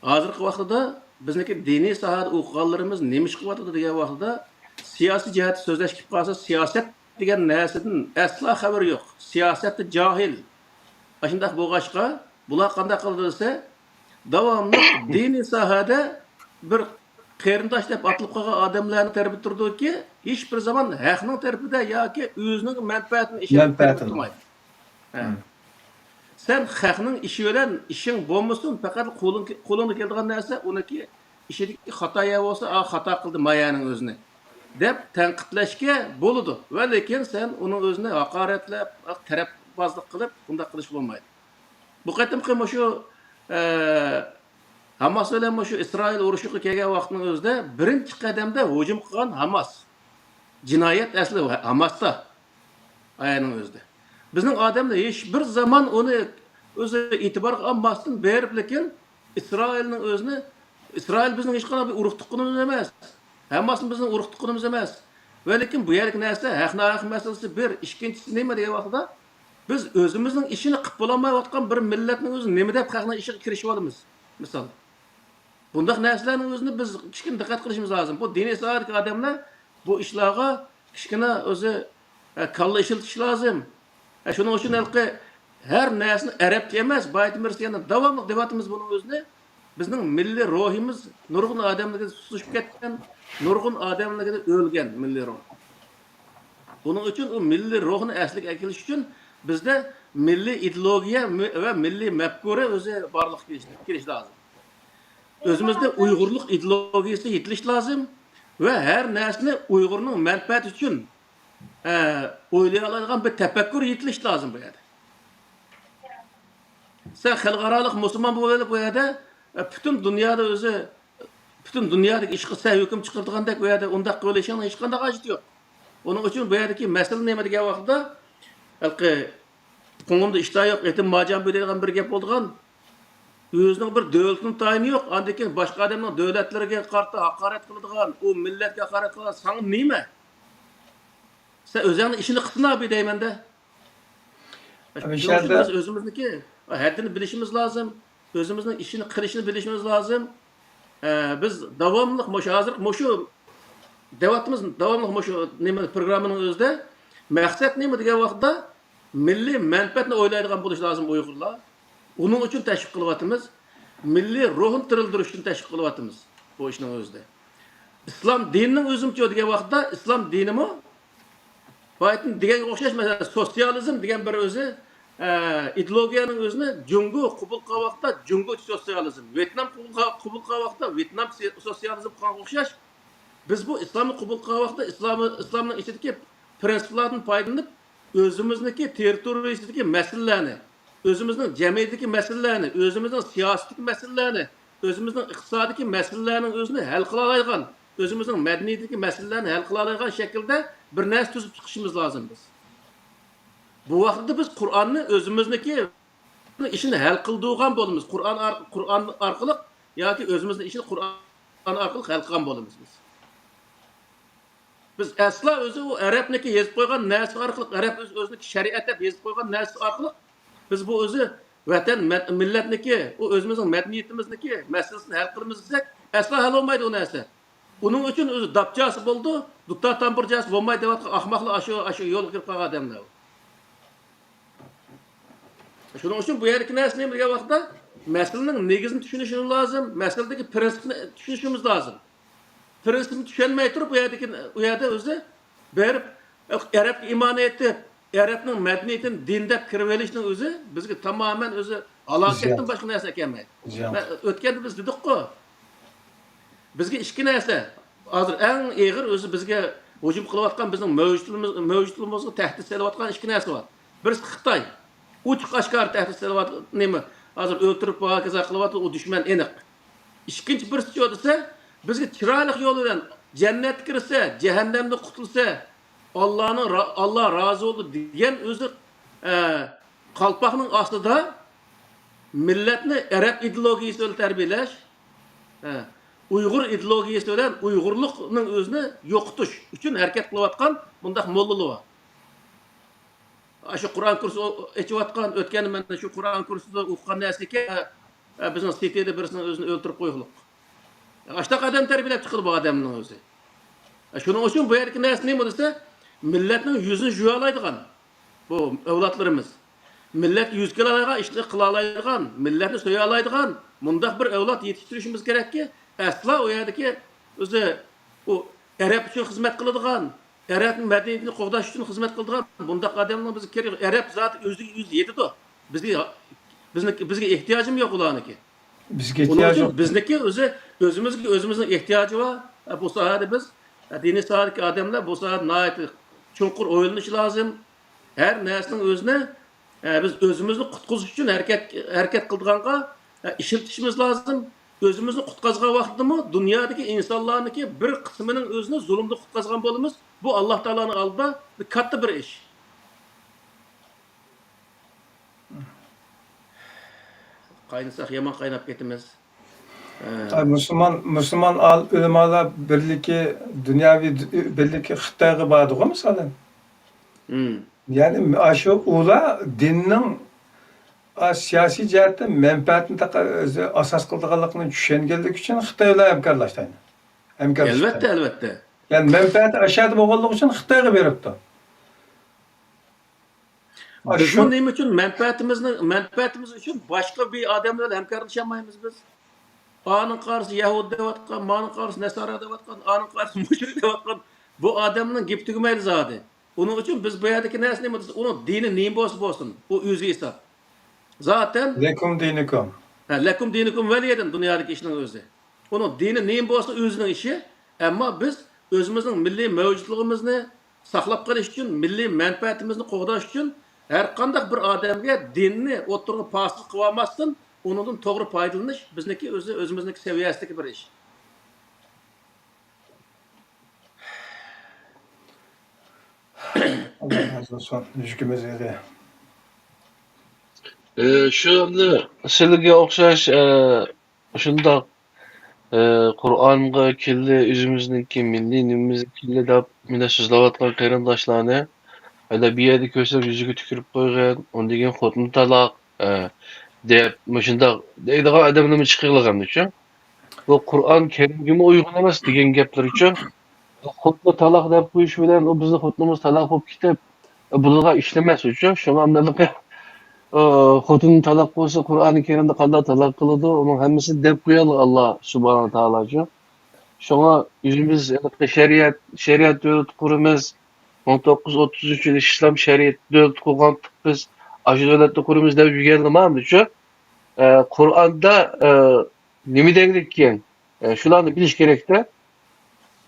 ھازىرقى ۋاقتىدا بىزنىڭكى دىنىي ساھەدە ئوقۇغانلىرىمىز نېمە ئىش قىلىۋاتىدۇ دېگەن ۋاقتىدا، سىياسىي جەھەتتە سۆزلەش كېلىپ قالسا، سىياسەت دېگەن نەرسىدىن ئەسلا خەۋىرى يوق. سىياسەتتە جاھىل. ئاشۇنداق بولغاچقا، بۇلار قانداق قىلىدۇ دېسە، داۋاملىق دىنىي ساھەدە بىر قېرىنداش دەپ ئاتىلىپ قالغان ئادەملەرنىڭ تەرىپىدە تۇرىدۇكى، ھېچبىر زامان ھەقنىڭ تەرىپىدە ياكى ئۆزىنىڭ مەنپەئەتىنى ئىشەنگەن تەرىپىدە تۇرمايدۇ. ھە. سەن خەقنىڭ ئىشى بىلەن ئىشىڭ بولمىسۇن، پەقەت قولۇڭ-، قولۇڭدىن كېلىدىغان نەرسە ئۇنىڭكى ئىشىدىكى خاتا يەر بولسا، ئا، خاتا قىلدى مايانىڭ ئۆزىنى دەپ تەنقىدلەشكە بولىدۇ. ۋە لېكىن سەن ئۇنىڭ ئۆزىنى ھاقارەتلەپ، تەرەپبازلىق قىلىپ، بۇنداق قىلىش بولمايدۇ. بۇ قېتىمقى مۇشۇ، ئە، ھاماس بىلەن مۇشۇ ئىسرائىل ئۇرۇشۇغا كەلگەن ۋاقىتنىڭ ئۆزىدە بىرىنچى قەدەمدە ھۇجۇم قىلغان ھاماس. جىنايەت ئەسلى ھاماستا. ئايەنىڭ ئۆزىدە. بىزنىڭ ئادەملەر ھېچ بىر زامان ئۇنى ئۆزى ئېتىبارغا ئالماستىن بېرىپ، لېكىن ئىسرائىلنىڭ ئۆزىنى، ئىسرائىل بىزنىڭ ھېچقانداق بىر ئۇرۇق تۇغقىنىمىز ئەمەس. ھاماسمۇ بىزنىڭ ئۇرۇق تۇغقىنىمىز ئەمەس. ۋە لېكىن بۇ يەردىكى نەرسە ھەق ناھەق مەسىلىسى بىر. ئىككىنچىسى نېمە دېگەن ۋاقتىدا، بىز ئۆزىمىزنىڭ ئىشىنى قىلىپ بولالمايۋاتقان بىر مىللەتنىڭ ئۆزى نېمە دەپ خەقنىڭ ئىشىغا كىرىشىۋالىمىز؟ مىسال. بۇنداق نەرسىلەرنىڭ ئۆزىنى بىز كىچىككىنە دىققەت قىلىشىمىز لازىم. بۇ دىنىي ساھەدىكى ئادەملەر بۇ ئىشلارغا كىچىككىنە ئۆزى، ئە، كاللا ئىشلىتىش لازىم. ئە، شۇنىڭ ئۈچۈن ھېلىقى ھەر نەرسىنى ئەرەبچە ئەمەس، بايىتىمىرسىيەنە داۋاملىق دەۋاتىمىز بۇنىڭ ئۆزىنى. بىزنىڭ مىللىي روھىمىز نۇرغۇن ئادەملەرگە تۇتىشىپ كەتكەن، نۇرغۇن ئادەملەرگە ئۆلگەن مىللىي روھ. بۇنىڭ ئۈچۈن ئۇ مىللىي روھنى ئەسلىگە ئەكېلىش ئۈچۈن بىزدە مىللىي ئىدېئولوگىيە مى-، ۋە مىللىي مەپكۇرە ئۆزى بارلىققا كېلىش، كېلىشى لازىم. ئۆزىمىزدە ئۇيغۇرلۇق ئىدېئولوگىيەسى يېتىلىشى لازىم ۋە ھەر نەرسىنى ئۇيغۇرنىڭ مەنپەئەتى ئۈچۈن، ئە، ئويلىيالايدىغان بىر تەپەككۇر يېتىلىشى لازىم بۇ يەردە. سەن خەلقئارالىق مۇسۇلمان بولۇۋېلىپ، بۇ يەردە، ئە، پۈتۈن دۇنيادا ئۆزى، پۈتۈن دۇنيادىكى ئىشقا سەن ھۆكۈم چىقىرىدىغاندەك، بۇ يەردە ئۇنداق قىلىۋېلىشىڭنىڭ ھېچقانداق ھاجىتى يوق. ئۇنىڭ ئۈچۈن بۇ يەردىكى مەسىلە نېمە دېگەن ۋاقىتتا، ھېلىقى قوڭۇمدا ئىشتىھا يوق، ئېتىم ماجان بۇ دەيدىغان بىر گەپ بولىدىغان. ئۆزىنىڭ بىر دۆلىتىنىڭ تايىنى يوق، ئاندىن كېيىن باشقا ئادەمنىڭ دۆلەتلىرىگە قارىتا ھاقارەت قىلىدىغان، ئۇ مىللەتكە ھاقارەت قىلىدىغان، ساڭا نېمە؟ سەن ئۆزۈڭنىڭ ئىشىنى قىلسىنا بۇ دەيمەن-دە. شۇنىڭ ئۈچۈن بىز ئۆزىمىزنىڭكى ھەددىنى بىلىشىمىز لازىم. ئۆزىمىزنىڭ ئىشىنى قىلىشنى بىلىشىمىز لازىم. ئە، بىز داۋاملىق مۇشۇ، ھازىر مۇشۇ دەۋاتىمىز، داۋاملىق مۇشۇ نېمە، پروگراممىنىڭ ئۆزىدە مەقسەت نېمە دېگەن ۋاقىتتا، مىللىي مەنپەئەتنى ئويلايدىغان بولۇش لازىم ئۇيغۇرلار. ئۇنىڭ ئۈچۈن تەشۋىق قىلىۋاتىمىز. مىللىي روھنى تىرىلدۈرۈش ئۈچۈن تەشۋىق قىلىۋاتىمىز بۇ ئىشنىڭ ئۆزىدە. ئىسلام دىنىنىڭ ئۆزىمۇچۇ دېگەن ۋاقىتتا، ئىسلام دىنىمۇ بايىتىن دېگەنگە ئوخشاش، مەسىلەن، سوتسىيالىزم دېگەن بىر ئۆزى، ئە، ئىدېئولوگىيەنىڭ ئۆزىنى جۇڭگو قوبۇل قىلغان ۋاقىتتا جۇڭگوچە سوتسىيالىزم، ۋيېتنام قوبۇل قىلغان، قوبۇل قىلغان ۋاقىتتا ۋيېتنام سى-، سوتسىيالىزم قىلغانغا ئوخشاش. بىز بۇ ئىسلامنى قوبۇل قىلغان ۋاقىتتا ئىسلام، ئىسلامنىڭ ئىچىدىكى پىرىنسىپلاردىن پايدىلىنىپ، ئۆزىمىزنىڭكى تېررىتورىيىسىدىكى مەسىلىلەرنى، ئۆزىمىزنىڭ جەمئىيىتىدىكى مەسىلىلەرنى، ئۆزىمىزنىڭ سىياسىتىدىكى مەسىلىلەرنى، ئۆزىمىزنىڭ ئىقتىسادىدىكى مەسىلىلەرنىڭ ئۆزىنى ھەل قىلالايدىغان، ئۆزىمىزنىڭ مەدەنىيىتىدىكى مەسىلىلەرنى ھەل قىلالايدىغان شەكىلدە بىر نەرسە تۈزۈپ چىقىشىمىز لازىم بىز. بۇ ۋاقىتتا بىز قۇرئاننى ئۆزىمىزنىڭكى ئىشىنى ھەل قىلىدىغان بولىمىز. قۇرئان ئار-، قۇرئان ئارقىلىق ياكى ئۆزىمىزنىڭ ئىشىنى قۇرئان ئارقىلىق ھەل قىلغان بولىمىز بىز. بىز ئەسلا ئۆزى ئۇ ئەرەبنىڭكى يېزىپ قويغان نەرسە ئارقىلىق، ئەرەب ئۆز-، ئۆزىنىڭكى شەرىئەت دەپ يېزىپ قويغان نەرسە ئارقىلىق بىز بۇ ئۆزى ۋەتەن، مە-، مىللەتنىڭكى، ئۇ ئۆزىمىزنىڭ مەدەنىيىتىمىزنىڭكى مەسىلىسىنى ھەل قىلىمىز دېسەك، ئەسلا ھەل بولمايدۇ ئۇ نەرسە. ئۇنىڭ ئۈچۈن ئۆزى داپچاسى بولىدۇ، دۇتار تامبۇرچاسى بولمايدۇ دەۋاتقان ئەخمەقلار ئاشۇ، ئاشۇ يولغا كىرىپ قالغان ئادەملەر. شۇنىڭ ئۈچۈن بۇ يەردىكى نەرسە نېمە دېگەن ۋاقىتتا، مەسىلىنىڭ نېگىزىنى چۈشىنىشىمىز لازىم، مەسىلىدىكى پىرىنسىپنى چۈشىنىشىمىز لازىم. پىرىنسىپنى چۈشەنمەي تۇرۇپ، ئۇ يەردىكى، ئۇ يەردە ئۆزى بېرىپ، ئەرەبكە ئىمان ئېيتىپ، ئەرەبنىڭ مەدەنىيىتىنى دىن دەپ كىرىۋېلىشنىڭ ئۆزى بىزگە تامامەن ئۆزى ھالاكەتتىن باشقا نەرسە ئەكەلمەيدۇ. مەن ئۆتكەندە بىز دېدۇققۇ، بىزگە ئىككى نەرسە، ھازىر ئەڭ ئېغىر ئۆزى بىزگە ھۇجۇم قىلىۋاتقان، بىزنىڭ مەۋجۇتلۇقىمىز-، مەۋجۇتلۇقىمىزغا تەھدىت سېلىۋاتقان ئىككى نەرسە بار. بىرسى خىتاي. ئوچۇق ئاشكارا تەھدىت سېلىۋاتىدۇ. نېمە، ھازىر ئۆلتۈرۈپ، ھاكازا قىلىۋاتىدۇ، ئۇ دۈشمەن ئېنىق. ئىككىنچى بىرسىچۇ دېسە، بىزگە چىرايلىق يول بىلەن جەننەتكە كىرسە، جەھەننەمدىن قۇتۇلسا، ئاللانىڭ را-، ئاللا رازى بولدى دېگەن ئۆزى، ئە، قالپاقنىڭ ئاستىدا مىللەتنى ئەرەب ئىدېئولوگىيىسى بىلەن تەربىيەلەش، ئە، ئۇيغۇر ئىدېئولوگىيىسى بىلەن ئۇيغۇرلۇقنىڭ ئۆزىنى يوقىتىش ئۈچۈن ھەرىكەت قىلىۋاتقان بۇنداق موللىلار بار. ئاشۇ قۇرئان كۇرسى ئېچىۋاتقان، ئۆتكەندە مەن شۇ قۇرئان كۇرسىدا ئوقۇغان نەرسىكەن، ئە، بىزنىڭ سىتىدە بىرسىنى ئۆزىنى ئۆلتۈرۈپ قويغۇلۇق. ئاشۇنداق ئادەم تەربىيەلەپ چىقىدۇ بۇ ئادەمنىڭ ئۆزى. شۇنىڭ ئۈچۈن بۇ يەردىكى نەرسە نېمە دېسە، مىللەتنىڭ يۈزىنى يۇيالايدىغان بۇ ئەۋلادلىرىمىز. مىللەتكە يۈز كېلەلەيدىغان ئىشنى قىلالايدىغان، مىللەتنى سۆيەلەيدىغان مۇنداق بىر ئەۋلاد يېتىشتۈرۈشىمىز كېرەككى، ئەسلا ئۇ يەردىكى ئۆزى ئۇ ئەرەب ئۈچۈن خىزمەت قىلىدىغان، ئەرەبنىڭ مەدەنىيىتىنى قوغداش ئۈچۈن خىزمەت قىلىدىغان بۇنداق ئادەمنىڭ بىزگە كېرىكى، ئەرەب زاتى ئۆزىگە ئۆزى يېتىدۇ. بىزگە، بىزنىڭ، بىزگە ئېھتىياجىمۇ يوق ئۇلارنىڭكى. بىزگە ئۇنىڭ ئېھتىياج ئۈچۈن يوق. بىزنىڭكى ئۆزى، ئۆزىمىزگە ئۆزىمىزنىڭ ئېھتىياجى بار. بۇ ساھەدە بىز، دىنىي ساھەدىكى ئادەملەر بۇ ساھەدە ناھايىتى چوڭقۇر ئويلىنىشى لازىم. ھەر نەرسىنىڭ ئۆزىنى، ئە، بىز ئۆزىمىزنى قۇتقۇزۇش ئۈچۈن ھەرىكەت، ھەرىكەت قىلىدىغانغا، ئە، ئىشلىتىشىمىز لازىم. ئۆزىمىزنى قۇتقازغان ۋاقتىدىمۇ دۇنيادىكى ئىنسانلارنىڭكى بىر قىسمىنىڭ ئۆزىنى زۇلۇمدا قۇتقازغان بولىمىز. بۇ ئاللا تائالانىڭ ئالدىدا بىر كاتتا بىر ئىش. قاينىساق يامان قايناپ كېتىمىز. ئە. ئا، مۇسۇلمان، مۇسۇلمان ئال-، ئۆلىمالار بىرلىكى، دۇنياۋى د-، بىرلىكى خىتايغا باردىغۇ، مىسالەن. مم. يەنى، ئاشۇ ئۇلار دىننىڭ، ئا، سىياسىي جەھەتتە مەنپەئەتنى تاقا-، ئۆزى ئاساس قىلىدىغانلىقىنى چۈشەنگەنلىكى ئۈچۈن خىتاي بىلەن ھەمكارلاشتى. ھەمكارلىشىپ ئەلۋەتتە، ئەلۋەتتە. يەنى مەنپەئەتى ئاشۇ يەردە بولغانلىقى ئۈچۈن خىتايغا بېرىپتۇ. بىزمۇ نېمە ئۈچۈن مەنپەئەتىمىزنى، مەنپەئەتىمىز ئۈچۈن باشقا بىر ئادەم بىلەن ھەمكارلىشالمايمىز بىز؟ ئانىڭ قارىسى يەھۇدىي دەۋاتقان، مانىڭ قارىسى نەسارا دەۋاتقان، ئانىڭ قارىسى مۇشرىك دەۋاتقان. بۇ ئادەمنىڭ گېپى تۈگىمەيدۇ زادى. ئۇنىڭ ئۈچۈن بىز بۇ يەردىكى نەرسە نېمە دېسە، ئۇنىڭ دىنى نېمە بولسا بولسۇن، ئۇ ئۆزى ھېساب. زاتەن لەكۇم دىنىكۇم. ھە، لەكۇم دىنىكۇم ۋەلىيەدىن دۇنيادىكى ئىشنىڭ ئۆزى. ئۇنىڭ دىنى نېمە بولسا ئۆزىنىڭ ئىشى. ئەمما بىز ئۆزىمىزنىڭ مىللىي مەۋجۇتلۇقىمىزنى ساقلاپ قېلىش ئۈچۈن، مىللىي مەنپەئەتىمىزنى قوغداش ئۈچۈن ھەر قانداق بىر ئادەمگە دىننى ئوتتۇرىغا پاسىل قىلىۋالماستىن، ئۇنىڭدىن توغرا پايدىلىنىش بىزنىڭكى ئۆزى، ئۆزىمىزنىڭكى سەۋىيەسىدىكى بىر ئىش. ئاللا رازى بولسۇن. يۈكىمىز ئېغىر. ئى، شۇ ئەمدى سىلىگە ئوخشاش، ئى، شۇنداق، ئى، قۇرئانغا كىرلى، ئۆزىمىزنىڭكى مىللىي نېمىمىزگە كىرلى دەپ مۇنداق سۆزلەۋاتقان قېرىنداشلارنى، ھەدە بۇ يەردە كۆرسەم يۈزىگە تۈكۈرۈپ قويغىن، ئۇندىن كېيىن خوتۇن تالاق، ئى، دەپ مۇشۇنداق دەيدىغان ئادەملەرمۇ چىقىۋالغان ئۈچۈن. بۇ قۇرئان كەرىمگىمۇ ئۇيغۇن ئەمەس دېگەن گەپلىرى ئۈچۈن، خوتۇننى تالاق دەپ قويۇش بىلەن ئۇ بىزنىڭ خوتۇنىمىز تالاق بولۇپ كېتىپ، بۇلارغا ئىشلىمەس ئۈچۈن. شۇڭا مەنلىقى، ئۇ، خوتۇن تالاق بولسا، قۇرئانى كەرىمدە قانداق تالاق قىلىدۇ، ئۇنىڭ ھەممىسىنى دەپ قويالا ئاللا سۇبھانەھۇ تائالا ئۈچۈن. شۇڭا ئۆزىمىز ھېلىقى شەرىئەت، شەرىئەت دۆلىتى قۇرىمىز. مىڭ توققۇز يۈز ئوتتۇز ئۈچ يىلى ئىسلام شەرىئەت دۆلىتى قۇرغانتۇق بىز. ئاشۇ دۆلەتنى قۇرىمىز دەپ يۈرگەنلىمامدۇ شۇ؟ ئە، قۇرئاندا، ئە، نېمە دەيدىكەن؟ ئە، شۇلارنى بىلىش كېرەكتە.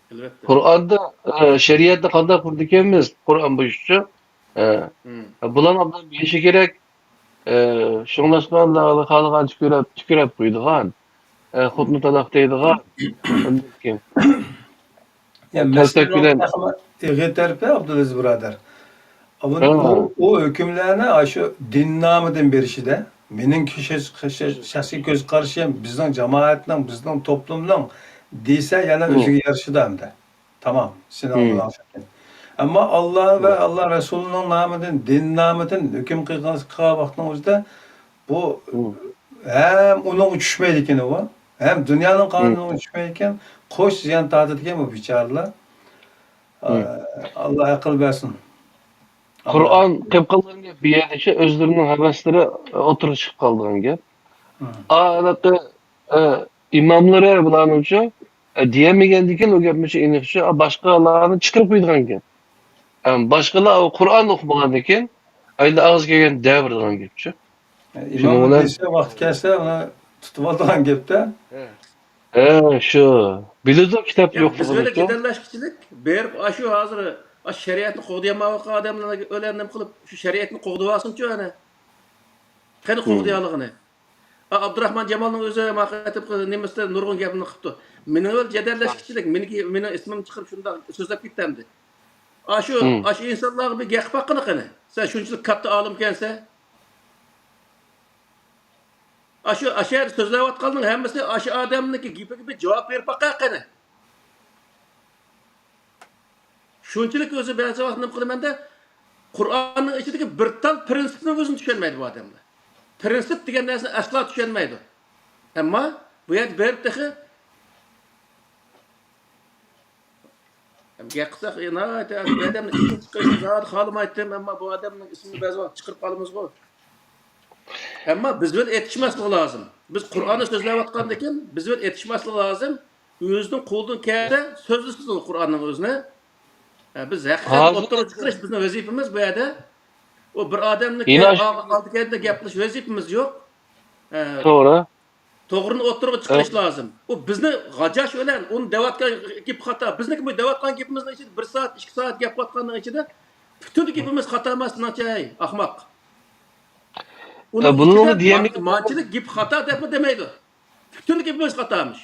ئەلۋەتتە. قۇرئاندا، ئە، شەرىئەتنى قانداق قۇرىدىكەنمىز؟ قۇرئان بويىچە. ئە، مم. بۇلارنى ئوبدان بىلىشى كېرەك. ئە، شۇڭلاشقا خالىغان تۈكۈرەپ، تۈكۈرەپ قويىدىغان. ئە، خوتۇننى تالاق دەيدىغان. يا، تەلپەك مەسىلىنىڭ بىلەن تېخىمۇ ئېغىر تەرىپى، ئابدۇلئەزىز بۇرادەر. ئۇ، ھە. ئۇ، ئۇ ھۆكۈملەرنى ئاشۇ دىن نامىدىن بېرىشىدە، مېنىڭ كىشى، كىشى، شەخسىي كۆز قارىشىم، بىزنىڭ جامائەتنىڭ، بىزنىڭ توپلۇمنىڭ دېسە، يەنە ھە. ئۆزىگە يارىشىدۇ ئەمدى. تامام، سېنىڭ ھە. ئالدىڭ ئاشۇ. ئەمما ئاللا ۋە ھە. ئاللا رەسۇلىنىڭ نامىدىن، دىن نامىدىن ھۆكۈم قىلغان، قىلغان ۋاقتىنىڭ ئۆزىدە بۇ ھە. ھەم ئۇنىڭغا چۈشمەيدىكەن ئۇ، ھەم دۇنيانىڭ ھە. قانۇنىغا چۈشمەيدىكەن، قوش زىيان تارتىدىكەن بۇ بىچارىلەر. ھە. ئاللا ئەقىل بەرسۇن. قۇرئان قىلىپ قالغان گەپ بۇ يەردە شۇ، ئۆزلىرىنىڭ ھەۋەسلىرى ئوتتۇرىغا چىقىپ قالىدىغان گەپ. ھە. ئا، ھېلىقى، ئە، ئىماملىرى بۇلارنىڭچۇ، ئە، دېيەلمىگەندىكىن ئۇ گەپنىچۇ ئېنىقچۇ، ئا، باشقىلارنى چىقىرىپ قويىدىغان گەپ. ئەم، باشقىلار ئۇ قۇرئان ئوقۇمىغاندىكىن، ئەمدى ئاغزى كەلگەن دەۋېرىدىغان گەپچۇ. ئە، شۇنىڭ ئىمام بىلەن دېسە، ۋاقتى كەلسە، ئۇنى تۇتۇۋالىدىغان گەپتە. ھە. ھە، شۇ. بىلىدۇ، كىتاب يا، يوق بىز بىلەن بولغىنىچۇ. جېدەللەشكۈچىلىك، بېرىپ، ئاشۇ ھازىر، ئاشۇ شەرىئەتنى قوغدىيالمايۋاتقان ئادەملەرگە ئۆلەر نېمە قىلىپ، شۇ شەرىئەتنى قوغدىۋالسۇنچۇ، ئەنە. قېنى ھىم. قوغدىيالىغىنى؟ ئا، ئابدۇراخمان جامالنىڭ ئۆزى ماڭا قېتىپ نېمىسىدە نۇرغۇن گەپنى قىپتۇ. مېنىڭ بىلەن جېدەللەشكۈچىلىك، مېنىڭكى، مېنىڭ ئىسمىمنى چىقىرىپ شۇنداق سۆزلەپ كەتتى ئەمدى. ئاشۇ، مم. ئاشۇ ئىنسانلارغا بىر گەپ قىلىپ باققىنا قېنى. سەن شۇنچىلىك كاتتا ئالىمكەنسەن. ئاشۇ، ئاشۇ يەردە سۆزلەۋاتقاننىڭ ھەممىسى ئاشۇ ئادەمنىڭكى گېپىگە بىر جاۋاب بېرىپ باققىنا قېنى. شۇنچىلىك ئۆزى بەزى ۋاقىت نېمە قىلىمەن-دە، قۇرئاننىڭ ئىچىدىكى بىر تال پىرىنسىپنىڭ ئۆزىنى چۈشەنمەيدۇ بۇ ئادەملەر. پىرىنسىپ دېگەن نەرسىنى ئەسلا چۈشەنمەيدۇ. ئەمما بۇ يەردە بېرىپ تېخى گەپ قىلساق، ناھايىتى بۇ ئادەمنىڭ ئىسمىنى چىقىرىشنى زادى خالىمايتتىم، ئەمما بۇ ئادەمنىڭ ئىسمىنى بەزى ۋاقىت چىقىرىپ قالىمىزغۇ. ئەمما بىز بىلەن ئېتىشماسلىقى لازىم. بىز قۇرئاننى سۆزلەۋاتقاندىكىن، بىز بىلەن ئېتىشماسلىقى لازىم. ئۆزىنىڭ قولىدىن كەلسە سۆزلىسۇن قۇرئاننىڭ ئۆزىنى. ھە، بىز ھەقىقەتنى ھازىر ئوتتۇرىغا چىقىرىش بىزنىڭ ۋەزىپىمىز بۇ يەردە. ئۇ بىر ئادەمنىڭكى ئالدى كەينىدە گەپ قىلىش ۋەزىپىمىز يوق. ھە، توغرا. توغرىنى ئوتتۇرىغا چىقىرىش لازىم. ئۇ بىزنى غاجاش بىلەن ئۇنى دەۋاتقان گېپى خاتا. بىزنىڭكى بۇ دەۋاتقان گېپىمىزنىڭ ئىچىدە بىر سائەت، ئىككى سائەت گەپ قىلىۋاتقاننىڭ ئىچىدە پۈتۈن گېپىمىز خاتا ئەمەس، سېنىڭچە، ئەي ئاخماق. ئۇنىڭ ئىچىدە مانچىلىك گېپى خاتا دەپمۇ دېمەيدۇ. پۈتۈن گېپىمىز خاتامىش.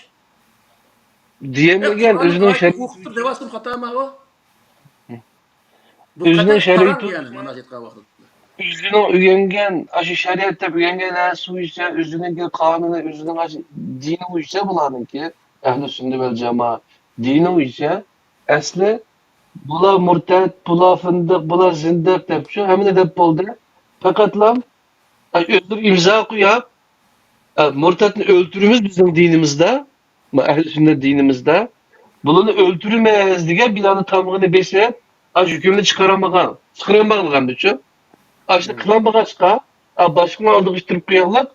دېيەلمىگەن. ئۆزىنىڭ شەرىئىتى، ئوقۇپ تۇر دەۋاتسىمۇ خاتامۇ ئۇ؟ ئۆزىنىڭ شەرىئىتى، يەنى مانا ئېيتقان ۋاقتىدا ئۆزىنىڭ ئۆگەنگەن، ئاشۇ شەرىئەت دەپ ئۆگەنگەن نەرسە بويىچە، ئۆزىنىڭكى قانۇنى، ئۆزىنىڭ ئاشۇ دىنى بويىچە، بۇلارنىڭكى ئەھلى سۈننە ۋەل جامائە دىنى بويىچە ئەسلى بۇلار مۇرتەد، بۇلار فىندىق، بۇلار زىندىق دەپچۇ، ھەممىنى دەپ بولدى. پەقەتلا ئۆزلىرى ئىمزا قويۇپ، مۇرتەدنى ئۆلتۈرىمىز بىزنىڭ دىنىمىزدا، ئەھلى سۈننەت دىنىمىزدا. بۇلارنى ئۆلتۈرىمىز دېگەن بىلەننى تامغىنى بېسىپ، ئاشۇ ھۆكۈمنى چىقارالمىغان، چىقىرالمىغانمىچۇ؟ ئاشۇنى قىلالمىغاچقا، باشقىنىڭ ئالدىغا ئىتتىرىپ قويۇڭلار،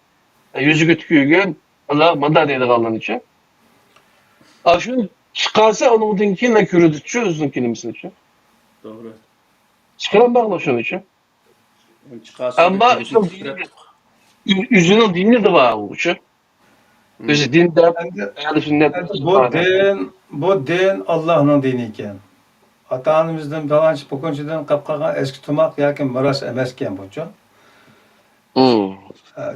يۈزىگە تۈكۈرگەن، ئالا مانداق دەيدىغانلارنىچۇ. ئاشۇ چىقارسا، ئۇنىڭدىن كېيىن كۆرىدىچۇ ئۆزىنىڭ كېلىمىسىنىچۇ. توغرا. چىقىرالمايدۇ شۇنىچۇ. ئەمما ئۆزىنىڭ دىنىدا بار ئۇچۇ. ئۆزى دىن دەپ، ئەھلى سۈننەت. بۇ دىن، بۇ دىن ئاللاھنىڭ دىنى ئىكەن. ئاتا-ئانىمىزدىن پالانچى پۇكۇنچىدىن قاپ قالغان ئەسكى تۇماق ياكى مىراس ئەمەسكەن بۇچۇ.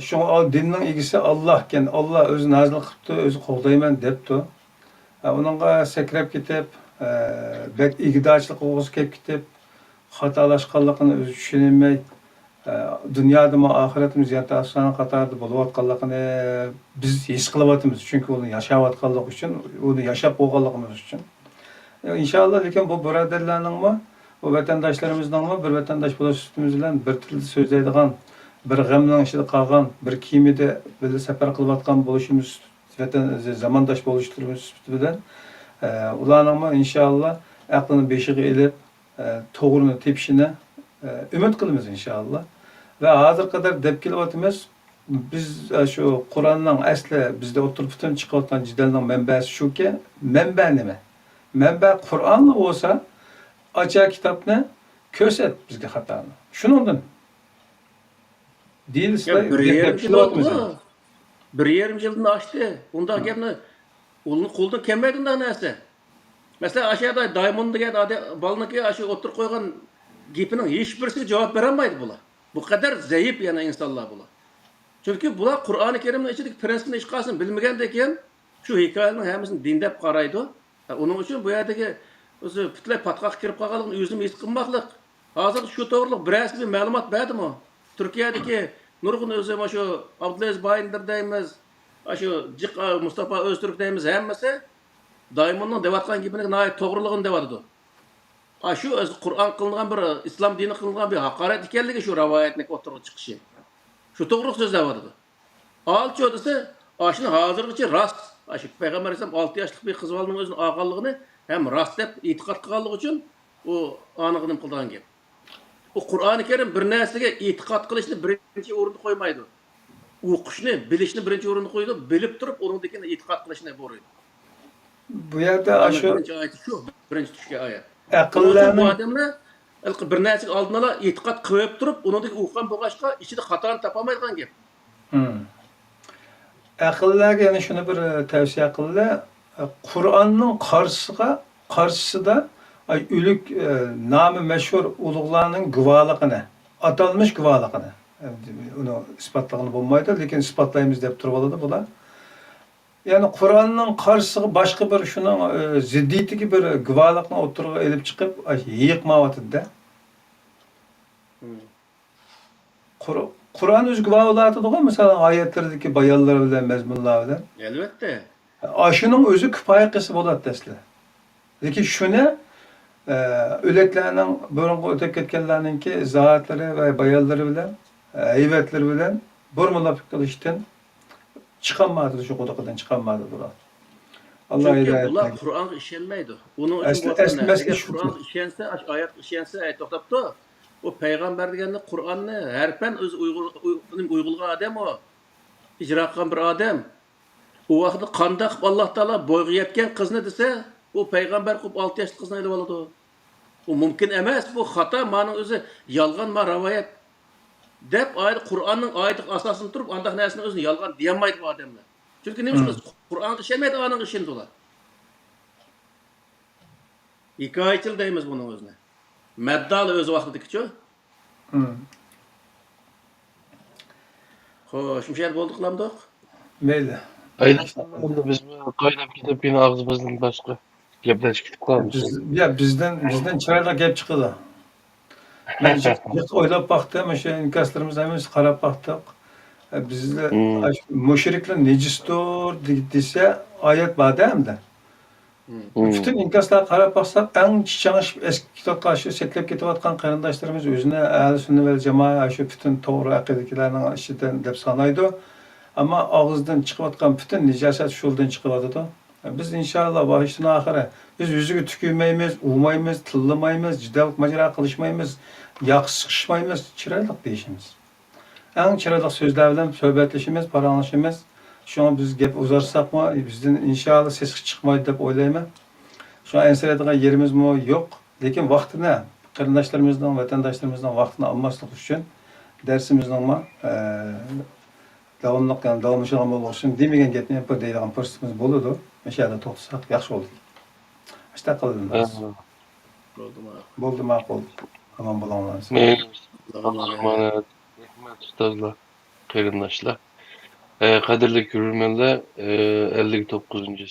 شۇڭا دىننىڭ ئىگىسى ئاللاھكەن. ئاللاھ ئۆزى نازىل قىپتۇ، ئۆزى قوغدايمەن دەپتۇ. ئۇنىڭغا سەكرەپ كېتىپ، بەك ئىگىدارچىلىق قىلغۇسى كېلىپ كېتىپ، خاتالاشقانلىقىنى ئۆزى چۈشىنەلمەي، دۇنيادىمۇ ئاخىرەتتىمۇ زىيان تارتقۇچىلارنىڭ قاتارىدا بولۇۋاتقانلىقىنى بىز ھېس قىلىۋاتىمىز. چۈنكى ئۇنى ياشاۋاتقانلىقى ئۈچۈن، ئۇنى ياشاپ بولغانلىقىمىز ئۈچۈن. ئىنشائاللا، لېكىن بۇ بۇرادەرلەرنىڭمۇ، بۇ ۋەتەنداشلىرىمىزنىڭمۇ بىر ۋەتەنداش بولۇش سۈپىتىمىز بىلەن بىر تىلدا سۆزلەيدىغان، بىر غەمنىڭ ئىچىدە قالغان، بىر كېمىدە بىللە سەپەر قىلىۋاتقان بولۇشىمىز، ۋەتەن زامانداش بولۇشلىرىمىز سۈپىتى بىلەن، ئۇلارنىڭمۇ ئىنشائاللا ئەقلىنى بېشىغا ئېلىپ، توغرىنى تېپىشىنى ئۈمىد قىلىمىز ئىنشائاللا. ۋە ھازىرغا قەدەر دەپ كېلىۋاتىمىز، بىز شۇ قۇرئاننىڭ ئەسلى بىزدە ئوتتۇرا پۈتۈن چىقىۋاتقان جېدەلنىڭ مەنبەسى شۇكى، مەنبە نېمە؟ مەنبە قۇرئانلا بولسا، ئاچا كىتابنى كۆرسەت بىزگە خاتانى. شۇنىڭدىن دېيىلسىلا، بىر يېرىم يىل بولدىغۇ. بىر يېرىم يىلدىن ئاشتى. ئۇنداق گەپنى ئۇنىڭ قولىدىن كەلمەيدۇ ئۇنداق نەرسە. مەسىلەن، ئاشۇ يەردە دايموند دېگەن ئادەم، بالىنىڭكى ئاشۇ ئوتتۇرىغا قويغان گېپىنىڭ ھېچبىرسىگە جاۋاب بېرەلمەيدۇ بۇلار. بۇ قەدەر زەئىپ يەنە ئىنسانلار بۇلار. چۈنكى بۇلار قۇرئانى كەرىمنىڭ ئىچىدىكى پىرىنسىپنى ھېچقايسىنى بىلمىگەندىن كېيىن شۇ ھېكايىنىڭ ھەممىسىنى دىن دەپ قارايدۇ. ئۇنىڭ ئۈچۈن بۇ يەردىكى ئۆزى پۈتۈنلەي پاتقاققا كىرىپ قالغانلىقىنى ئۆزىمۇ ھېس قىلماقلىق. ھازىر شۇ توغرىلىق بىرەرسى بىر مەلۇمات بەردىمۇ؟ تۈركىيەدىكى نۇرغۇن ئۆزى مۇشۇ ئابدۇلئەزىز بايىندىر دەيمىز، ئاشۇ جىق مۇستاپا ئۆزتۈرك دەيمىز، ھەممىسى دايموننىڭ دەۋاتقان گېپىنىڭ ناھايىتى توغرىلىقىنى دەۋاتىدۇ. ئاشۇ ئۆزى قۇرئان قىلىنغان بىر، ئىسلام دىنى قىلىنغان بىر ھاقارەت ئىكەنلىكى شۇ رىۋايەتنىڭ ئوتتۇرىغا چىقىشى. شۇ توغرىلىق سۆزلەۋاتىدۇ. ئالچۇ دېسە، ئاشۇنى ھازىرغىچە راست، ئاشۇ پەيغەمبەر ئەلەيھىسسالام ئالتە ياشلىق بىر قىز بالىنىڭ ئۆزىنى ئالغانلىقىنى ھەم راست دەپ ئېتىقاد قىلغانلىقى ئۈچۈن ئۇ ئانىغا نېمە قىلىدىغان گەپ. ئۇ قۇرئانى كەرىم بىر نەرسىگە ئېتىقاد قىلىشنى بىرىنچى ئورۇندا قويمايدۇ. ئوقۇشنى، بىلىشنى بىرىنچى ئورۇندا قويىدۇ، بىلىپ تۇرۇپ ئۇنىڭدىن كېيىن ئېتىقاد قىلىشنى بۇيرۇيدۇ. بۇ يەردە ئاشۇ بىرىنچى ئايىتى شۇ، بىرىنچى چۈشكەن ئايەت. ئەقىللەرنىڭ بۇ ئادەملەر بىر نەرسىگە ئالدىن ئالا ئېتىقاد قىلىپ تۇرۇپ، ئۇنىڭدىن ئوقۇغان بولغاچقا، ئىچىدە خاتانى تاپالمايدىغان گەپ. ئەقىللەرگە يەنە شۇنى بىر تەۋسىيە قىلدى. قۇرئاننىڭ قارشىسىغا، قارشىسىدا ئۆلۈك، نامى مەشھۇر ئۇلۇغلارنىڭ گۇۋاھلىقىنى، ئاتالمىش گۇۋاھلىقىنى، ئۇنى ئىسپاتلىغىلى بولمايدۇ، لېكىن ئىسپاتلايمىز دەپ تۇرۇۋالىدۇ بۇلار. يەنى قۇرئاننىڭ قارشىسىغا باشقا بىر شۇنىڭ زىددىيىتىگە بىر گۇۋاھلىقنى ئوتتۇرىغا ئېلىپ چىقىپ يىيىق ماڭىۋاتىدۇ-دە. قۇرئان ئۆزى گۇۋاھ بولۇۋاتىدىغۇ، مىسالەن، ئايەتلىرىدىكى بايانلىرى بىلەن، مەزمۇنلار بىلەن. ئەلۋەتتە. ئاشۇنىڭ ئۆزى كۇپايە قىلسا بولاتتى ئەسلى. لېكىن شۇنى ئۆلەكلەرنىڭ، بۇرۇنقى ئۆتۈپ كەتكەنلەرنىڭكى ئىزاھاتلىرى ۋە بايانلىرى بىلەن، ھەيۋەتلىرى بىلەن بۇرمىلاپ قىلىشتىن چىقالمايدۇ، شۇ قۇدۇقىدىن چىقالمايدۇ بۇلار. ئاللا ھىدايەت بەرگىن. چۈنكى بۇلار قۇرئانغا ئىشەنمەيدۇ. ئۇنىڭ ئۈچۈن ئەگەر قۇرئانغا ئىشەنسە، ئاشۇ ئايەتكە ئىشەنسە، ئەي توختاپتۇ. ئۇ پەيغەمبەر دېگەننى، قۇرئاننى ھەرپەن ئۆزى ئۇيغۇر-، ئۇي-، ئۇيغۇرلىغان ئادەم ئۇ. ئىجرا قىلغان بىر ئادەم. ئۇ ۋاقىتتا قانداق قىلىپ ئاللا تائالا بويغا يەتكەن قىزنى دېسە، ئۇ پەيغەمبەر قىلىپ ئالتە ياشلىق قىزنى ئېلىۋالىدۇ. ئۇ مۇمكىن ئەمەس، بۇ خاتا، مانىڭ ئۆزى يالغان، ما رىۋايەت دەپ ئايەت، قۇرئاننىڭ ئايىتىغا ئاساسلىنىپ تۇرۇپ ئانداق نەرسىنى ئۆزىنى يالغان دېيەلمەيدۇ بۇ ئادەملەر. چۈنكى نېمە ئۈچۈن؟ قۇرئانغا ئىشەنمەيدۇ، ئانىڭغا ئىشىنىدۇ ئۇلار. ھېكايىچىل دەيمىز بۇنىڭ ئۆزىنى. مەددال ئۆز ۋاقتىدىكىچۇ. خوش، مۇشۇ يەردە بولدى قىلامدۇق؟ مەيلى. ئايلاشتۇرمىغاندا بىزمۇ قايناپ كېتىپ، يەنە ئاغزىمىزدىن باشقا گەپلەر چىقىپ قالمىسۇن. بىز، يا، بىزدىن، بىزدىن چىرايلىق گەپ چىقىدۇ. مەن جىق، جىق ئويلاپ باقتىم، ئاشۇ ئىنكاسلىرىمىز ھەممىسى قاراپ باقتۇق. ئە، بىزدە مم. ئاشۇ مۇشرىكلار نىجىستۇر دې-، دېسە ئايەت بار-دە ئەمدى. مم. پۈتۈن ئىنكاسلارغا قاراپ باقساق، ئەڭ چىچاڭشىپ ئېسىپ كېتىۋاتقان، شۇ سەكرەپ كېتىۋاتقان قېرىنداشلىرىمىز ئۆزىنى ئەھلى سۈننە ۋەل جامائە، شۇ پۈتۈن توغرا ئەقىدىدىكىلەرنىڭ ئىچىدىن دەپ سانايدۇ. ئەمما ئاغزىدىن چىقىۋاتقان پۈتۈن نىجاسەت شۇلدىن چىقىۋاتىدۇ. بىز ئىنشائاللا باھىشتىن ئاخىرى، بىز يۈزىگە تۈكۈرمەيمىز، ئۇرمايمىز، تىللىمايمىز، جېدەل ماجىرا قىلىشمايمىز، ياق سىقىشمايمىز، چىرايلىق دېيىشىمىز. ئەڭ چىرايلىق سۆزلەر بىلەن سۆھبەتلىشىمىز، پاراڭلىشىمىز. شۇڭا بىز گەپ ئۇزارتساقمۇ، بىزدىن ئىنشائاللا سېسىق چىقمايدۇ دەپ ئويلايمەن. شۇڭا ئەنسىرەيدىغان يېرىمىزمۇ يوق. لېكىن ۋاقتىنى، قېرىنداشلىرىمىزنىڭ، ۋەتەنداشلىرىمىزنىڭ ۋاقتىنى ئالماسلىق ئۈچۈن دەرسىمىزنىڭمۇ، ئە، داۋاملىق، يەنى داۋاملىشىدىغان بولغۇسى ئۈچۈن دېمىگەن گەپنى بىر دەيدىغان پۇرسىتىمىز بولىدۇ. مۇشۇ يەردە توختىساق ياخشى بولىدۇ. ئاشۇنداق قىلىمىز. ئە. بولدى، ماقۇل. بولدى، ماقۇل. ئامان بولۇڭلار. مەيلى. ئامانەت. رەھمەت، ئۇستازلار، قېرىنداشلار. ئە، قەدىرلىك كۆرۈرمەنلەر، ئە، ئەللىك توققۇزىنچى